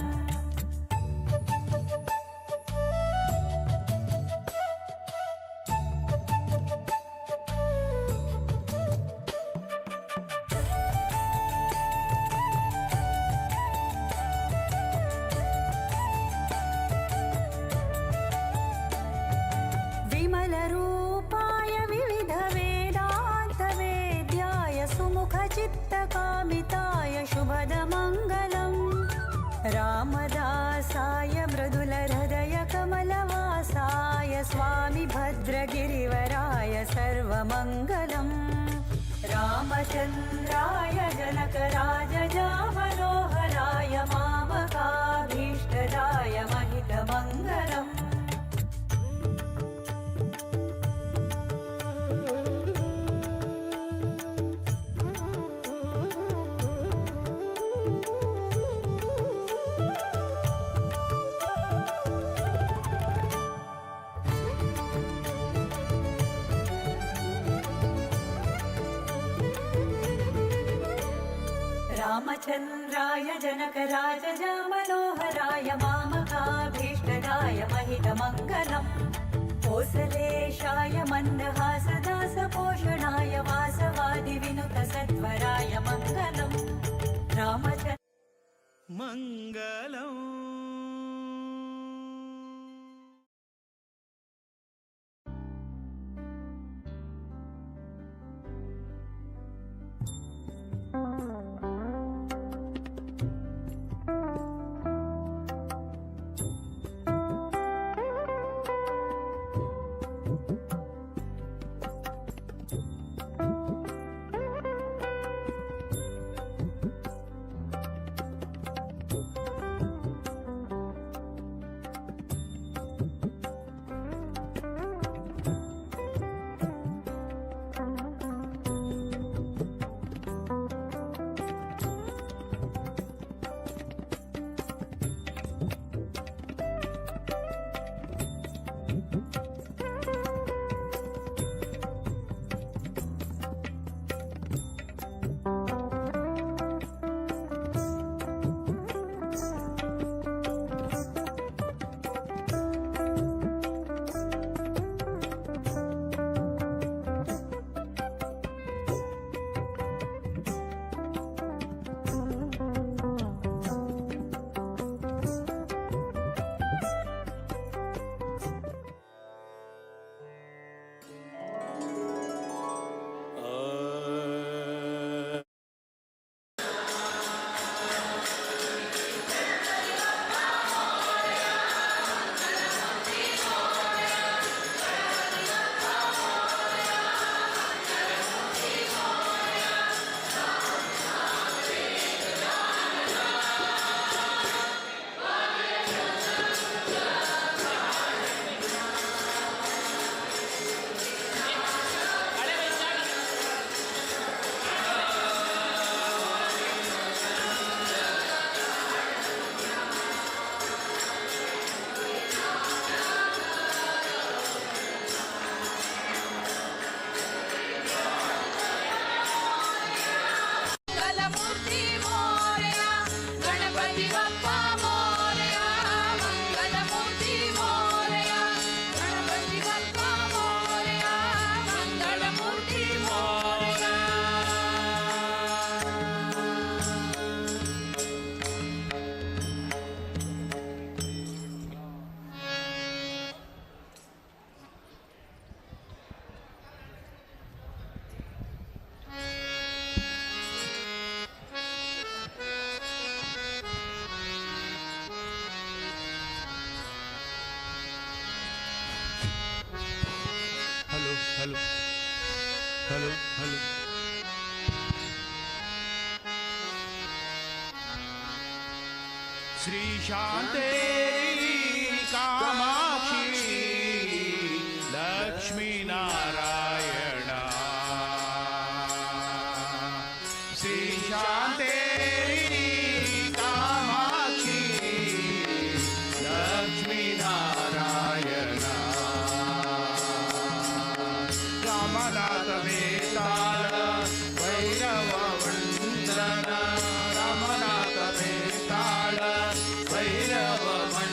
विमलरूपाय विविधवेदान्तवेद्याय सुमुखचित्तकामिताय शुभदमङ्गलम् रामदासाय मृदुलहृदयकमलवासाय स्वामि भद्रगिरिवराय सर्वमङ्गलम्। रामचन्द्राय जनकराजजामनोहराय मामकाभीष्टदाय महितमङ्गलम्। रामचन्द्राय जनकराजजामनोहराय मामकाभीष्टदाय महितमङ्गलम्। कोसलेशाय मन्दहासदासपोषणाय वासवादिविनुतसत्वराय मङ्गलम्। रामचन्द्र मङ्गलम्। Mangalmurti Morya, Ganpati Bappa Morya, Mangalmurti Morya, Ganpati Bappa Morya, Mangalmurti Morya. Hello hello hello hello. Shri Shanteri Kamakshi Lakshmi Narayana. Shri Shanteri Kamakshi Lakshmi Narayana. Ramnath Betal Bhairav Vandana. Ramnath Betal Bhairav Vandana.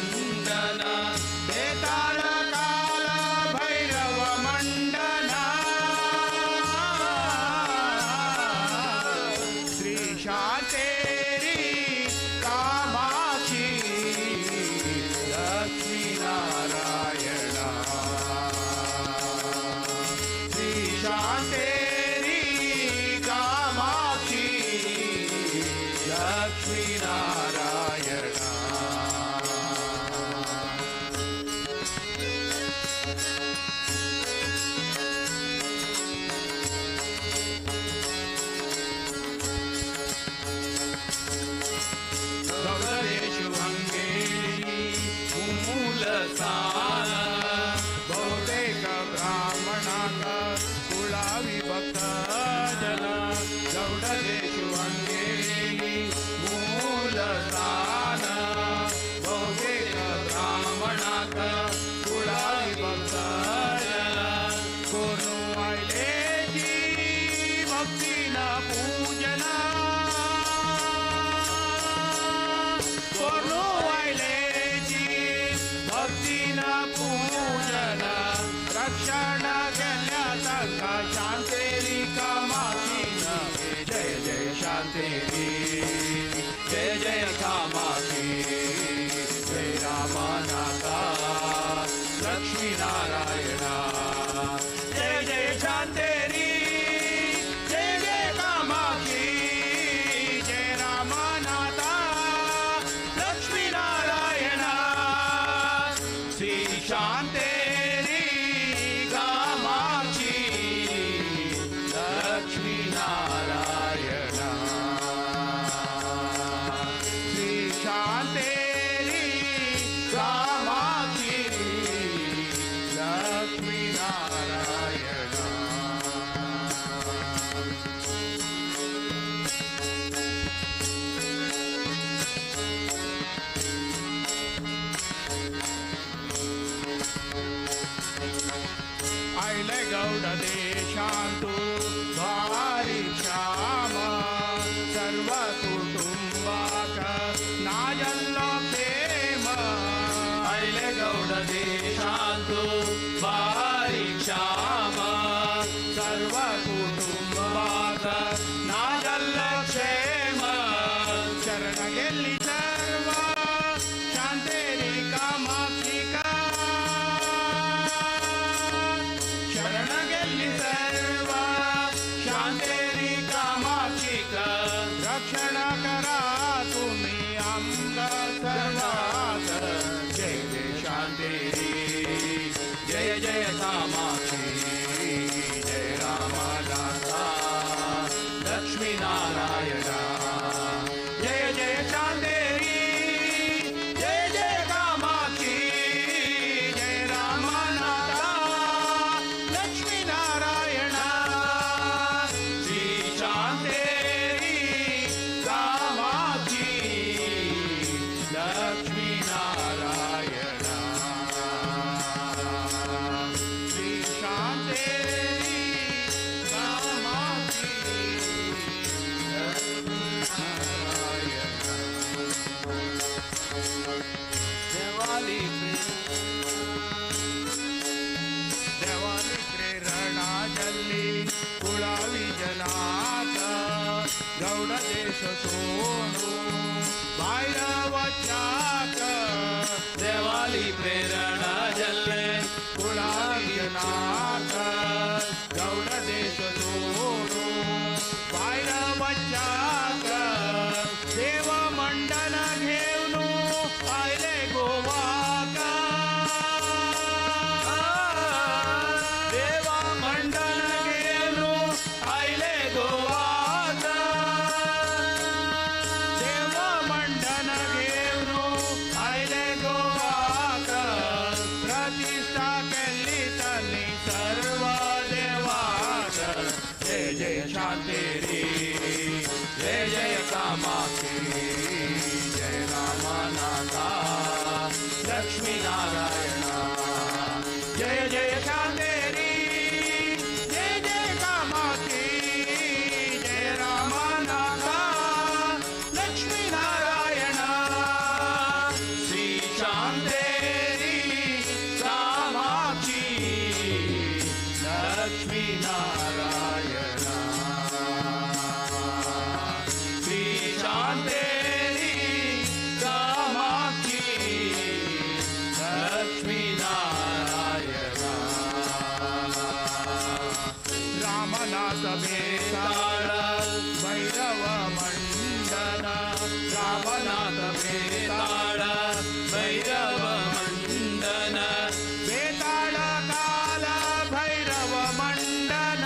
Gaud देशांतु भारी श्याम सर्व कुटुंबाक नाजल्लो क्षेम आयले गौड देशांतु भारी श्याम सर्व कुटुंबाक नाजल्लो क्षेम शरण गेल्ली सर्व शांतेरी कामाक्षिका शरण गेल्ली सर्व शांतेरी कामाक्षिका रक्षण करा तुम्ही आमका सर्वात जय जय शांतेरी जय जय कामाक्षी जय रामनाथा लक्ष्मी नारायण जय जय शांतेरी जय जय कामाक्षी जय रामनाथा लक्ष्मी नारायण श्री शांतेरी कामाक्षी लक्ष्मी नारायण श्री शांतेरी कामाक्षी देवाली देवाली प्रेरणा जल्ली कुळावी जनात गौड देश सोडू भैरवचाक देवाली प्रेरणा जल्ले कुळावी जनात गौड देश सोडू भैरवचाक देव मंडन घेऊन आयले गोवाका देवा मंडन घेऊन आयले गोवाका देव मंडन घेऊन आयले गोवाक प्रतिष्ठा केल्ली तांणी सर्व देवाक जय जय शांतेरी जय जय कामाक्षी जय रामनाथा लक्ष्मी नारायण जय जय शांतेरी जय जय कामाक्षी जय रामनाथा लक्ष्मी नारायण श्री शांतेरी कामाक्षी लक्ष्मी नारायण श्री शांतेरी कामाक्षी लक्ष्मी नारायण रामनाथ बेताळ भैरव मंडन रामनाथ बेताळ बेताळ भैरव मंडन बेताळ काल भैरव मंडन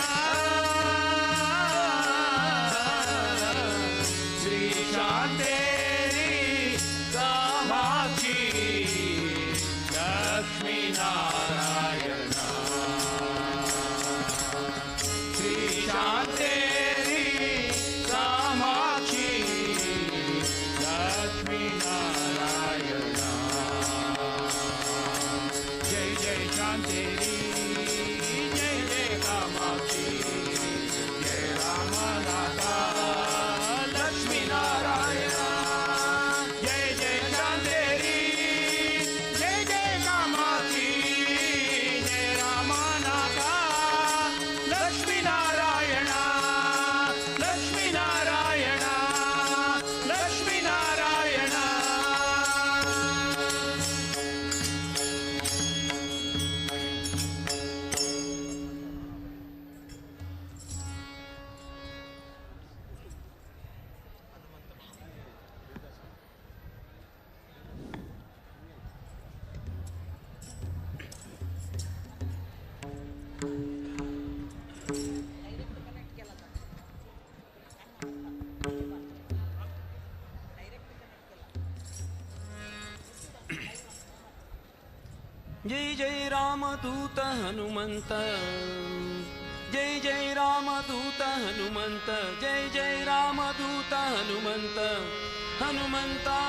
श्री शांतेरी कामाक्षी लक्ष्मी नारायण श्री शांतेरी कामाक्षी लक्ष्मी नारायण जय जय शांतेरी जय जय कामाक्षी जय रामनाथा लक्ष्मी नारायण जय जय शांतेरी जय जय कामाक्षी जय रामनाथा लक्ष्मी नारायण लक्ष्मी नारायण लक्ष्मी नारायण जय जय रामदूत हनुमंत जय जय रामदूत हनुमंत जय जय रामदूत हनुमंत हनुमंता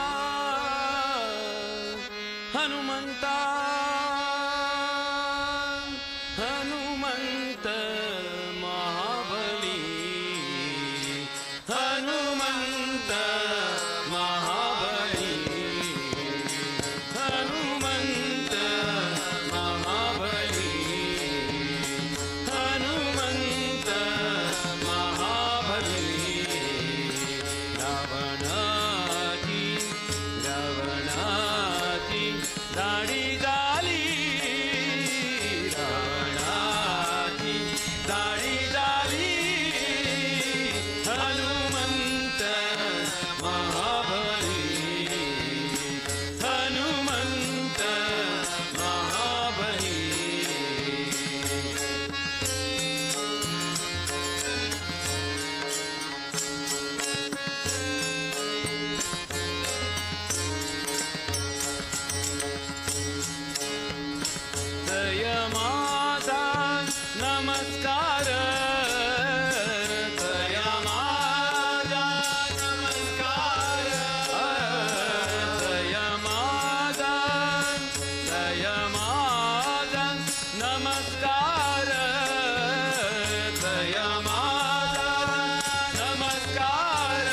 हनुमंता हनुमंत। दाढी झाली, रावणाची दाढी झाली, हनुमंत महाबली, हनुमंत महाबली. जय माझा नमस्कार, जय माझा नमस्कार, जय माझा, जय माझा नमस्कार, जय माझा नमस्कार,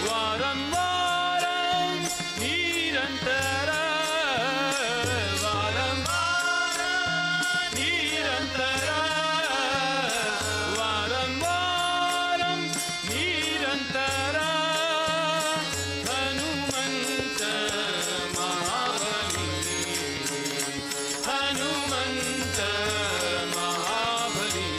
वारंवार निरंतर, वारंवार निरंतर, वारंवार निरंतर, हनुमंत महाबली, हनुमंत महाबली.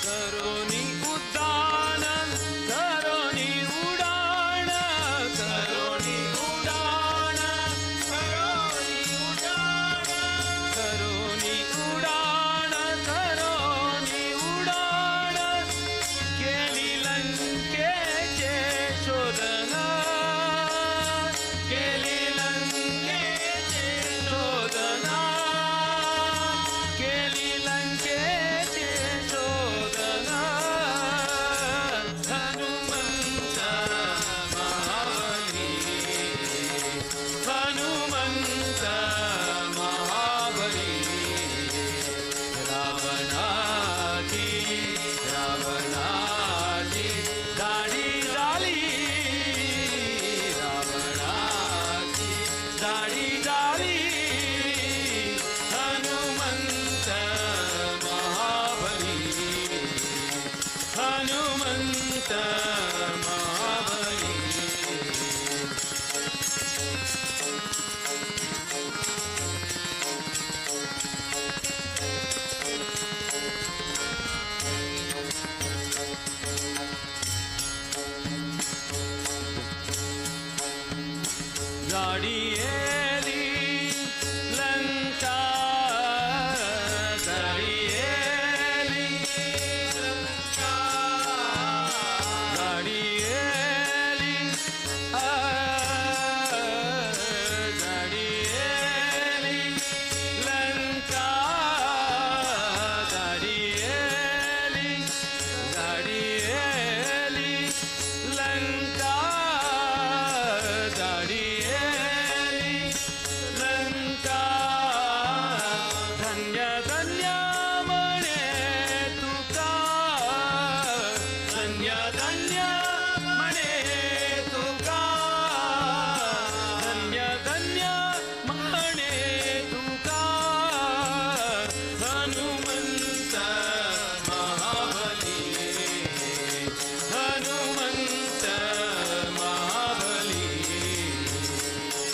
करोनी उद्दान, करोनी उडान, करोनी उडान, करोनी उडान, करोनी उडान, करोनी उडान, केली लंकेचे शोधन, केली लंकेचे शोधन, केली लंकेचे शोधन, हनुमंत महाबली, हनुमंत महाबली, रावणाची, रावणाची दाढी झाली, रावणाची दाढी झाली, हनुमंत महाबली, हनुमंत महाबली. जाडियेली लंका, जाडियेली लंका, जाडियेली, जाडियेली लंका, जाडियेली, जाडियेली लंका, जाडियेली लंका, धन्य धन्य म्हणे तुका, धन्य धन्य म्हणे तुका, धन्य धन्य म्हणे तुका, हनुमंत महाबली, हनुमंत महाबली,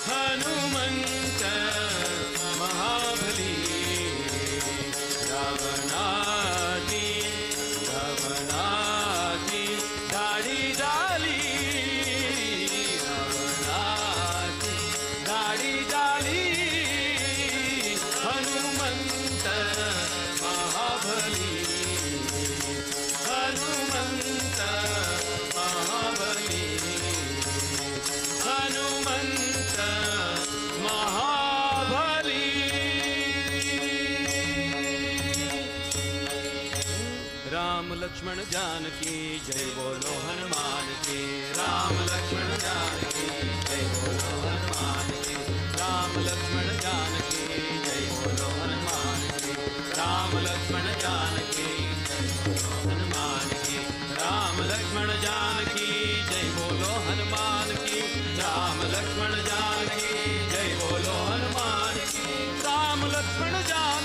हनुमंत महाबली, रावणाची, रावणाची दाढी झाली, रावणाची दाढी झाली, हनुमंत महाबली, हनुमंत महाबली, हनुमंत महाबली. राम लक्ष्मण जानकी जय बोलो हनुमान की, राम लक्ष्मण जानकी जय बोलो हनुमान की, राम लक्ष्मण जानकी जय बोलो हनुमान की, राम लक्ष्मण जानकी जय बोलो हनुमान की, राम लक्ष्मण जानकी जय बोलो हनुमान की, राम लक्ष्मण जानकी जय बोलो हनुमान की, राम लक्ष्मण जानकी.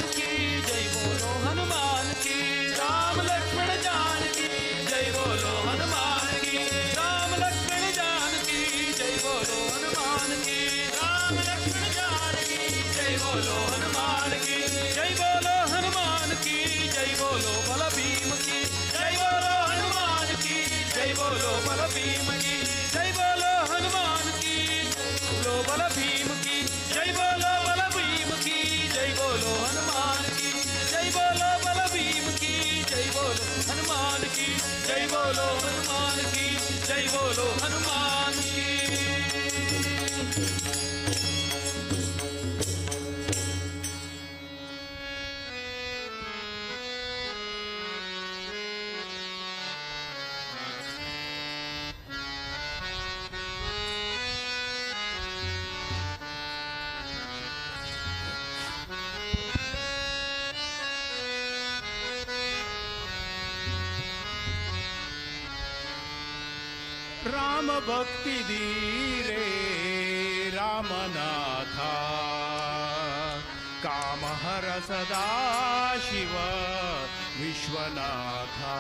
हनुमान की जय बोलो हनुमान की जय बोलो हनुमान की। राम भक्ति धीरे रामनाथा, काम हर सदा शिव विश्वनाथा।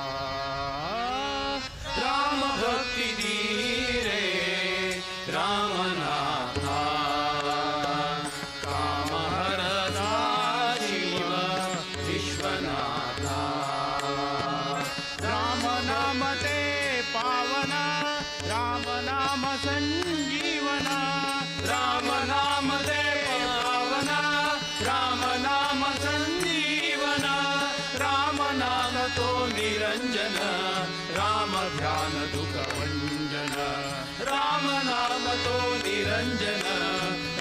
राम भक्ति धीरे रामनाथा, काम हर सदा शिव विश्वनाथा। राम नाम ते पावना, राम नाम संजीवना, राम नाम ते पावना, राम नाम संजीवना, राम नाम तो निरंजन, राम ध्यान दुख भंजन, राम नाम तो निरंजन,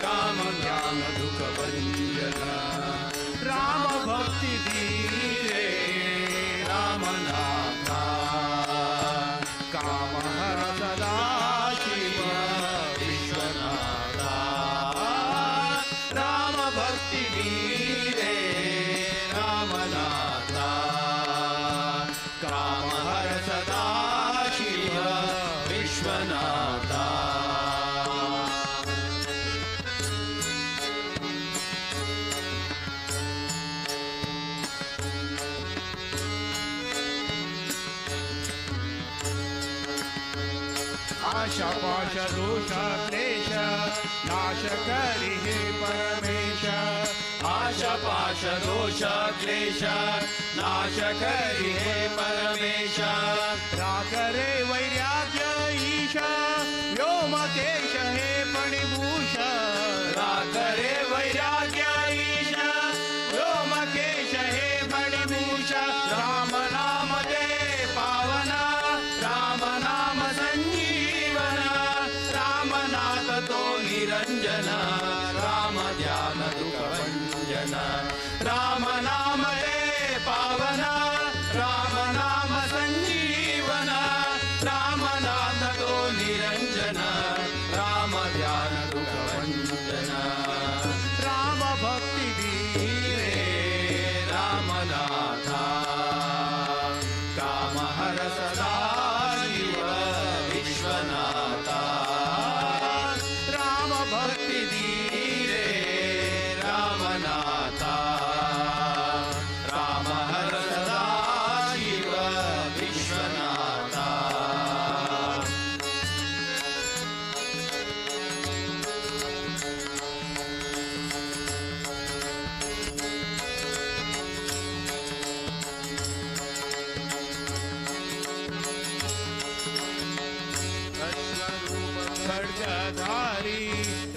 राम ध्यान दुख भंजन। राम भक्ति धीरे रामनाथा, काम हर सदा शिव विश्वनाथा। राम भक्ति धीरे रामनाथा, काम हर सदा शिव विश्वनाथा। आशा पाश दोष क्लेश नाश करि हे परमेश, आशा पाश दोष क्लेश नाश करि हे परमेश। राखरे वैराग्य ईश व्योमकेश हे फणिभूष, राखरे वैराग्य ईश व्योमकेश हे फणिभूष। राम नाम ते पावना, राम नाम संजीवना, रामनाथ तो निरंजन, राम ध्यान दुख भंजन। राम नाम ते पावना, राम नाम संजीवना, रामनाथ तो निरंजन, राम ध्यान दुख भंजन। राम भक्ति धीरे रामनाथा, काम हर सदा शिव विश्वनाथा। राम भक्ति धीरे रामनाथा, राम हर सदा शिव विश्वनाथा। अश्वरूप खड्गधारी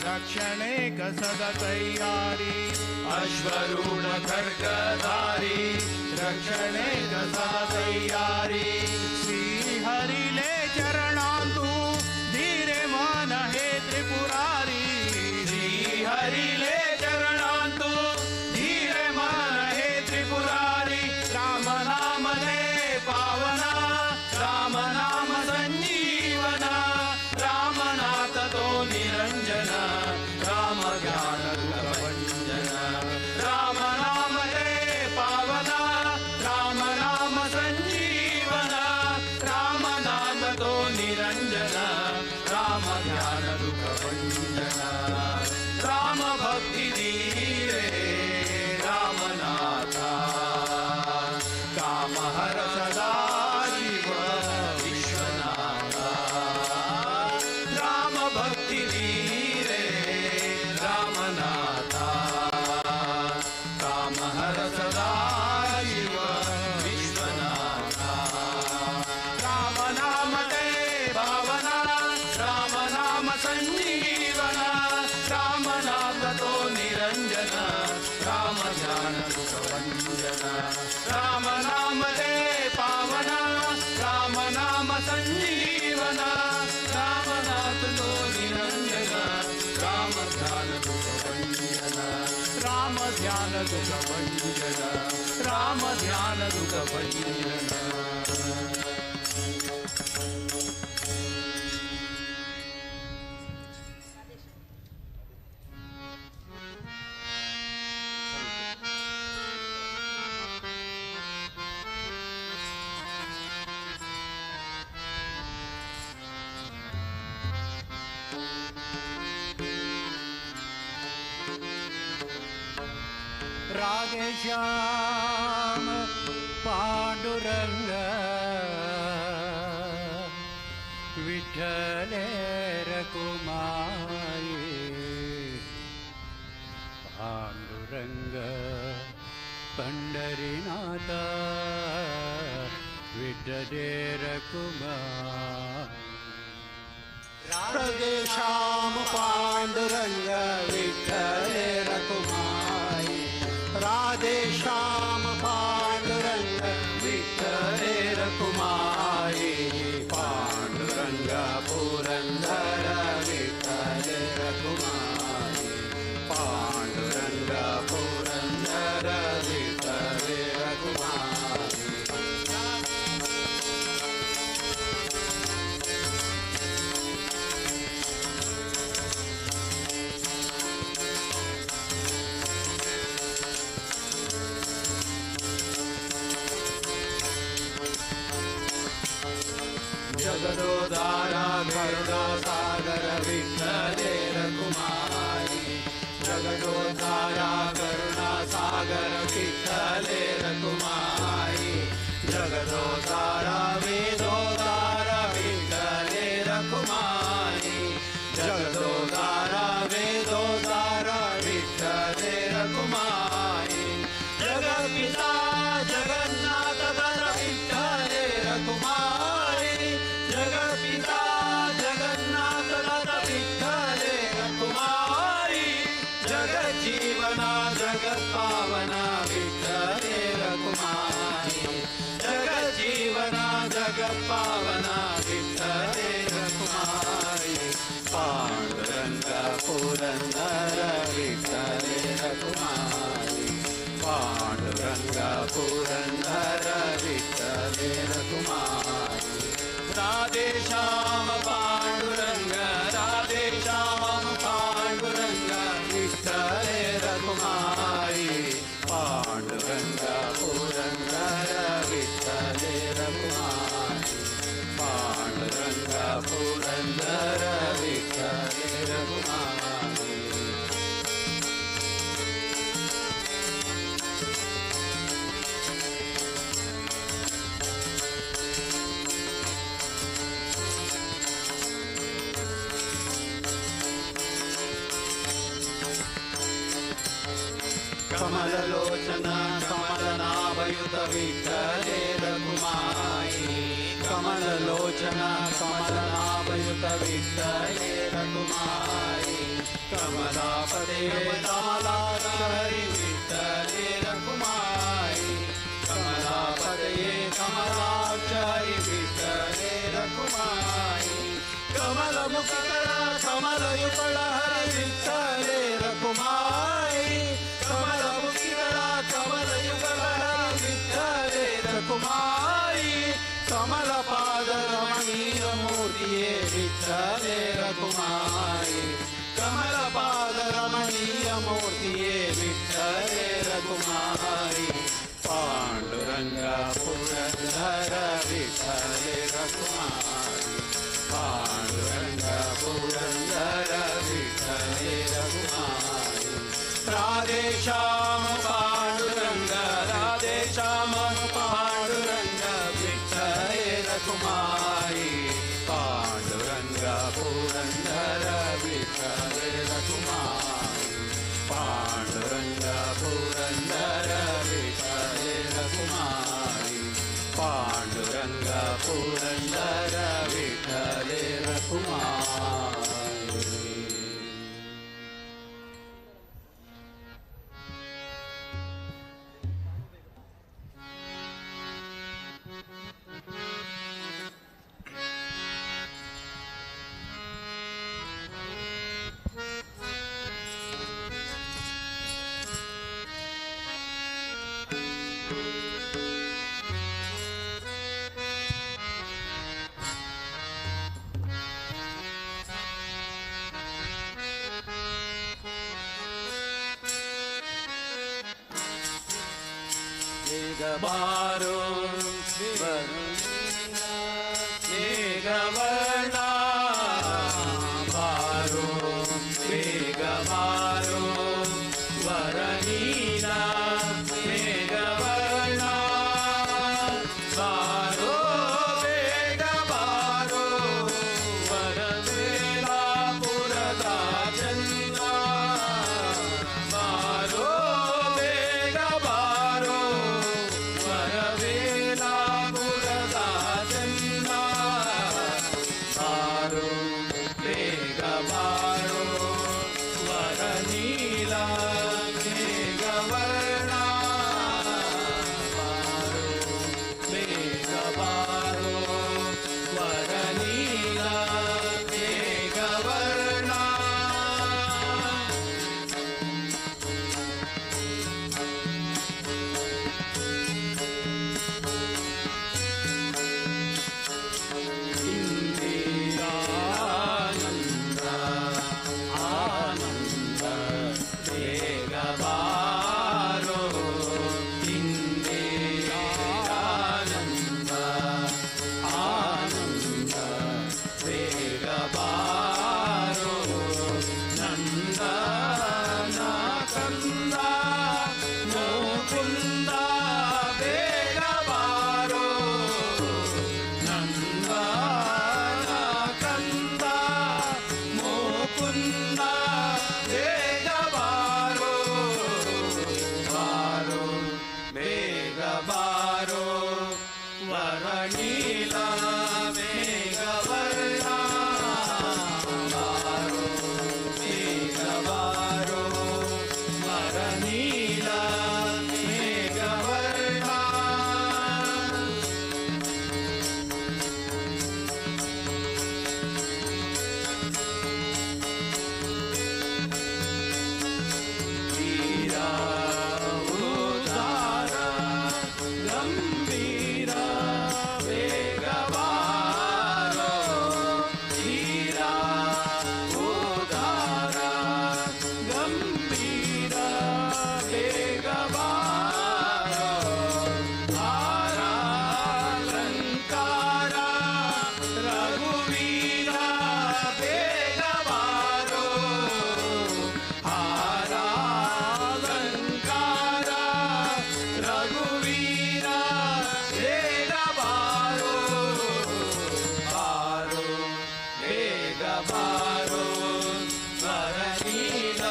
रक्षणे सदा तैयारी, अश्वरूढ़ खड्गधारी रक्षणे सदा तैयारी। श्री हरिले चरणांतु धीरे मन हे त्रिपुरारी, श्री हरिले चरणांतु धीरे मन हे त्रिपुरारी। राम नाम ते पावना, राम नाम संजीवना, रामनाथ तो निरंजन, राम ज्ञान दुख भंजन। राम नाम ते पावना, राम नाम संजीवना, राम ध्यान दुःख भंजन. राधे श्याम पांडुरंग विठ्ठल रखुमाई, पांडुरंग पंढरीनाथ विठ्ठल रखुमाई. राधे श्याम पांडुरंग विठ्ठल रखुमाई, राधे श्याम पांडुरंग विठ्ठल रखुमाई, पांडुरंग पुरंदर विठ्ठल रखुमाई, पांडुरंग पुरंदर विठ्ठल रखुमाई. जगदोद्धारा करुणा सागर विठ्ठल रखुमाई, जगदोद्धारा करुणा सागर विठ्ठल रखुमाई, जगदोद्धारा वेदोद्धारा विठ्ठल रखुमाई, जगदोद्धारा वेदोद्धारा विठ्ठल रखुमाई, जगत्पिता जगन्नाथ विठ्ठल रखुमाई, जगत्पिता जगन्नाथ विठ्ठल रखुमाई, जगज्जीवना जगत पावना विठ्ठल रखुमाई, जगज्जीवना जगत पावना विठ्ठल रखुमाई, पांडुरंग पुरंदर विठ्ठल रखुमाई, पांडुरंग पुरंदर विठ्ठल रखुमाई. राधे श्याम पांडुरंग राधे श्याम पांडुरंग विठ्ठल रखुमाई, पांडुरंग पुरंदर विठ्ठल रखुमाई, पांडुरंग पुरंदर विठ्ठल रखुमाई. कमललोचन कमलनाभयुत विठ्ठल रखुमाई, कमललोचन कमलनाभयुत विठ्ठल रखुमाई, कमलापदे कमलाक्ष हरी विठ्ठल रखुमाई, कमलापदे कमलाक्ष हरी विठ्ठल रखुमाई, कमलमुखकरा कमलयुगळ हरी विठ्ठल रखुमाई, कमलमुखिकरा कमलयुगळ हरी विठ्ठल रखुमाई, कमलपाद रमणीय मूर्तिये विठ्ठल रखुमाई, कमलपाद रमणीय मूर्तिये विठ्ठल रखुमाई, पांडुरंग पुरंदर विठ्ठल रखुमाई, पांडुरंग पुरंदर विठ्ठल रखुमाई. राधे श्याम पांडुरंग राधे श्याम पांडुरंग विठ्ठल रखुमाई, पांडुरंग पुरंदर विठ्ठल रखुमाई, पांडुरंग पुरंदर विठ्ठल रखुमाई, पांडुरंग पुरंदर विठ्ठल रखुमाई. Thank ಬೇಗ ಬಾರೋ ಮೇಘವರ್ಣ ಬಾರೋ ಬೇಗ ಬಾರೋ ವರನೀಲ ಮೇಘವರ್ಣ ಬಾರೋ ಬೇಗ ಬಾರೋ ವರವೇಲಾಪುರದ ಚಂದ್ರ ಬಾರೋ ಬೇಗ ಬಾರೋ ವರವೇಲಾಪುರದ ಚಂದ್ರ ಬಾರೋ ಬೇಗ ಬಾರೋ ವರನೀಲ ಮೇಘವರ್ಣ ಬಾರೋ ಬೇಗ ಬಾರೋ ವರನೀಲ ಮೇಘವರ್ಣ. ಇಂದಿರಾನಂದ ಆನಂದ ಬೇಗ ಬಾರೋ ಇಂದಿರಾನಂದ ಆನಂದ ಬೇಗ ಬಾರೋ ನಂದನ ಕಂದ ಮುಕುಂದ ಬೇಗ ಬಾರೋ ನಂದನ ಕಂದ ಮುಕುಂದ ಬೇಗ ಬಾರೋ ಬಾರೋ ಬೇಗ ಬಾರೋ ವರನೀಲ ಮೇಘವರ್ಣ ಬಾರೋ ಬೇಗ ಬಾರೋ ವರನೀಲ ಮೇಘವರ್ಣ. ವೀರ ಉದಾರ ಗಂಭೀರ ಬೇಗ ಬಾರೋ ವೀರ ಉದಾರ ಗಂಭೀರ ಬೇಗ ಬಾರೋ ಹಾರಾಲಂಕಾರ ರಘುವೀರ ಬೇಗ ಬಾರೋ ಹಾರಾಲಂಕಾರ ರಘುವೀರ ಬೇಗ ಬಾರೋ ಬಾರೋ ಬೇಗ ಬಾರೋ ವರನೀಲ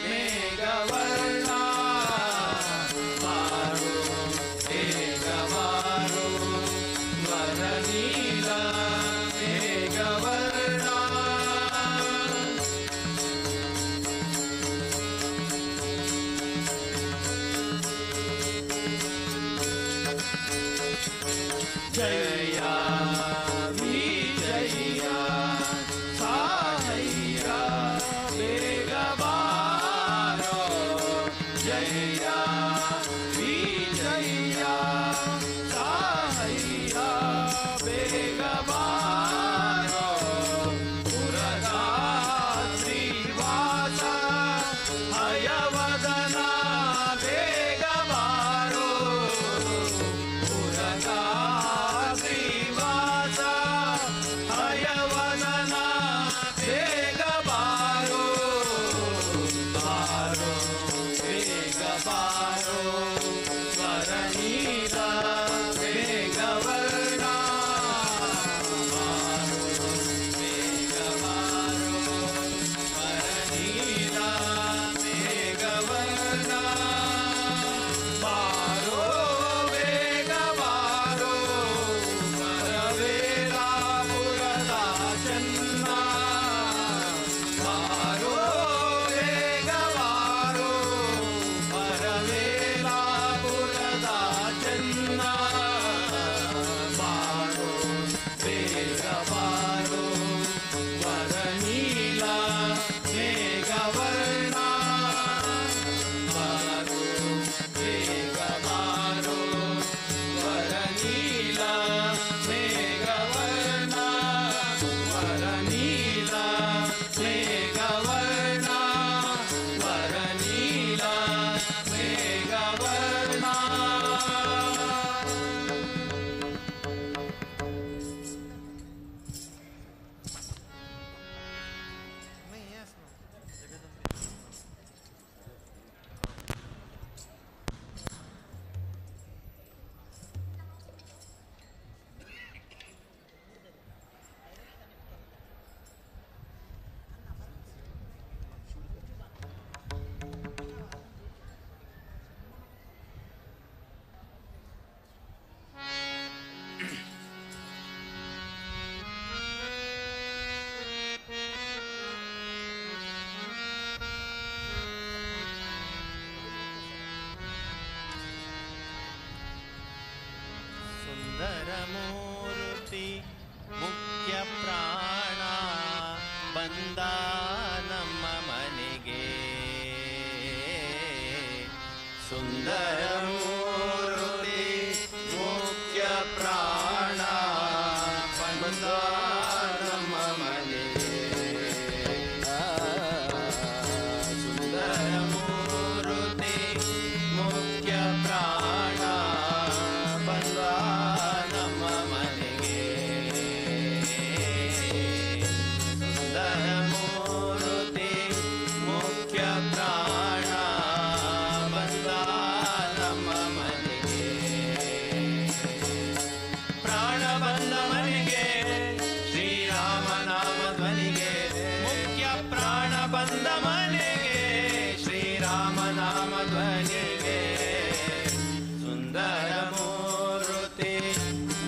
ಮೇಘವರ್ಣ ಬಾರೋ ಬೇಗ ಬಾರೋ ವರನೀಲ ಮೇಘವರ್ಣ. ಜಯ ವಿಜಯ ಸಾಹಯ್ಯ ಬೇಗ ಬಾರೋ ಜಯ ವಿಜಯ ಸಾಹಯ್ಯ ಬೇಗ ಬಾರೋ ಪುರಗಾತ್ರಿವಾಸ ಹಯವದನ ಬೇಗ ಬಾರೋ ಪುರಗಾತ್ರಿವಾಸ ಮೂರ್ತಿ ಮುಖ್ಯ ಪ್ರಾಣ ಬಂದ ನಮ್ಮ ಮನೆಗೆ. ಸುಂದರ ಮೂರ್ತಿ ಮುಖ್ಯ ಪ್ರಾಣ ಬಂದ ನಮ್ಮ ಮನೆಗೆ. ಸುಂದರ ಮೂರ್ತಿ ಮುಖ್ಯ ಪ್ರಾಣ ಬಂದ ನಮ್ಮ ಮನೆಗೆ. ಸುಂದರ ಮೂರ್ತಿ ಮುಖ್ಯ ಪ್ರಾಣ ಬಂದ ನಮ್ಮ ಮನೆಗೆ. ಪ್ರಾಣ ಬಂದ ಮನೆಗೆ ಶ್ರೀರಾಮ ನಾಮ ಧ್ವನಿಗೆ. ಮುಖ್ಯ ಪ್ರಾಣ ಬಂದ ಮನೆಗೆ ಶ್ರೀರಾಮ ನಾಮ ಧ್ವನಿಗೆ. ಸುಂದರ ಮೂರ್ತಿ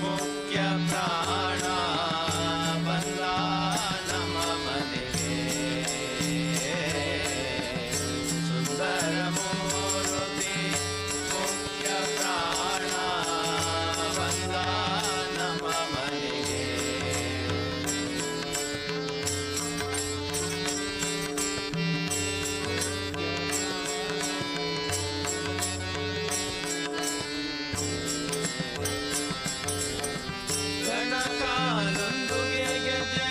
ಮುಖ್ಯ ಪ್ರಾಣ ಬಂದ ನಮ್ಮ ಮನೆಗೆ. ಸುಂದರ ಮೂರ್ತಿ ಮುಖ್ಯ ಪ್ರಾಣ ಬಂದ ನಮ್ಮ ಮನೆಗೆ. ಗಣಕಾಲೊಂದುಗೆ ಗೆಜ್ಜೆ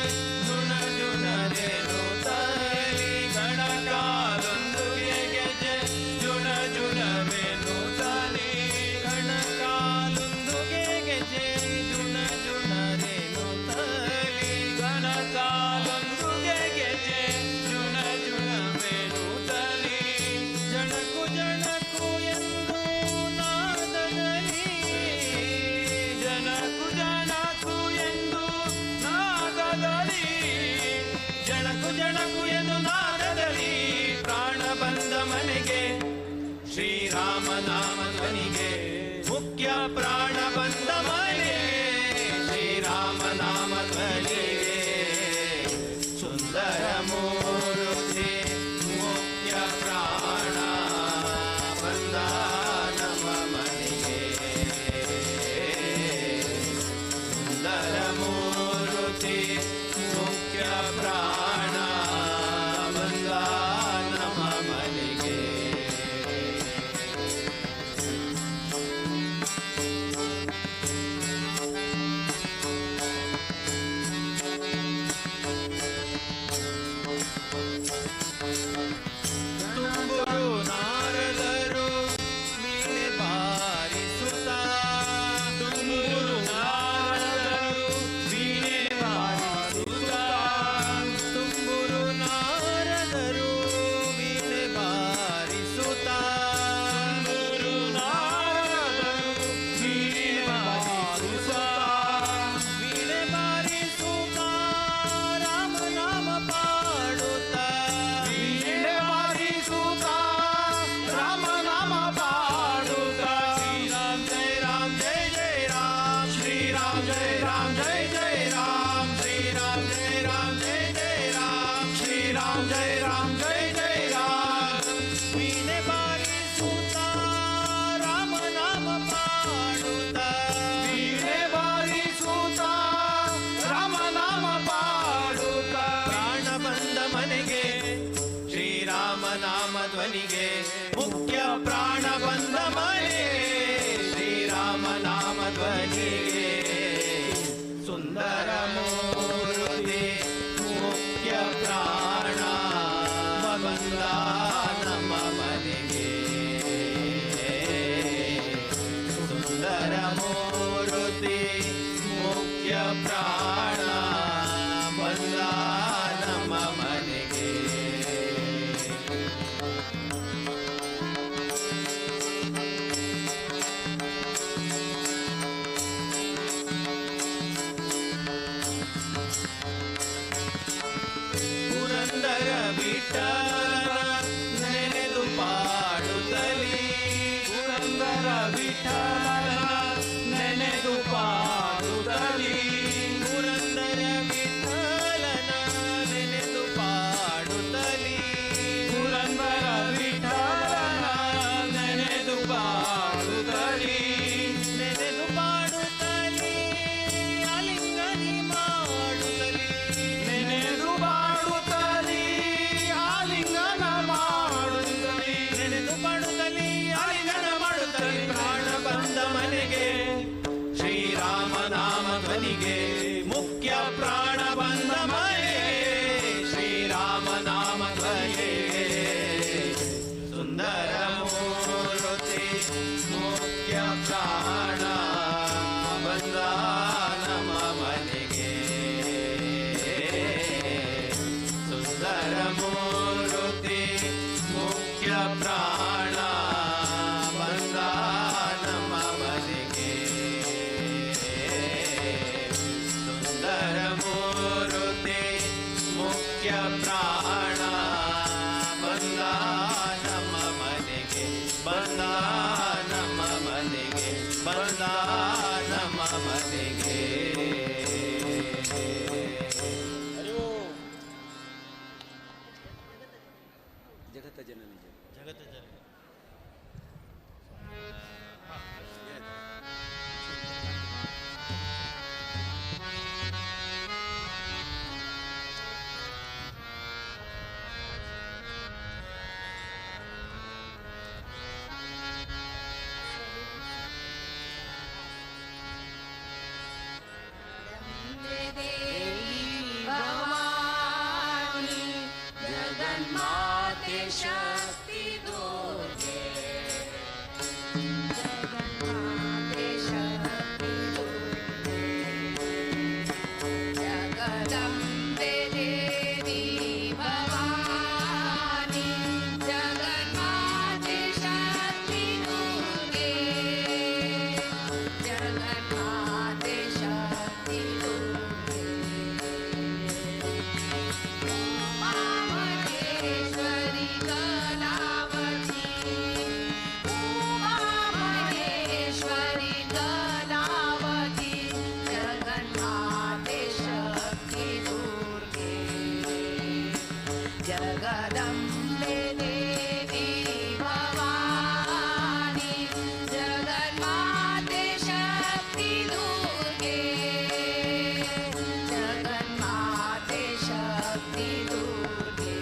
ಜುಣ ಜುಣರೇನು ತಲಿ. ಗಣಕಾಲೊಂದುಗೆ ಗೆಜ್ಜೆ ಜುಣ ಜುಣವೇನು ತಲಿ. ಗಣಕಾಲೊಂದುಗೆ ಗೆಜ್ಜೆ ಜುಣ ಜುಣರೇನು ತಲಿ. ಗಣಕಾಲೊಂದುಗೆ ಗೆಜ್ಜೆ ಜುಣ ಜುಣವೇನು ತಲಿ. ಜಣಕು ಜಣಕು ಎಂದು ನಾದದಲ್ಲಿ. ಜನಕು ಜನಕು ಎಂದು ನಾದದಲ್ಲಿ. ಜನಕು ಜನಕು ಎಂದು ನಾದದಲ್ಲಿ. ಪ್ರಾಣ ಬಂದ ಮನೆಗೆ ಶ್ರೀರಾಮ ನಾಮ ಧ್ವನಿಗೆ. ಮುಖ್ಯ ಪ್ರಾಣ ಬಂದ ಮನೆಗೆ ಶ್ರೀರಾಮ ನಾಮ ಧ್ವನಿಗೆ. ಸುಂದರ ಮೂರ್ತಿ ಮುಖ್ಯ ಪ್ರಾಣ ಬಂದ ನಮ್ಮ ಮನೆಗೆ. ಸುಂದರ ಮೂರ್ತಿ ಮುಖ್ಯ ಪ್ರಾಣ ಬಂದ ನಮ್ಮ ಮನೆಗೆ. ತುಂಬುರು ನಾರದರು ವೀಣೆ ಬಾರಿಸುತ್ತ. ತುಂಬುರು ನಾರದರು ವೀಣೆ ಬಾರಿಸುತ್ತ. ತುಂಬುರು ನಾರದರು ವೀಣೆ ಬಾರಿಸುತ್ತ. ತುಂಬುರು ನಾರದರು ವೀಣೆ ಬಾರಿಸುತ್ತ. ವೀಣೆ ಬಾರಿಸುತ್ತ ರಾಮ ನಾಮ ಪಾಡುತ್ತ. ವೀಣೆ ಬಾರಿಸುತ್ತ ರಾಮ ನಾಮ ಪಾಡುತ್ತ. ಶ್ರೀರಾಮ ಜಯ ರಾಮ ಜಯ ಜಯ ರಾಮ. ಶ್ರೀರಾಮ ಜಯ ರಾಮ ಜಯ ಜಯ ರಾಮ. ಶ್ರೀರಾಮ ಜಯ ರಾಮ ಜಯ ಜಯ ರಾಮ. ಶ್ರೀರಾಮ ಜಯ ರಾಮ ಜಯ ಜಯ ರಾಮ. ವೀಣೆ ಬಾರಿಸುತ್ತ ರಾಮ ನಾಮ ಪಾಡುತ್ತ. ವೀಣೆ ಬಾರಿಸುತ್ತ ರಾಮ ನಾಮ ಪಾಡುತ್ತ. ಪ್ರಾಣ ಬಂದ ಮನೆಗೆ ಶ್ರೀರಾಮ ನಾಮ ಧ್ವನಿಗೆ. ಮುಖ್ಯ ಪ್ರಾಣ ಬಂದ ಮನೆಗೆ ಶ್ರೀರಾಮ ನಾಮ ಧ್ವನಿಗೆ. ಸುಂದರ ಮೂರ್ತಿ ಮುಖ್ಯ ಪ್ರಾಣ ಬಂದ ನಮ್ಮ ಮನೆಗೆ. ಸುಂದರ ಮೂರ್ತಿ ಮುಖ್ಯ ಪ್ರಾಣ ಬಂದ ನಮ್ಮ ಮನೆಗೆ. ಪುರಂದರ ವಿಠಲನ ನೆನೆದು ಪಾಡುತ್ತಲಿ. ಪುರಂದರ ವಿಠಲನ ಪ್ರಾಣ ಬಂದ ನಮ್ಮ ಮನೆಗೆ. ಸುಂದರ ಮೂರುತಿ ಮುಖ್ಯ ಪ್ರಾಣ ಬಂದ ನಮ್ಮ ಮನೆಗೆ. ಸುಂದರ ಮೂರುತಿ ಮುಖ್ಯ ಪ್ರಾಣ ಬಂದ ನಮ್ಮ ಮನೆಗೆ, ಬಂದ ನಮ್ಮ ಮನೆಗೆ, ಬಂದ ನಮ್ಮ ಮನೆಗೆ. ಜಗತ್ತ ಜನನಿ ಜಗತ್ತ ಜನನಿ. देवी भवानी जगन्माते शक्ति दुर्गे, जगन्माते शक्ति दुर्गे, जगदम्बे देवी भवानी जगन्माते शक्ति दुर्गे, जगन्माते शक्ति दुर्गे। उमा महेश्वरी कलावती, उमा महेश्वरी कलावती, जगन्माते शक्ति दुर्गे, जगदम्बे देवी भवानी जगन्माते शक्ति दुर्गे, जगन्माते शक्ति दुर्गे।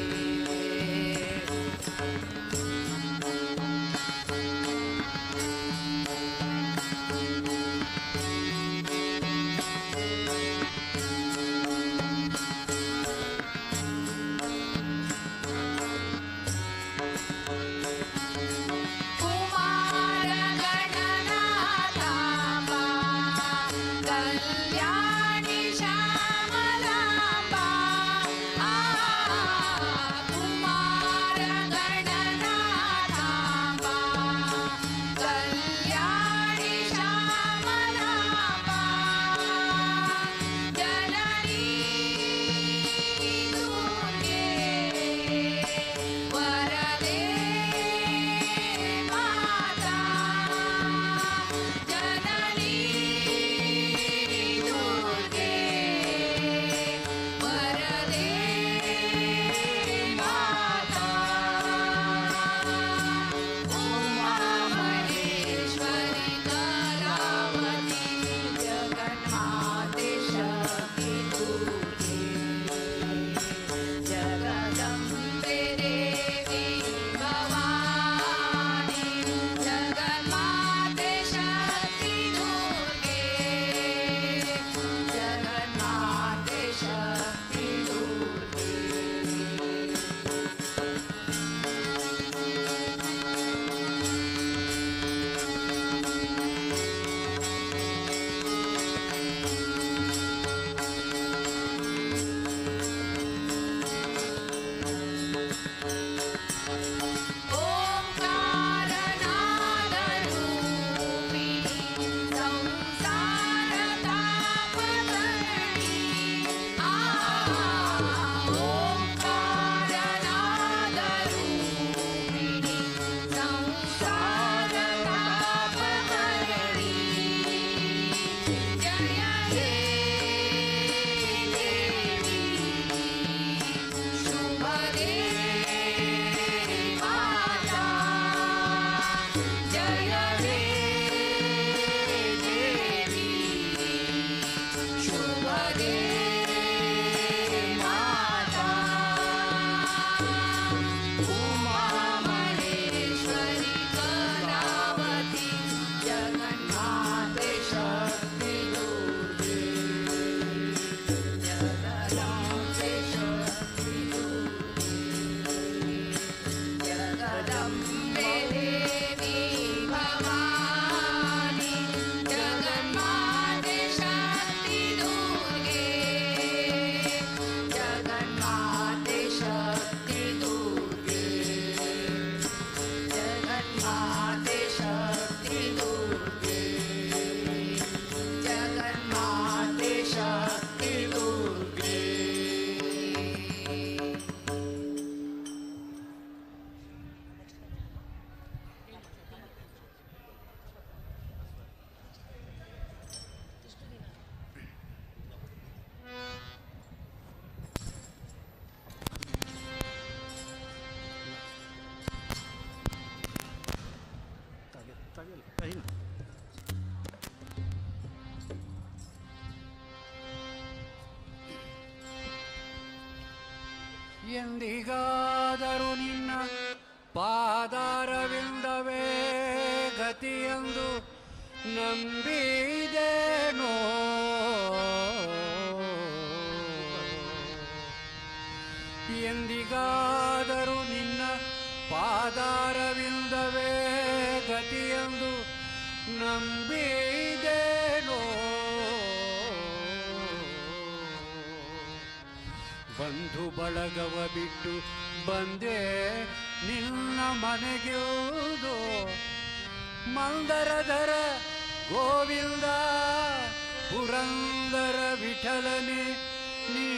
कुमार गणनाथाम्बा कल्याणी श्यामलाम्बा, आ कुमार गणनाथाम्बा कल्याणी श्यामलाम्बा, जननी दुर्गे वरदे माता, जननी दुर्गे। ಎಂದಿಗಾದರೂ ನಿನ್ನ ಪಾದಾರವಿಂದವೇ ಗತಿಯೆಂದು ನಂಬಿದೇನೋ. ಎಂದಿಗಾದರೂ ನಿನ್ನ ಪಾದಾರವಿಂದವೇ ಗತಿಯೆಂದು ನಂಬಿದೇನೋ. ಬಂಧು ಬಳಗವ ಬಿಟ್ಟು ಬಂದೆ ನಿನ್ನ ಮನೆಗಿಲ್ದು ಮಂದರಧರ ಗೋವಿಂದ ಪುರಂದರ ವಿಠಲನೆ ನೀ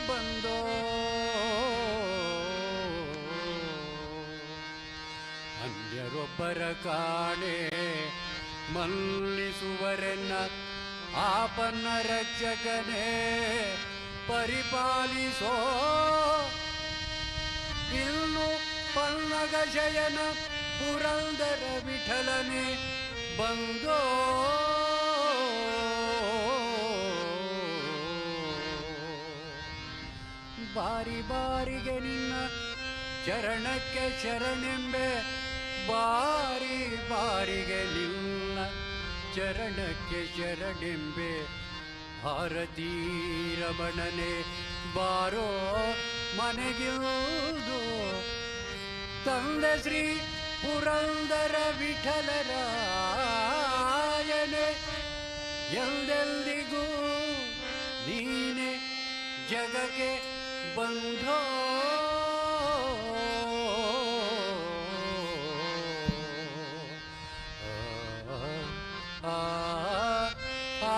ಬಂದೋ. ಅನ್ಯರೊಬ್ಬರ ಕಾಣೆ ಮಲ್ಲಿಸುವರೆನ್ನ ಆಪನ್ನ ರಕ್ಷಕನೇ ಪರಿಪಾಲಿಸೋ. ಇನ್ನು ಪನ್ನಗ ಶಯನ ಪುರಂದರ ವಿಠಲನೆ ಬಂದೋ. ಬಾರಿ ಬಾರಿಗೆ ನಿನ್ನ ಚರಣಕ್ಕೆ ಶರಣೆಂಬೆ, ಬಾರಿ ಬಾರಿಗೆ ನಿನ್ನ ಚರಣಕ್ಕೆ ಶರಣೆಂಬೆ. ಭಾರತೀ ರಮಣನೆ ಬಾರೋ ಮನೆಗಿಲ್ದು ತಂದೆ ಶ್ರೀ ಪುರಂದರ ವಿಠಲರಾಯನೆ ಎಂದೆಂದಿಗೂ ನೀನೆ ಜಗಕ್ಕೆ ಬಂಧೋ. ಆ ಆ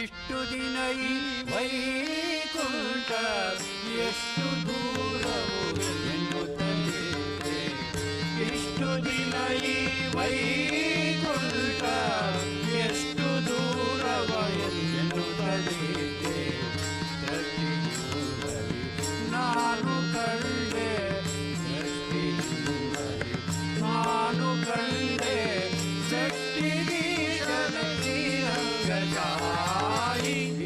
ಇಷ್ಟು ದಿನ ಈ ವೈಕುಂಠ ಎಷ್ಟು ದೂರವು ಎನ್ನುತ್ತಲೇ, ಇಷ್ಟು ದಿನ ಈ ವೈಕುಂಠ ಎಷ್ಟು ದೂರವ ಎನ್ನುತ್ತಲೇ. ನಾನು ಕಂಡೆ, ನಾನು ಕಂಡೆ ಶಕ್ತಿಗೀಶನ ಶ್ರೀರಂಗಜಾಯಿ.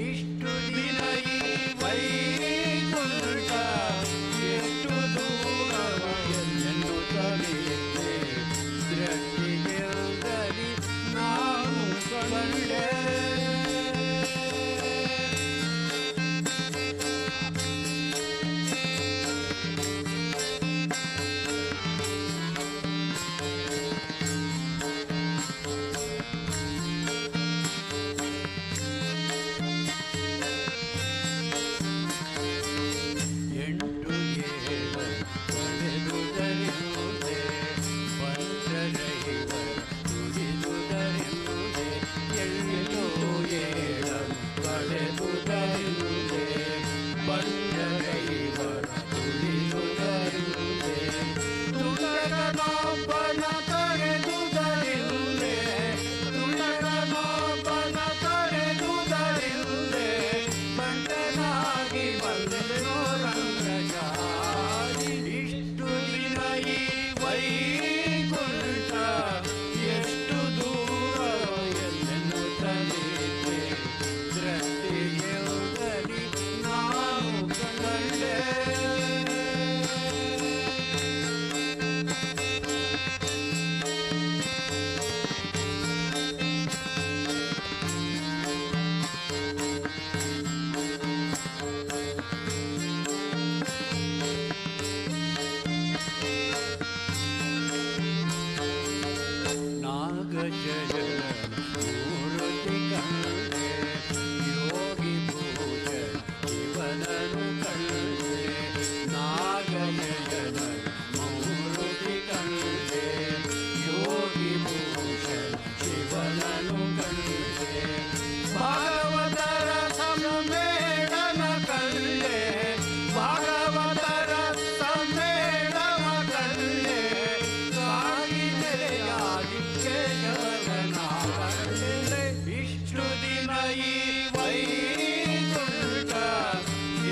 ಇಷ್ಟು ದಿನ ಈ ವೈಕುಂಠ ಎಷ್ಟು ದೂರವ ಎನ್ನುತ್ತಲೇ, ದೃಷ್ಟಿಗೆಲ್ದಲಿ ನಾನು ಕಂಡೆ.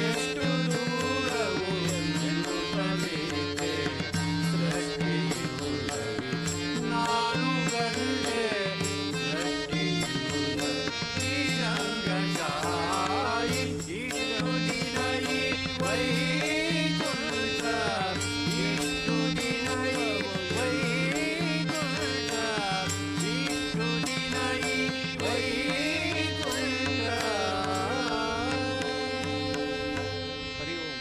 ಎಷ್ಟು ದೂರವು ಎನ್ನುತ್ತಲೇ, ಇಷ್ಟು ದಿನ ಈ ವೈಕುಂಠ, ಇಷ್ಟು ದಿನ ಈ ವೈಕುಂಠ, ಇಷ್ಟು ದಿನ ಈ ವೈಕುಂಠ. ಹರಿ ಓಂ.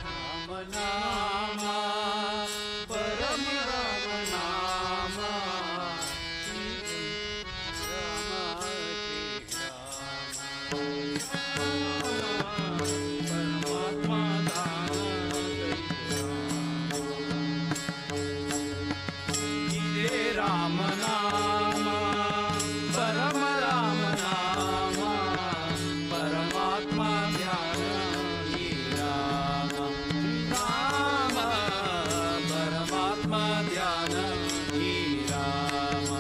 ರಾಮ ನಾಮ ಪರಮ ರಾಮ ನಾಮ, ರಾಮ ಶ್ರೀ ರಾಮ ಪರಮಾತ್ಮ ದಾನ. ಇದೇ ರಾಮ ನಾಮ ಪರಮ ರಾಮ ನಾಮ ಪರಮಾತ್ಮ ಧ್ಯಾನ ಈ ರಾಮ ರಾಮ ಪರಮಾತ್ಮ ಧ್ಯಾನ ಈ ರಾಮ.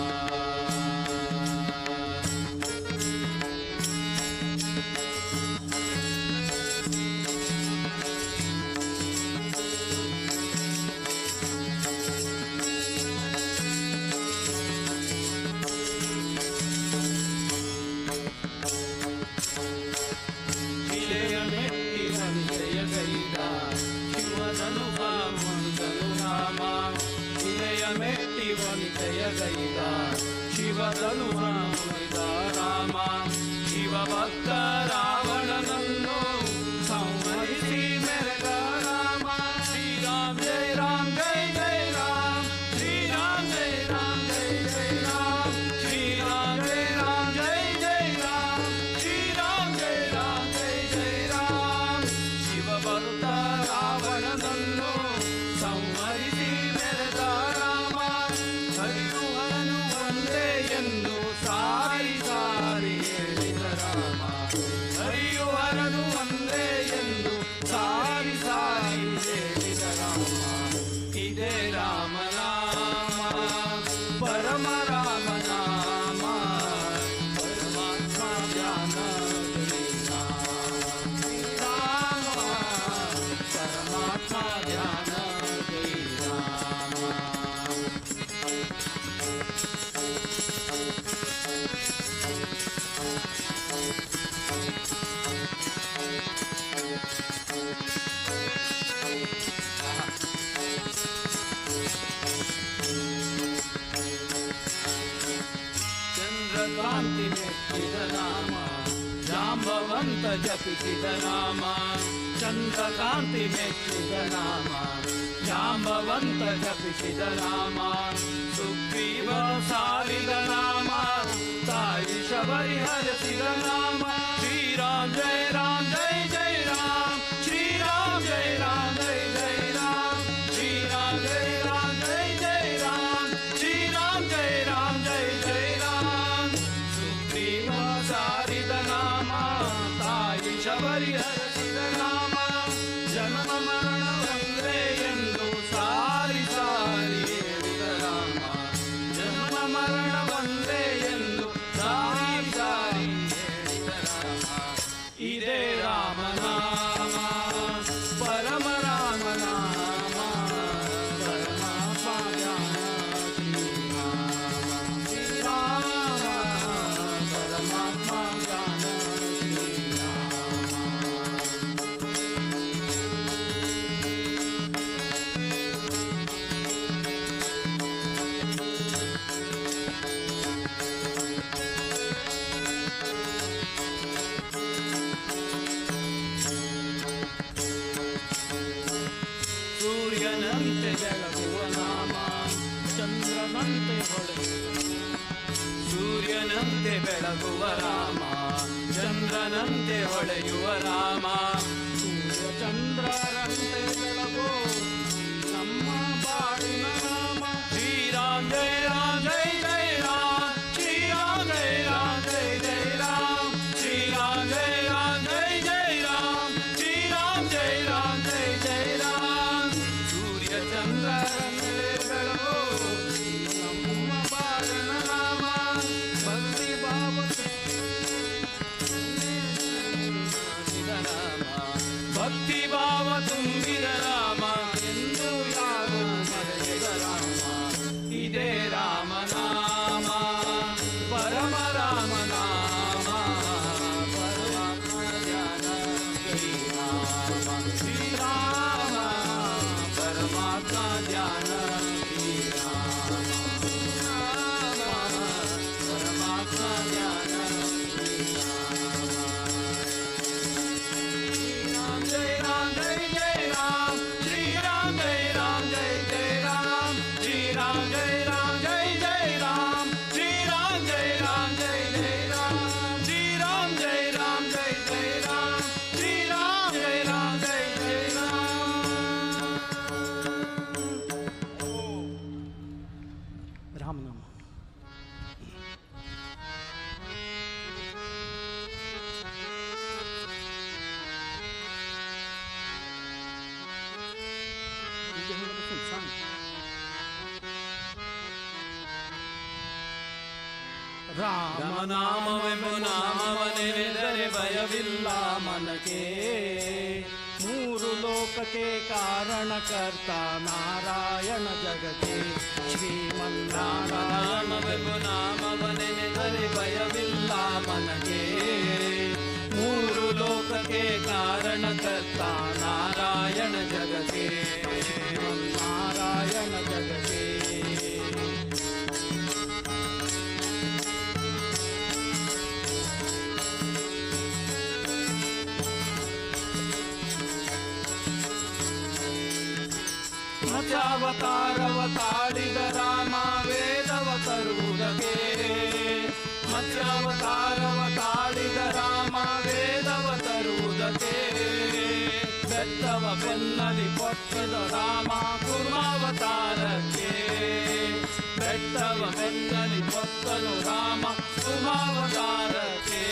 ಶಿಲೆಯ ಮೆಟ್ಟಿನ ನಿಜಯ ಗೈದ ಶಿವನನು ಮುನಿದನು ರಾಮ. ಶಿಲೆಯ ಮೆಟ್ಟಿ ವನಿತೆಯ ಗೈದ ಶಿವದನು ಮುನಿದ ರಾಮ. ಶಿವ ಭಕ್ತ ರಾವಣನನ್ನು ಸಂಹರಿಸಿ ಮೆರೆದ ರಾಮ. ಶ್ರೀರಾಮ್ ಜಯ ರಾಮ್ ಜಯ ಜಯ ರಾಮ್, ಶ್ರೀರಾಮ್ ಜಯ ರಾಮ್ ಜಯ ಜಯ ರಾಮ್, ಶ್ರೀರಾಮ್ ಜಯ ರಾಮ್ ಜಯ ಜಯ ರಾಮ್, ಶ್ರೀರಾಮ್ ಜಯ ರಾಮ್ ಜಯ ಜಯ ರಾಮ್. ಶಿವಭಕ್ತ ರಾವಣನನ್ನು ಸಂಹರಿಸಿ ಮೆರೆದ ರಾಮ. ಹರಿಯುವನು ಒಂದೇ ಎಂದು ಸಾರಿ ಸಾರಿ ಹೇಳಿದ ರಾಮ. ಹರಿಯುವರನು ಒಂದೇ ಎಂದು ಸಾರಿ ಸಾರಿ ಹೇಳಿದ ರಾಮ. ಇದೇ ರಾಮ ನಾಮ ಪರಮ ರಾಮ ನಾಮ ಪರಮಾತ್ಮ ಧ್ಯಾನ ರಾಮ ಪರಮಾತ್ಮ ಧ್ಯಾನ ಜೈ ರಾಮ. ಚಂದ್ರಕಾಂತಿ ಮೆಚ್ಚಿದ ನಾಮ, ಜಾಂಬವಂತ ಜಪಿಸಿದ ನಾಮ. ಚಂದ್ರಕಾಂತಿ ಮೆಚ್ಚಿದ ನಾಮ, ಜಾಂಬವಂತ ಜಪಿಸಿದ ನಾಮ. ಸುಗ್ರೀವ ಸಾರಿದ ನಾಮ, ತಾಯಿ ಶಬರಿ ಹರಿಸಿದ ನಾಮ. ಶ್ರೀರಾಮ್ ಜಯ ರಾಮ್ ಜಯ ಜಯ ರಾಮ್, ಶ್ರೀರಾಮ್ ಜಯ ರಾಮ್ ಜಯ ಜಯ ರಾಮ್, ಶ್ರೀರಾಮ್ ಜಯ ರಾಮ್ ಜಯ ಜಯ ರಾಮ್, ಶ್ರೀರಾಮ್ ಜಯ ರಾಮ್ ಜಯ ಜಯ ರಾಮ್. ಸುಗ್ರೀವ ಸಾರಿದ ನಾಮ, ತಾಯಿ ಶಬರಿ ಹರಿಸಿದ ನಾಮ. ಜನ್ಮ ಮರಣ ಒಂದೇ ಎಂದು ಸಾರಿ ಸಾರಿ ಹೇಳಿದ ರಾಮ. ಜನ್ಮ ಮರಣ ಒಂದೇ ಎಂದು ಸಾರಿ ಸಾರಿ ಹೇಳಿದ ರಾಮ. ಇದೇ ರಾಮ ನಾಮ ಪರಮ ರಾಮ ನಾಮ ಪರಮಾತ್ಮ ಧ್ಯಾನ ಶ್ರೀರಾಮ ಶ್ರೀರಾಮ ಪರಮಾತ್ಮ ಧ್ಯಾನ ಶ್ರೀರಾಮ. ಸೂರ್ಯನಂತೆ ಬೆಳಗುವ ನಾಮ, ಚಂದ್ರನಂತೆ ಹೊಳೆಯುವ, ಸೂರ್ಯನಂತೆ ಬೆಳಗುವ ರಾಮ, ಚಂದ್ರನಂತೆ ಹೊಳೆಯುವ ರಾಮ. ಸೂರ್ಯ ಚಂದ್ರರಂತೆ ಬೆಳಗೋ ನಮ್ಮ ಬಾಳಿನ ನಾಮ. ಶ್ರೀರಾಮ್ ಜಯ ರಾಮ್ ಜಯ ಜಯ ರಾಮ್, ಶ್ರೀರಾಮ್ ಜಯ ರಾಮ್ ಜಯ ಜಯ ರಾಮ್, ಶ್ರೀರಾಮ್ ಜಯ ರಾಮ್ ಜಯ ಜಯ ರಾಮ್, ಶ್ರೀ ಭಕ್ತಿ ಭಾವ ತುಂಬಿದ ರಾಮ ಎಂದು ಯಾರು ಮರೆಯದ ರಾಮ. ಇದೇ ರಾಮನಾಮ ಪರಮ ರಾಮನಾಮ ಪರಮಾತ್ಮ ಜಾನಕಿ ರಾಮ ಶ್ರೀರಾಮ ಪರಮಾತ್ಮ ಜಾನಕಿ ರಾಮ ರಾಮ ಪರಮಾತ್ಮ ಜಾನಕಿ ರಾಮ. ಜಯ ರಾಮ ಜಯ ಜಯ ರಾಮ ಶ್ರೀ ರಾಮ ಜಯ ರಾಮ ಜಯ ಜಯ ರಾಮ ಶ್ರೀ ರಾಮ ಜಯ ರಾಮ ಜಯ ಜಯ ರಾಮ ಶ್ರೀ ರಾಮ ಜಯ ರಾಮ ಜಯ ಜಯ ರಾಮ ಶ್ರೀ ರಾಮ ಜಯ ರಾಮ ಜಯ ಜಯ ರಾಮ ಶ್ರೀ ರಾಮ ಜಯ ರಾಮ ಜಯ ಜಯ ರಾಮ. ರಾಮನಾಮ. ರಾಮ ರಾಮನಾಮವೆಂಬ ನಾಮವ ನೆನೆದರೆ ಭಯವಿಲ್ಲ ಮನಕ್ಕೆ. ಮೂರು ಲೋಕಕ್ಕೆ ಕಾರಣಕರ್ತ ನಾರಾಯಣ ಜಗಕ್ಕೆ ಶ್ರೀಮನ್ನಾರಾಯಣ. ರಾಮನಾಮವೆಂಬ ನಾಮವ ನೆನೆದರೆ ಭಯವಿಲ್ಲ ಮನಕ್ಕೆ. ಮೂರು ಲೋಕಕ್ಕೆ ಕಾರಣಕರ್ತ ನಾರಾಯಣ ಜಗಕ್ಕೆ ಶ್ರೀಮನ್ನಾರಾಯಣ ಜಗಕ್ಕೆ. ಮತ್ಸ್ಯಾವತಾರವ ತಾಳಿದ ರಾಮ ವೇದವ ತರುವುದಕ್ಕೆ. ಮತ್ಸ್ಯಾವತಾರವ ತಾಳಿದ ರಾಮ ವೇದವ ತರುವುದಕ್ಕೆ. ಬೆತ್ತವ ಬೆನ್ನಲಿ ಕೊಟ್ಟಿದ ರಾಮ ಕೂರ್ಮಾವತಾರಕ್ಕೆ. ಬೆಟ್ಟವ ಬೆನ್ನಲಿ ಕೊತ್ತನು ರಾಮ ಕೂರ್ಮಾವತಾರಕ್ಕೆ.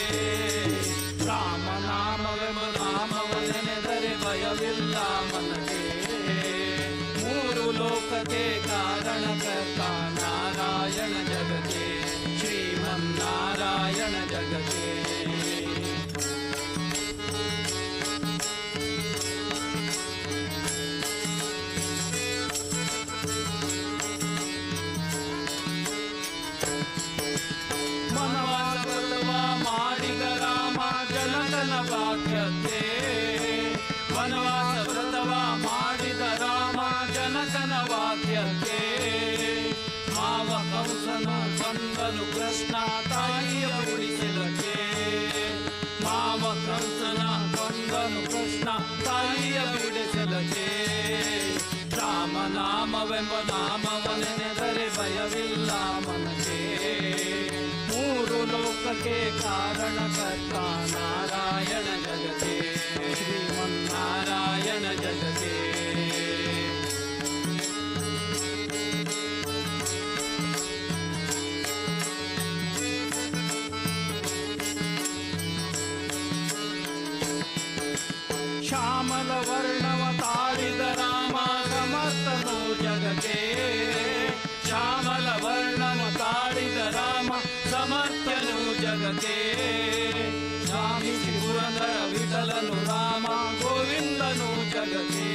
ರಾಮನಾಮವೆಂಬ ನಾಮವ ನೆನೆದರೆ ಭಯವಿಲ್ಲ ಮನಕ್ಕೆ. ಮೂರು ಲೋಕಕ್ಕೆ ಕಾರಣಕರ್ತ ನಾರಾಯಣ ಜಗಕ್ಕೆ ಶ್ರೀಮನ್ನಾರಾಯಣ ಜಗಕ್ಕೆ. ವನವಾಸವ ಮಾಡಿದ ರಾಮ ಜನಕನ ವಾಕ್ಯಕ್ಕೆ. ವನವಾಸ ವ್ರತವ ಮಾಡಿದ ರಾಮ ಜನಕನ ವಾಕ್ಯಕ್ಕೆ. ಮಾವ ಕಂಸನು ಬಂದನು ಕೃಷ್ಣ ತಾಯಿಯ ಉಳಿಸಲಕ್ಕೆ. ಮಾವ ಕಂಸನ ಬಂದನು ಕೃಷ್ಣ ತಾಯಿಯ ಬಿಡಿಸಲಕ್ಕೆ. ರಾಮನಾಮವೆಂಬ ನಾಮವ ನೆನೆದರೆ ಭಯವಿಲ್ಲ ಮನಕ್ಕೆ. ಮೂರು ಲೋಕಕ್ಕೆ ಕಾರಣಕರ್ತ ನಾರಾಯಣ ಜಗಕ್ಕೆ ಶ್ರೀಮನ್ನಾರಾಯಣ ಜಗಕ್ಕೆ. ಶ್ಯಾಮಲ ವರ್ಣವ ತಾಳಿದ ರಾಮ ಸಮರ್ಥನು ಜಗಕ್ಕೆ. ಶ್ಯಾಮಲ ವರ್ಣವ ತಾಳಿದ ರಾಮ ಸಮರ್ಥನು ಜಗಕ್ಕೆ. ಸ್ವಾಮಿ ಪುರಂದರ ವಿಠಲನು ರಾಮ ಗೋವಿಂದನು ಜಗಕ್ಕೆ.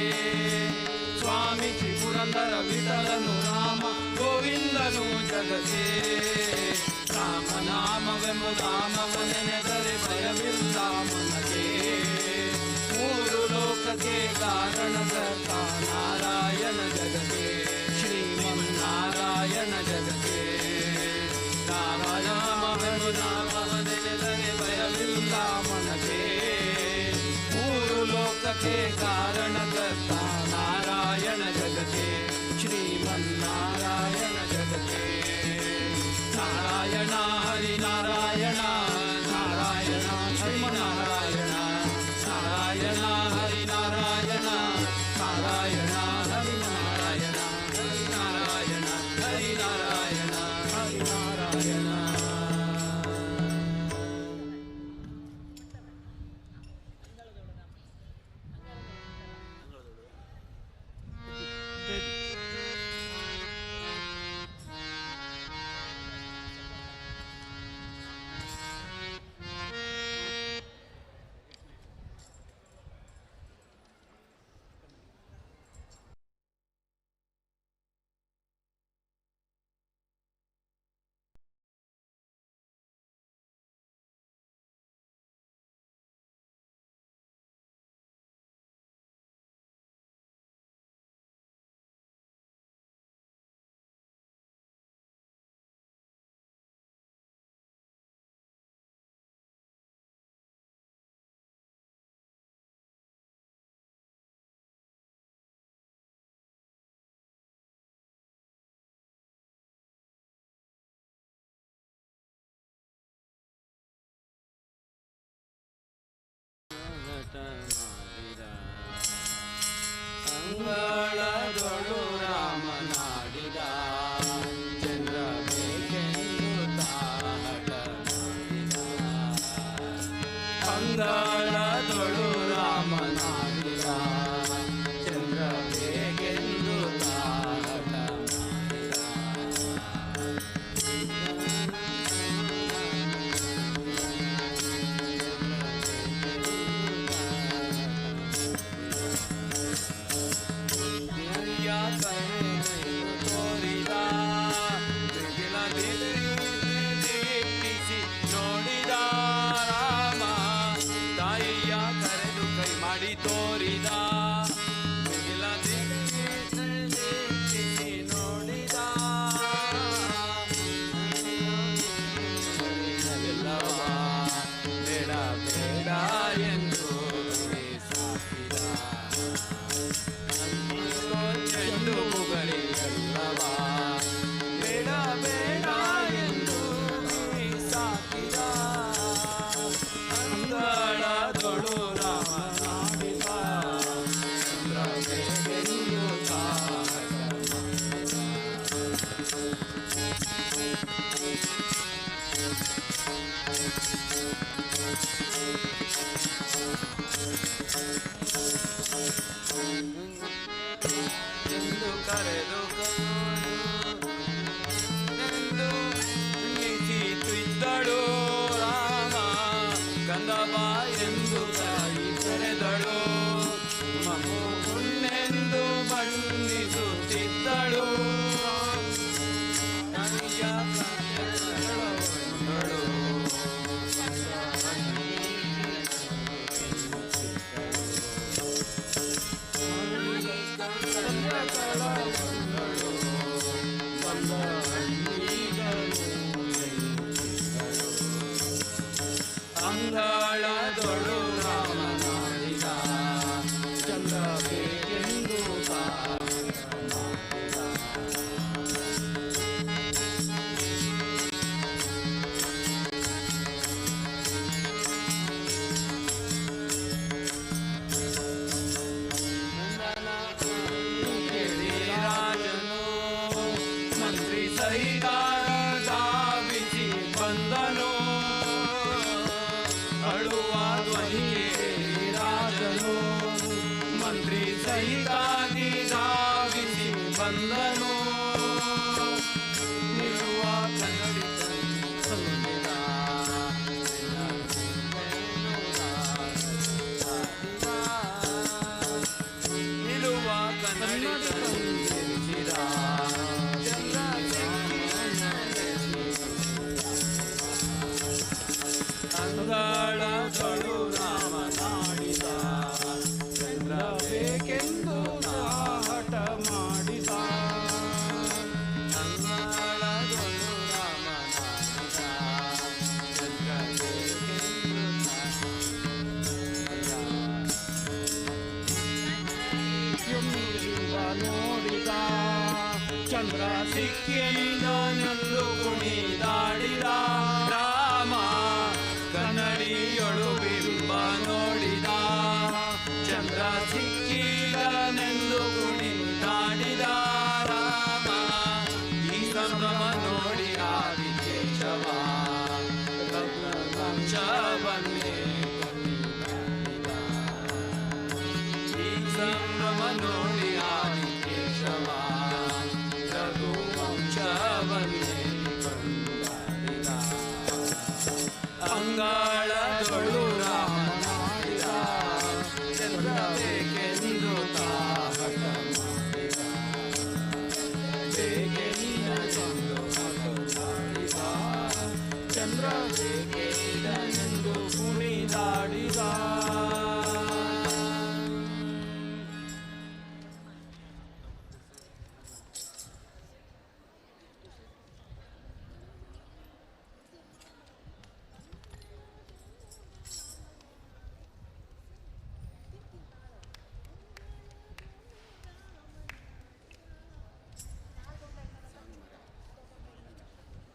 ಸ್ವಾಮಿ ಪುರಂದರ ವಿಠಲನು ರಾಮ ಗೋವಿಂದನು ಜಗಕ್ಕೆ. ರಾಮನಾಮವೆಂಬ ನಾಮವ ನೆನೆದರೆ ಭಯವಿಲ್ಲ ಮನಕ್ಕೆ. ಮೂರು ಲೋಕಕ್ಕೆ ಕಾರಣಕರ್ತ ನಾರಾಯಣ ಜಗಕ್ಕೆ ಶ್ರೀಮನ್ನಾರಾಯಣ ಜಗಕ್ಕೆ. ರಾಮನಾಮವೆಂಬ ನಾಮವ ನೆನೆದರೆ ಭಯವಿಲ್ಲ ಮನಕ್ಕೆ. ಮೂರು ಲೋಕಕ್ಕೆ ಕಾರಣಕರ್ತ ನಾರಾಯಣ ಜಗಕ್ಕೆ ಶ್ರೀಮನ್ನಾರಾಯಣ ಜಗಕ್ಕೆ. ನಾರಾಯಣ ಹರಿ ನಾರಾಯಣ ನಾರಾಯಣ ಹರಿ ನಾರಾಯಣ ನಾರಾಯಣ ಹರಿ ನಾರಾಯಣ ನಾರಾಯಣ ಹರಿ ನಾರಾಯಣ ಹರಿ ನಾರಾಯಣ ಹರಿ ನಾರಾಯಣ ಹರಿ ನಾರಾಯಣ. ಹಠ ಮಾಡಿದ. ಅಂಗಳದೊಳು ರಾಮನಾಡಿದ ಚಂದ್ರ ಬೇಕೆಂದು ತಾ ಹಠ ಮಾಡಿದ. ಅಂಗಳದೊಳು ರಾಮನಾಡಿದ ಚಂದ್ರ ಬೇಕೆಂದು ತಾ ಹಠ ಮಾಡಿದ. ತೋರಿದ ದಿಗಿಲ ದಿಟ್ಟಿಸಿ ನೋಡಿದ ರಾಮ ತಾಯಿಯ ಕರೆದು ಕೈ ಮಾಡಿ ತೋರಿದ. ದಿಗಿಲ ದಿಟ್ಟಿಸಿ ನೋಡಿದ ಎಲ್ಲವ ಬೇಡ ಬೇಡ ಎಂದು ಸಾಕಿದ. ಚೆಂಡು ಬುಗರಿಯಲ್ಲವ ಬೇಡ ಬೇಡ ಎಂದು ಸಾಕಿದ. ಅಂಗಳದೊಳು ರಾಮನಾಡಿದ ಚಂದ್ರ ಬೇಕೆಂದು ತಾ ಹಠ ಮಾಡಿದ. ಎಂದು ಕರೆದು ಎಂದು ನಿಂತಿದ್ದಳು ರಾಮ ಕಂದಬ ಎಂದು ತಾಯಿ ಕರೆದಳು. ಮಗು ಉಣ್ಣೆಂದು ಬಣ್ಣಿಸುತ್ತಿದ್ದಳು ತಾಯಿಯ ಕರೆದಳು. ಅಂಗಳದೊಳು ರಾಮನಾಡಿದ ಚಂದ್ರ ಬೇಕೆಂದು ತಾ ಹಠ ಮಾಡಿದ. ಕೇಳಿ ರಾಜನು ಮಂತ್ರಿ ಸಹಿತ ಧಾವಿಸಿ ಬಂದನು. ಅಳುವ ಧ್ವನಿ ಕೇಳಿ ರಾಜನು ಮಂತ್ರಿ ಸಹಿತ ಧಾವಿಸಿ ಬಂದನು. ನಿಲ್ಲುವ ಕನ್ನಡಿ ತಂದಿದ ನಿಲ್ಲುವ ಕನ್ನಡಿ ತಂದಿರಿಸಿದ. ಚಂದ್ರ ಅಂಗಳದೊಳು ರಾಮನಾಡಿದ ಚಂದ್ರ ಬೇಕೆಂದು ತಾ ಹಠ ಮಾಡಿದ. ಅಂಗಳದೊಳು ರಾಮನಾಡಿದ ಚಂದ್ರ ಬೇಕೆಂದು ತಾ ಬಿಂಬ ನೋಡಿದ ಚಂದ್ರ ಸಿಕ್ಕಿದನೆಂದು ಕುಣಿದಾಡಿದ ರಾಮ ಕನ್ನಡಿಯೊಳು ಬಿಂಬ ನೋಡಿದ. ಚಂದ್ರ ಸಿಕ್ಕಿದನೆಂದು ಕುಣಿದಾಡಿದ ರಾಮ. ಈ ಸಂಭ್ರಮ ನೋಡಿ ಆದಿಕೇಶವ ರಘುವಂಶವನ್ನೇ ಕೊಂಡಾಡಿದ. ಈ ಸಂಭ್ರಮ ನೋಡಿ ಆದಿಕೇಶವ ರಘುವಂಶವನ್ನೇ ಕೊಂಡಾಡಿದ. ಅಂಗಳದೊಳು ರಾಮನಾಡಿದ ಚಂದ್ರ ಬೇಕೆಂದು ತಾ ಹಠ ಮಾಡಿದ. ಬೇಕೆಂದು ಹಠ ಮಾಡಿದ ಚಂದ್ರ ಬೇಕೆಂದು ಕುಣಿದಾಡಿದ.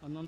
11.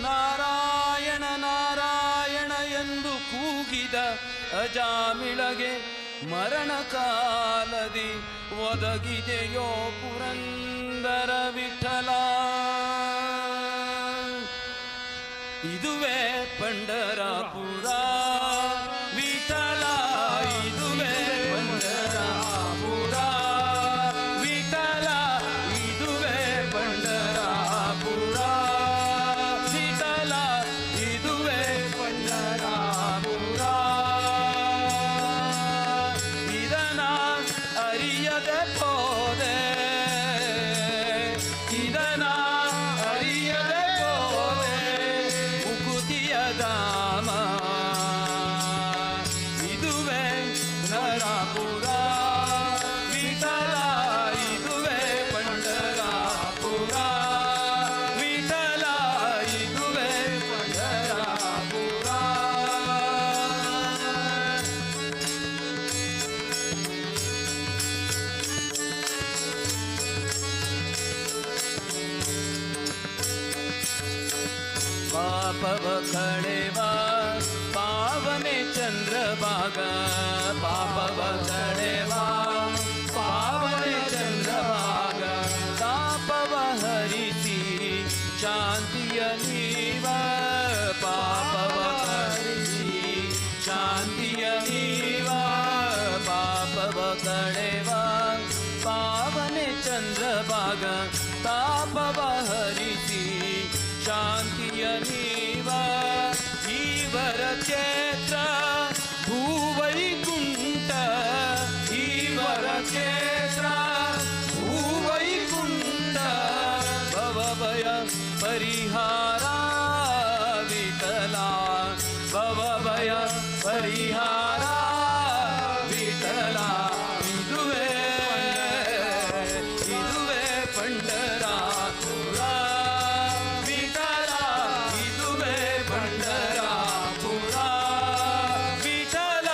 ನಾರಾಯಣ ನಾರಾಯಣ ಎಂದು ಕೂಗಿದ ಅಜಾಮಿಳಗೆ ಮರಣ ಕಾಲದಿ ಒದಗಿದೆಯೋ ಪುರಂದರ ವಿಠಲ. ಇದುವೇ ಪಂಡರಾಪುರ ವಿಠಲ, ಇದುವೇ ಪಂಡರಾಪುರ ವಿಠಲ, ಇದುವೇ ಪಂಡರಾಪುರ ವಿಠಲ, ಇದುವೇ ಪಂಡರಾಪುರ. ಇದನ ಅರಿಯದೆ ಹೋದೆ, ಇದನ ಅರಿಯದೆ ಹೋದೆ ಮುಕುತಿಯ ಧಾಮ. ಇದುವೇ ನರಾಪುರ ವಿಠಲ, ಇದುವೇ ಪಂಡರಾಪುರ ವಿಠಲ, ಇದುವೇ ಪಂಡರಾಪುರ. ಪಾಪವ ಕಳೆವ ಪಾವನೆ ಚಂದ್ರಭಾಗ, ಪಾಪವ ಕಳೆವ ಪಾವನೆ ಚಂದ್ರಭಾಗ, ತಾಪವ ಹರಿಸಿ ಶಾಂತಿಯ ನೀವ, ಪಾಪವ ಹರಿಸಿ ಶಾಂತಿಯ ನೀವ, ಪಾಪವ ಕಳೆವ ಪಾವನೆ ಚಂದ್ರಭಾಗ, ತಾಪವ ಹರಿಸಿ ಶಾಂತಿಯ ನೀವ. ಈವರ ಕ್ಷೇತ್ರ ಭೂವೈಕುಂಠ, ಈವರ ಕ್ಷೇತ್ರ ಭೂವೈಕುಂಠ, ಭವಭಯ ಪರಿಹಾರ ವಿಠಲ, ಭವಭಯ ಪರಿಹಾರ ವಿಠಲ. ಇದುವೇ ಇದುವೇ ಪಂಡರಾಪುರ ವಿಠಲ, ಇದುವೇ ಪಂಡರಾಪುರ ವಿಠಲ,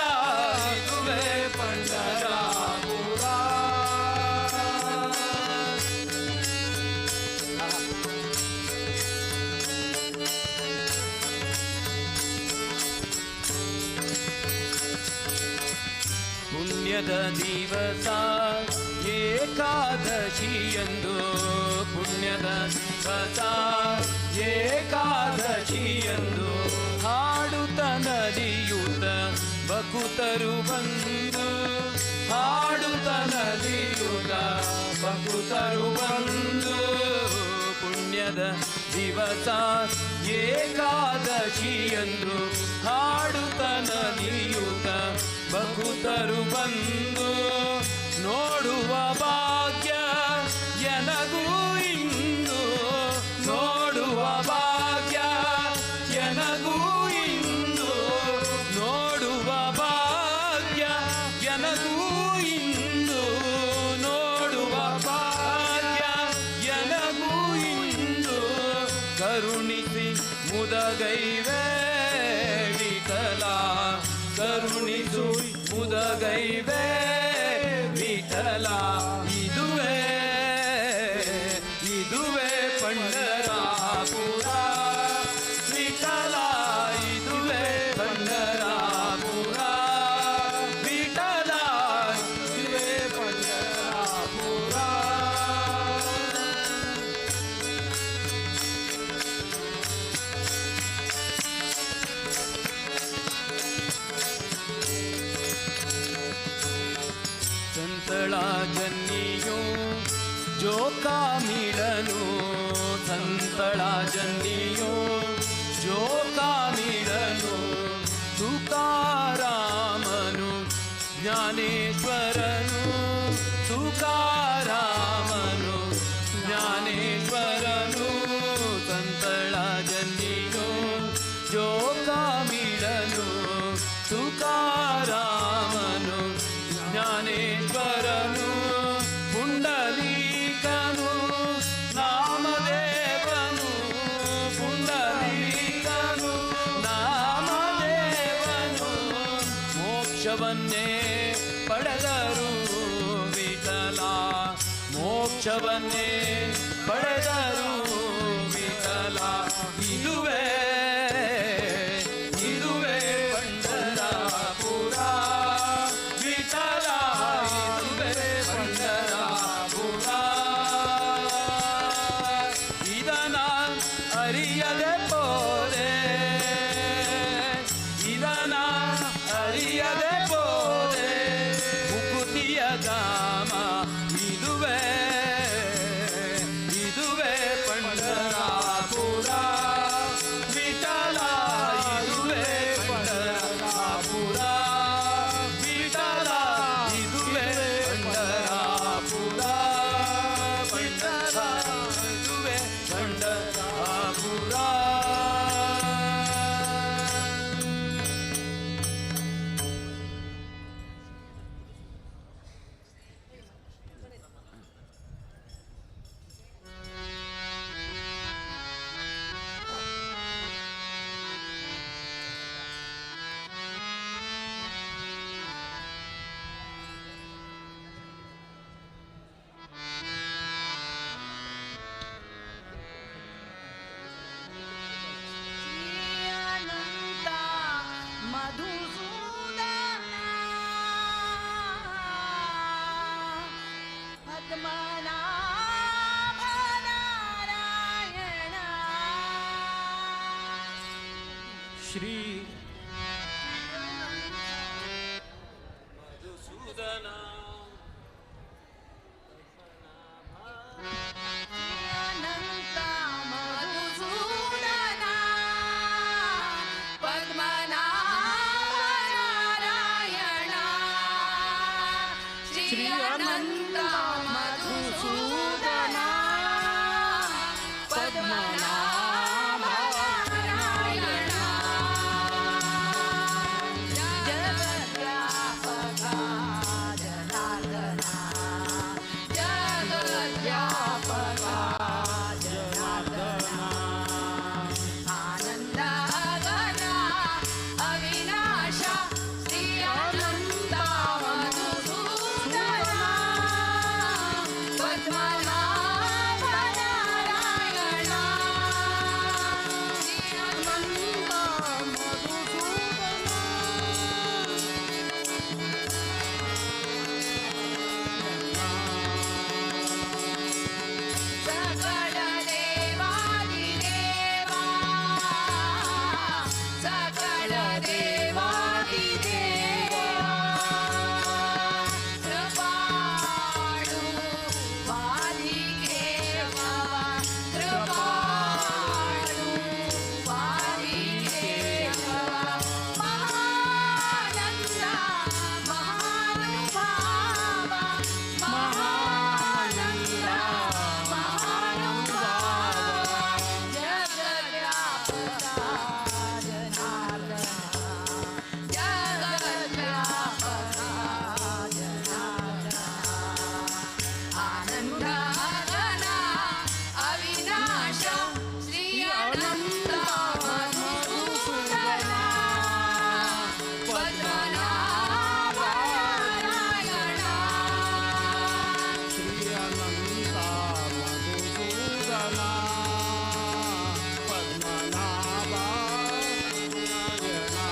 ಇದುವೇ ಪಂಡರಾಪುರ. ಪುಣ್ಯದ ದಿವಸ ಏಕಾದಶಿಯಂದು, ಪುಣ್ಯದ ದಿವಸ ಏಕಾದಶಿಯಂದು, ಹಾಡುತ್ತ ನಲಿಯುತ್ತ ಬಕುತರು ಬಂದು, ಹಾಡುತ್ತ ನಲಿಯುತ್ತ ಬಕುತರು ಬಂದು, ಪುಣ್ಯದ ದಿವಸ ಏಕಾದಶಿಯಂದು, ಹಾಡುತ್ತ ನಲಿಯುತ್ತ ಬಕುತರು ಬಂದು, ನೋಡುವ ಭಾಗ್ಯ ಎನಗೂ ಇಂದು, ನೋಡುವ ಭಾಗ್ಯ ಎನಗೂ ಇಂದು, ನೋಡುವ ಭಾಗ್ಯ ಎನಗೂ ಇಂದು, ನೋಡುವ ಭಾಗ್ಯ ಎನಗೂ ಇಂದು, ಕರುಣಿಸಿ ಮುದಗೈವೇ ವಿಠಲ, ಕರುಣಿಸು ಮುದಗೈವೇ ವಿಠಲ. ಇದುವೇ ಇದುವೇ ಪಂಡರಾಪುರ ವಿಠಲ, ಇದುವೇ ಪಂಡರಾಪುರ ವಿಠಲ, ಇದುವೇ ಪಂಡರಾಪುರ. ಸಂತಳ ಜನ್ನಿಯು ಜೋಕಾಮಿಳನು, ಸಂತಳ ಜನ್ನಿಯು ಜೋಕಾಮಿಳನು, ತುಕಾರಾಮನು ಜ್ಞಾನೇಶ್ವರನು, ತುಕಾರಾಮನು ಜ್ಞಾನೇಶ್ವರನು, ಸಂತಳ ಜನ್ನಿಯು ಜೋಕಾಮಿಳನು, ತುಕಾರಾಮನು ಜ್ಞಾನೇಶ್ವರನು, ಪುಂಡಲೀಕನು ನಾಮದೇವನು, ಪುಂಡಲೀಕನು ನಾಮದೇವನು, ಮೋಕ್ಷವನ್ನೇ ಪಡೆದರು ವಿಠಲ, ಮೋಕ್ಷವನ್ನೇ ಪಡೆದರು ವಿಠಲ. ಇದುವೇ श्री मधुसूदना अनंता मधुसूदना पद्मनाभ नारायणा श्री अनंता मधुसूदना पद्मनाभ नारायणा जगद्व्यापका जनार्दना जगद्व्यापका जनार्दना आनंदागना अविनाशा श्री अनंता मधुसूदना पद्मनाभ नारायणा श्री अनंता मधुसूदना. सकल देवादिदेवा सकल देवादिदेवा कृपाळु वादिकेशवा कृपाळु वादिकेशवा महानंदा महानुभावा महानंदा महानुभावा जगद्व्यापका जनार्दना जगद्व्यापका जनार्दना आनंदागना अविनाश श्री अनंता मधुसूदना पद्मनाभ नारायणा श्री अनंता मधुसूदना पद्मनाभा नारायणा.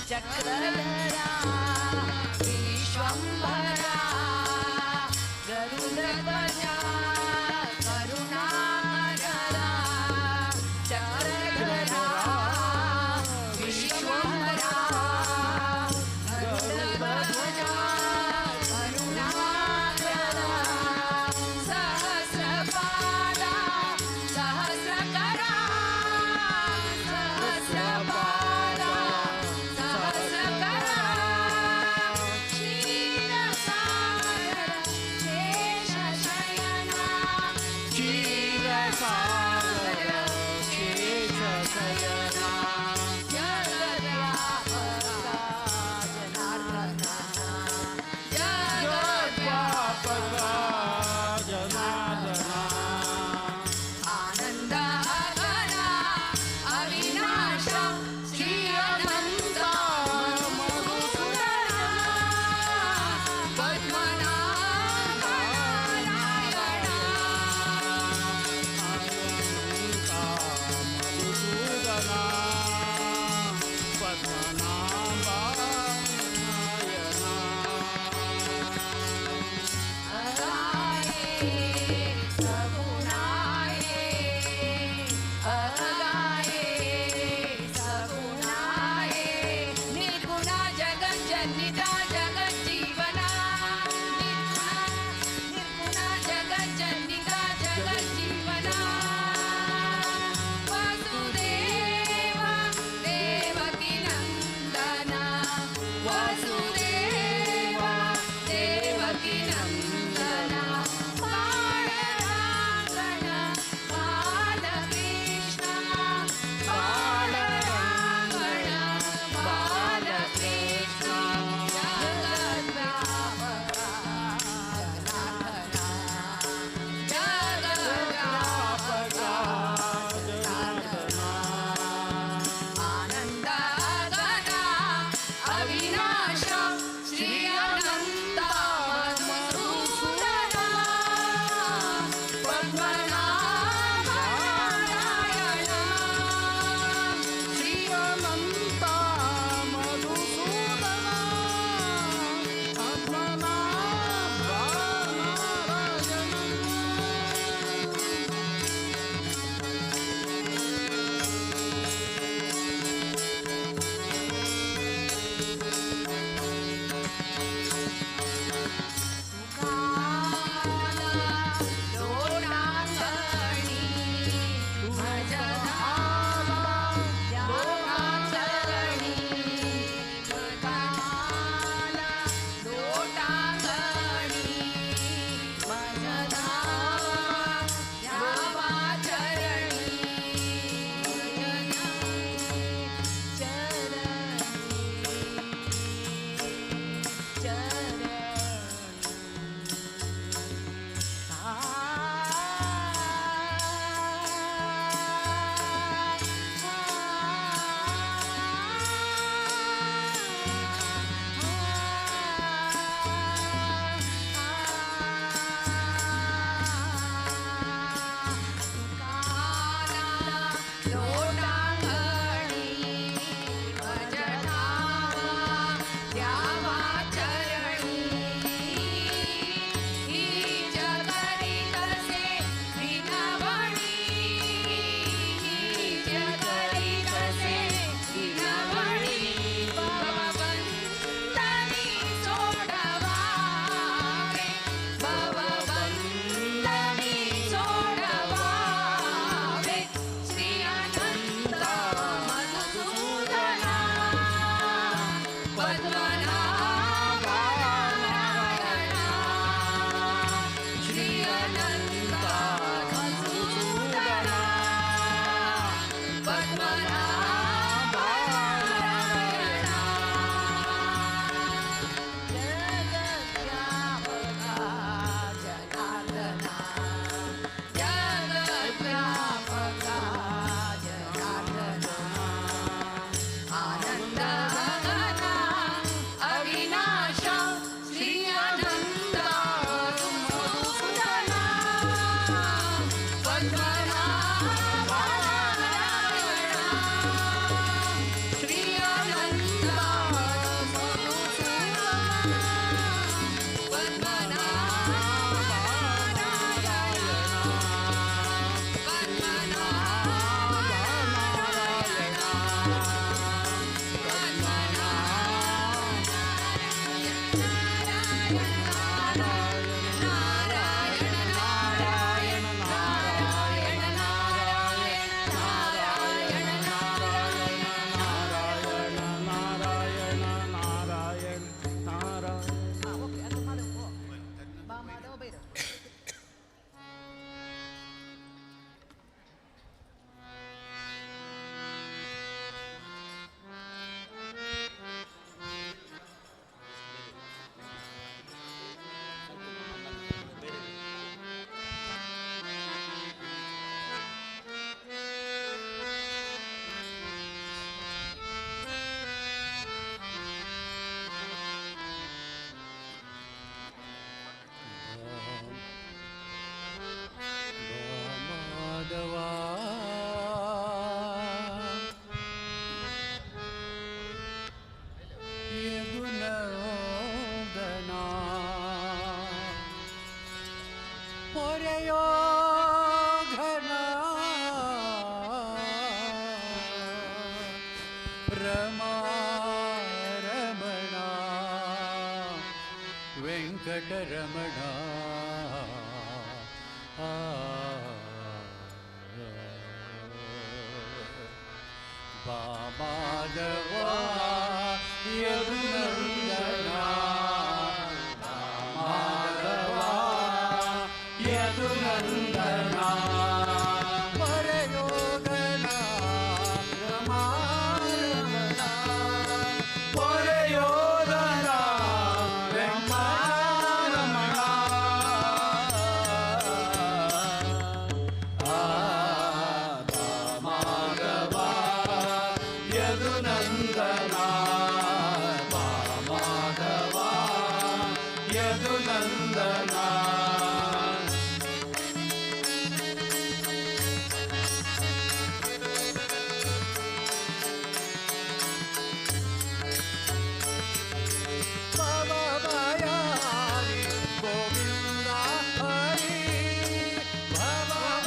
चक्रधरा विश्वंभरा गरुडध्वजा करुणाकरा चक्रधरा विश्वंभरा गरुडध्वजा करुणाकरा सहस्रपादा सहस्रकरा सहस्रपादा सहस्रकरा क्षीरसागर शेषशयना. अनंता मधुसूदना पद्मनाभ नारायणा. जगद्व्यापका जनार्दना, जगद्व्यापका जनार्दना, आनंद घना अविनाश श्री अनंता मधुसूदना पद्मनाभ नारायणा, श्री अनंता मधुसूदना पद्मनाभ नारायणा, पद्मनाभ नारायणा, नारायण नारायण नारायण नारायण नारायण नारायण. नारायण नारायण नारायण. माधवा यदुनंदना परयो घना रमा रमणा वेङ्कटरमणा. बामाधवा यदुनन्दना, माधवा यदुनन्दना, परयोगना रमारमणा, परयोधना रमारमणा. माधवा यदुनन्दना, माधवा यदुनन्दना. भवभयारि गोविन्द हरि,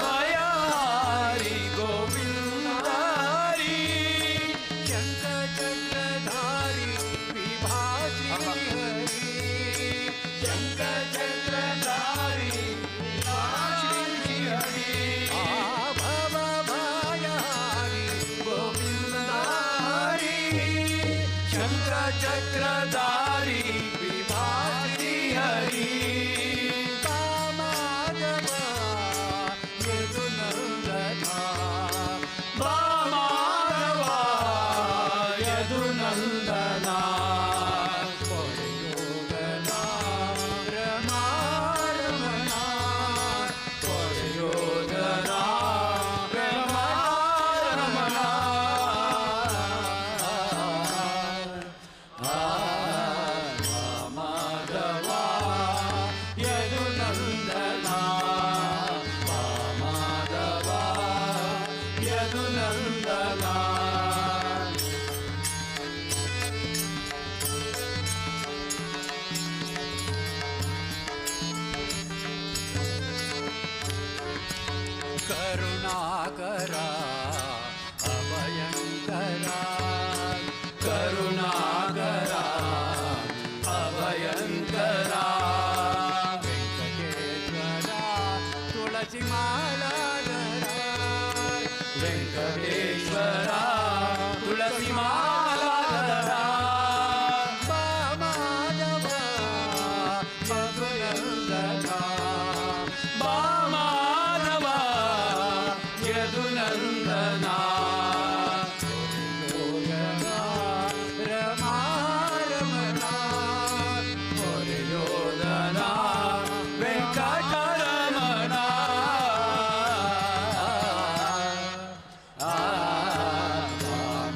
भयारी गोविंद हरि, शङ्खचक्रधारी विभाश्री हरि, शङ्खचक्रधारी श्री हरि. भवभयारि गोविन्द हरि, शङ्खचक्रधारी विभाश्री हरि. माधव यदुनन्दना, माधवा यदुनन्दना, परयोगना रमारमणा, परयोधना रमारमणा. माधवा यदुनन्दना, माधवा यदुनन्दना. करुणाकरा अभयङ्करा, करुणाकरा अभयङ्करा, वेङ्कटेश्वरा तुळसीमालाधरा, वेङ्कटेश्वरा तुळसीमालाधरा, माधवा अभयङ्करा, मा यदुनंदना। रमा रमणा योदना वेंकटरमणा।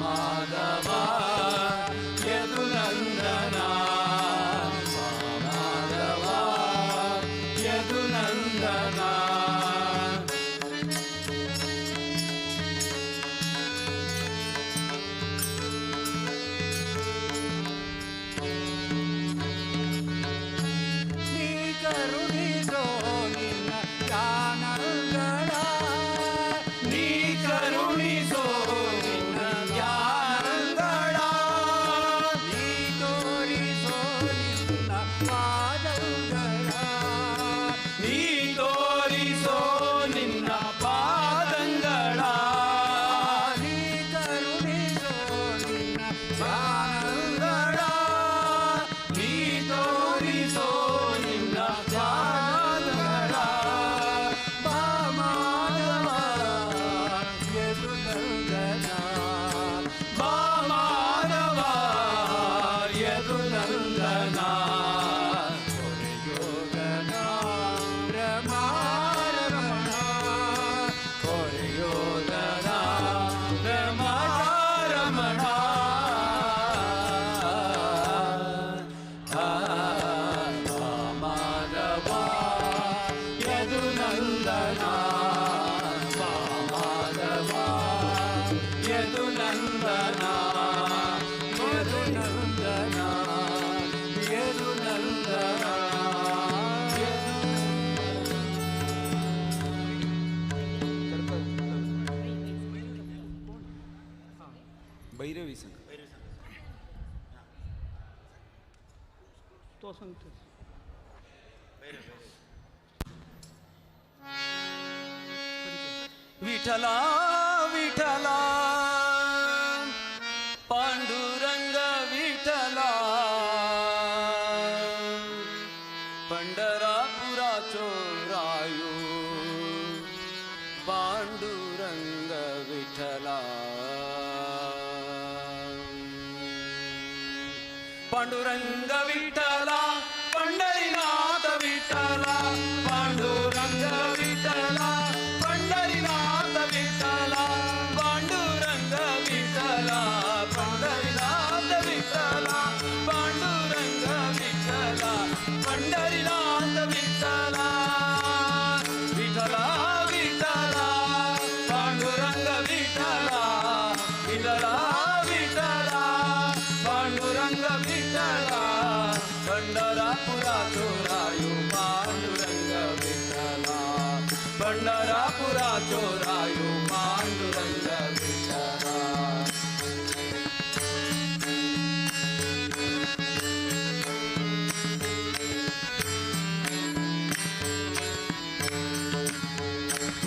माधवा यदुनंदना, माधवा यदुनंदना। ನೀ ಕರುಣಿಸೋ ನಿನ್ನ ಜ್ಞಾನಗಳ, ನೀ ಕರುಣಿಸೋ ನಿನ್ನ ಜ್ಞಾನಗಳ, ನೀ ತೋರಿಸೋ ನಿನ್ನ ಪಾದಗಳ, ನೀ ತೋರಿಸೋ ನಿನ್ನ ಪಾದಂಗಳ, ನೀ ಕರುಣಿಸೋ ನಿನ್ನ ಜ್ಞಾನಗಳ, ನೀ ತೋರಿಸೋ ನಿನ್ನ ಪಾದಗಳ. ಬಾ ಮಾಧವ ಯದುನಂದನ, ಬಾ ಮಾಧವ ಯದುನಂದನ. ಯೋಗನ ರಮಾ ರಮಣ, ಯೋಧನ ರಮಾ ರಮಣ. ಮಾಧವ ಯದುನಂದನ, ಮಾಧವ ಯದುನಂದನ, ಯದುನಂದನ, ಯದುನಂದನ. भैरवी संघ तो सांगतो. विठला विठला पांडुरंग विठला, पंढरापुराचो रायो पांडुरंग विठला, पांडुरंग विठला, पंढरीनाथ विठला, पांडुरंग विठला, पंढरीनाथ विठला, पांडुरंग विठला, पंढरीनाथ विठला, पांडुरंग विठला, पंढरीनाथ विठला, विठला विठला पांडुरंग विठला, विठला विठला पांडुरंग विठला, पंढरापुराचो रायो पांडुरंग विठला, पंढरापुराचो रायो पांडुरंग विठला.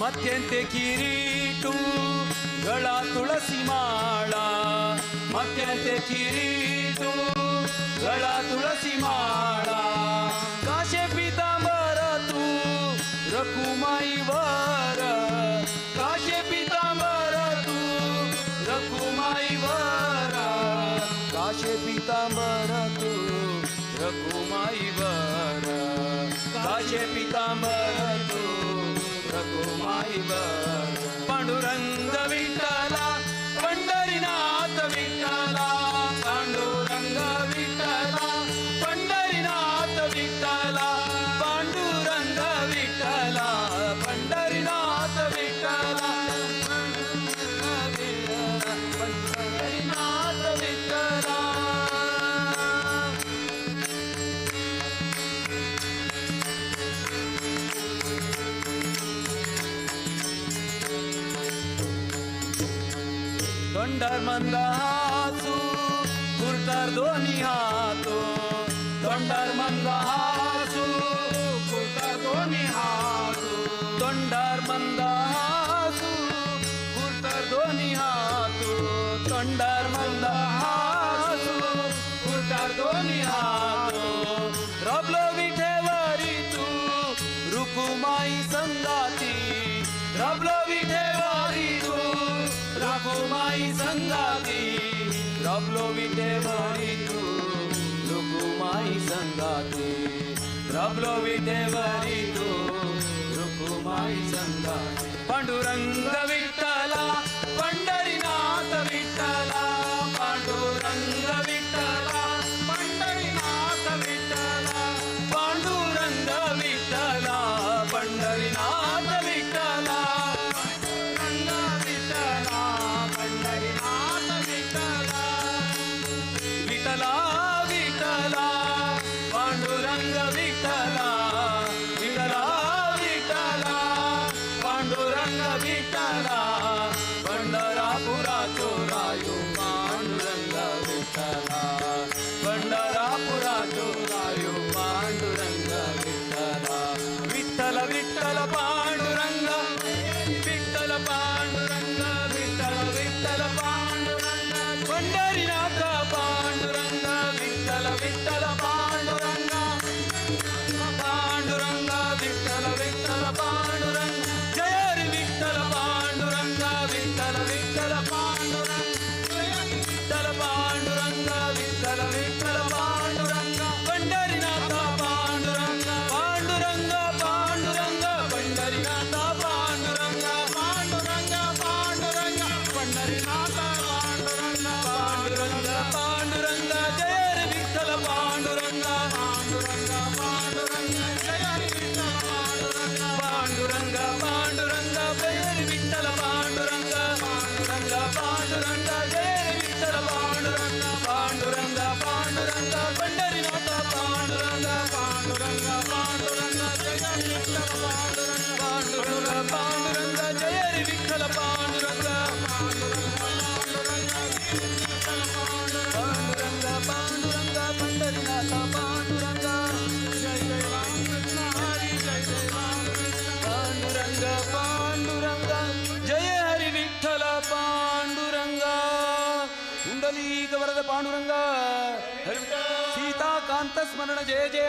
मत्यंते किरीटू गळा तुळसी माळा, मत्यंते किरीटू गळा तुळसी माळा, काशे पितांबर तू रकुमाई वर, काशे पितांबर तू रकुमाई वर, काशे पितांबर तू रकुमाई वर, काशे पितांबर तू रघुमाई वर. पांडुरंग विठ्ठला, पंढरीनाथ विठ्ठला, पांडुरंग विठ्ठला, पंढरीनाथ विठ्ठला, पांडुरंग विठ्ठला, पंढरीनाथ विठ्ठला, पंढरीनाथ विठ्ठला. तोंडार मंद हासू कुर्तार दोन्ही हातो, तोंडार मंद हासू कुर्तार दोन्ही हातो, तोंडार मंद हासू कुर्तार दोन्ही हातो, तोंडार मंद हासू कुर्तार दोन्ही हातो, रबलो विठेवरी तू रुकुमाई संगाती, रबलो विठेवरी तू रबलो विटेवरी तू रुकुमाई संगाती, रबलो विटेवरी तू रुकुमाई संगाती। पांडुरंग विठ्ठला पंढरीनाथ विठ्ठला, पांडुरंग विठ्ठला पंढरीनाथ विठ्ठला, पांडुरंग विठ्ठला पंढरीनाथ विठ्ठला, पांडुरंग विठ्ठला पंढरीनाथ विठ्ठला, विठ्ठला विठ्ठला पांडुरंग विठ्ठला, विठ्ठला विठ्ठला पांडुरंग विठ्ठला, पंढरापुरा चोरायो पांडुरंग विठ्ठला, पंढरापुरा चोरायो पांडुरंग विठ्ठला, विठ्ठल विठ्ठल पांडुरंग, विठ्ठल पांडुरंग, विठ्ठल विठ्ठल पांडुरंग, पंढरीनाथ पांडुरंग, विठ्ठल विठ्ठल पांडुरंग, पांडुरंग विठ्ठल विठ्ठल पांडुरंग, जय हरी विठ्ठल पांडुरंग, विठ्ठल विठ्ठल पांडुरंग, विठ्ठल पांडुरंग, विठ्ठल विठ्ठल पांडुरंग, पंढरीनाथ पांडुरंग, पांडुरंग पांडुरंग पंढरीनाथ पांडुरंग, पांडुरंग पांडुरंग पंढरीनाथ पांडुरंग, पांडुरंग पांडुरंग जय हरी विठ्ठल पांडुरंग, पांडुरंग पांडुरंग जय हरी विठ्ठल पांडुरंग, पांडुरंग पांडुरंग जय हरी विठ्ठल पांडुरंग, पांडुरंग पांडुरंग जय हरी विठ्ठल पांडुरंग, पांडुरंग पांडुरंग पंढरीनाथ पांडुरंग, पांडुरंग पांडुरंग जय हरी विठ्ठल पांडुरंग, पांडुरंग पांडुरंग जय हरी विठ्ठल पांडुरंग, पांडुरंग पांडुरंग पंढरीनाथ पांडुरंग, जय जय रामकृष्ण हरी जय जय रामकृष्ण, पांडुरंग पांडुरंग जय हरी विठ्ठल पांडुरंग, कुंडलीक वरद पांडुरंग, सीताकांत स्मरण जय जय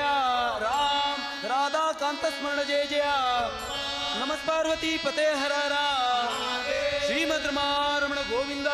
राम, राधाकांत स्मरण जय जय, नमः पार्वती पते हर हर, श्रीमद् रमारमण गोविंद।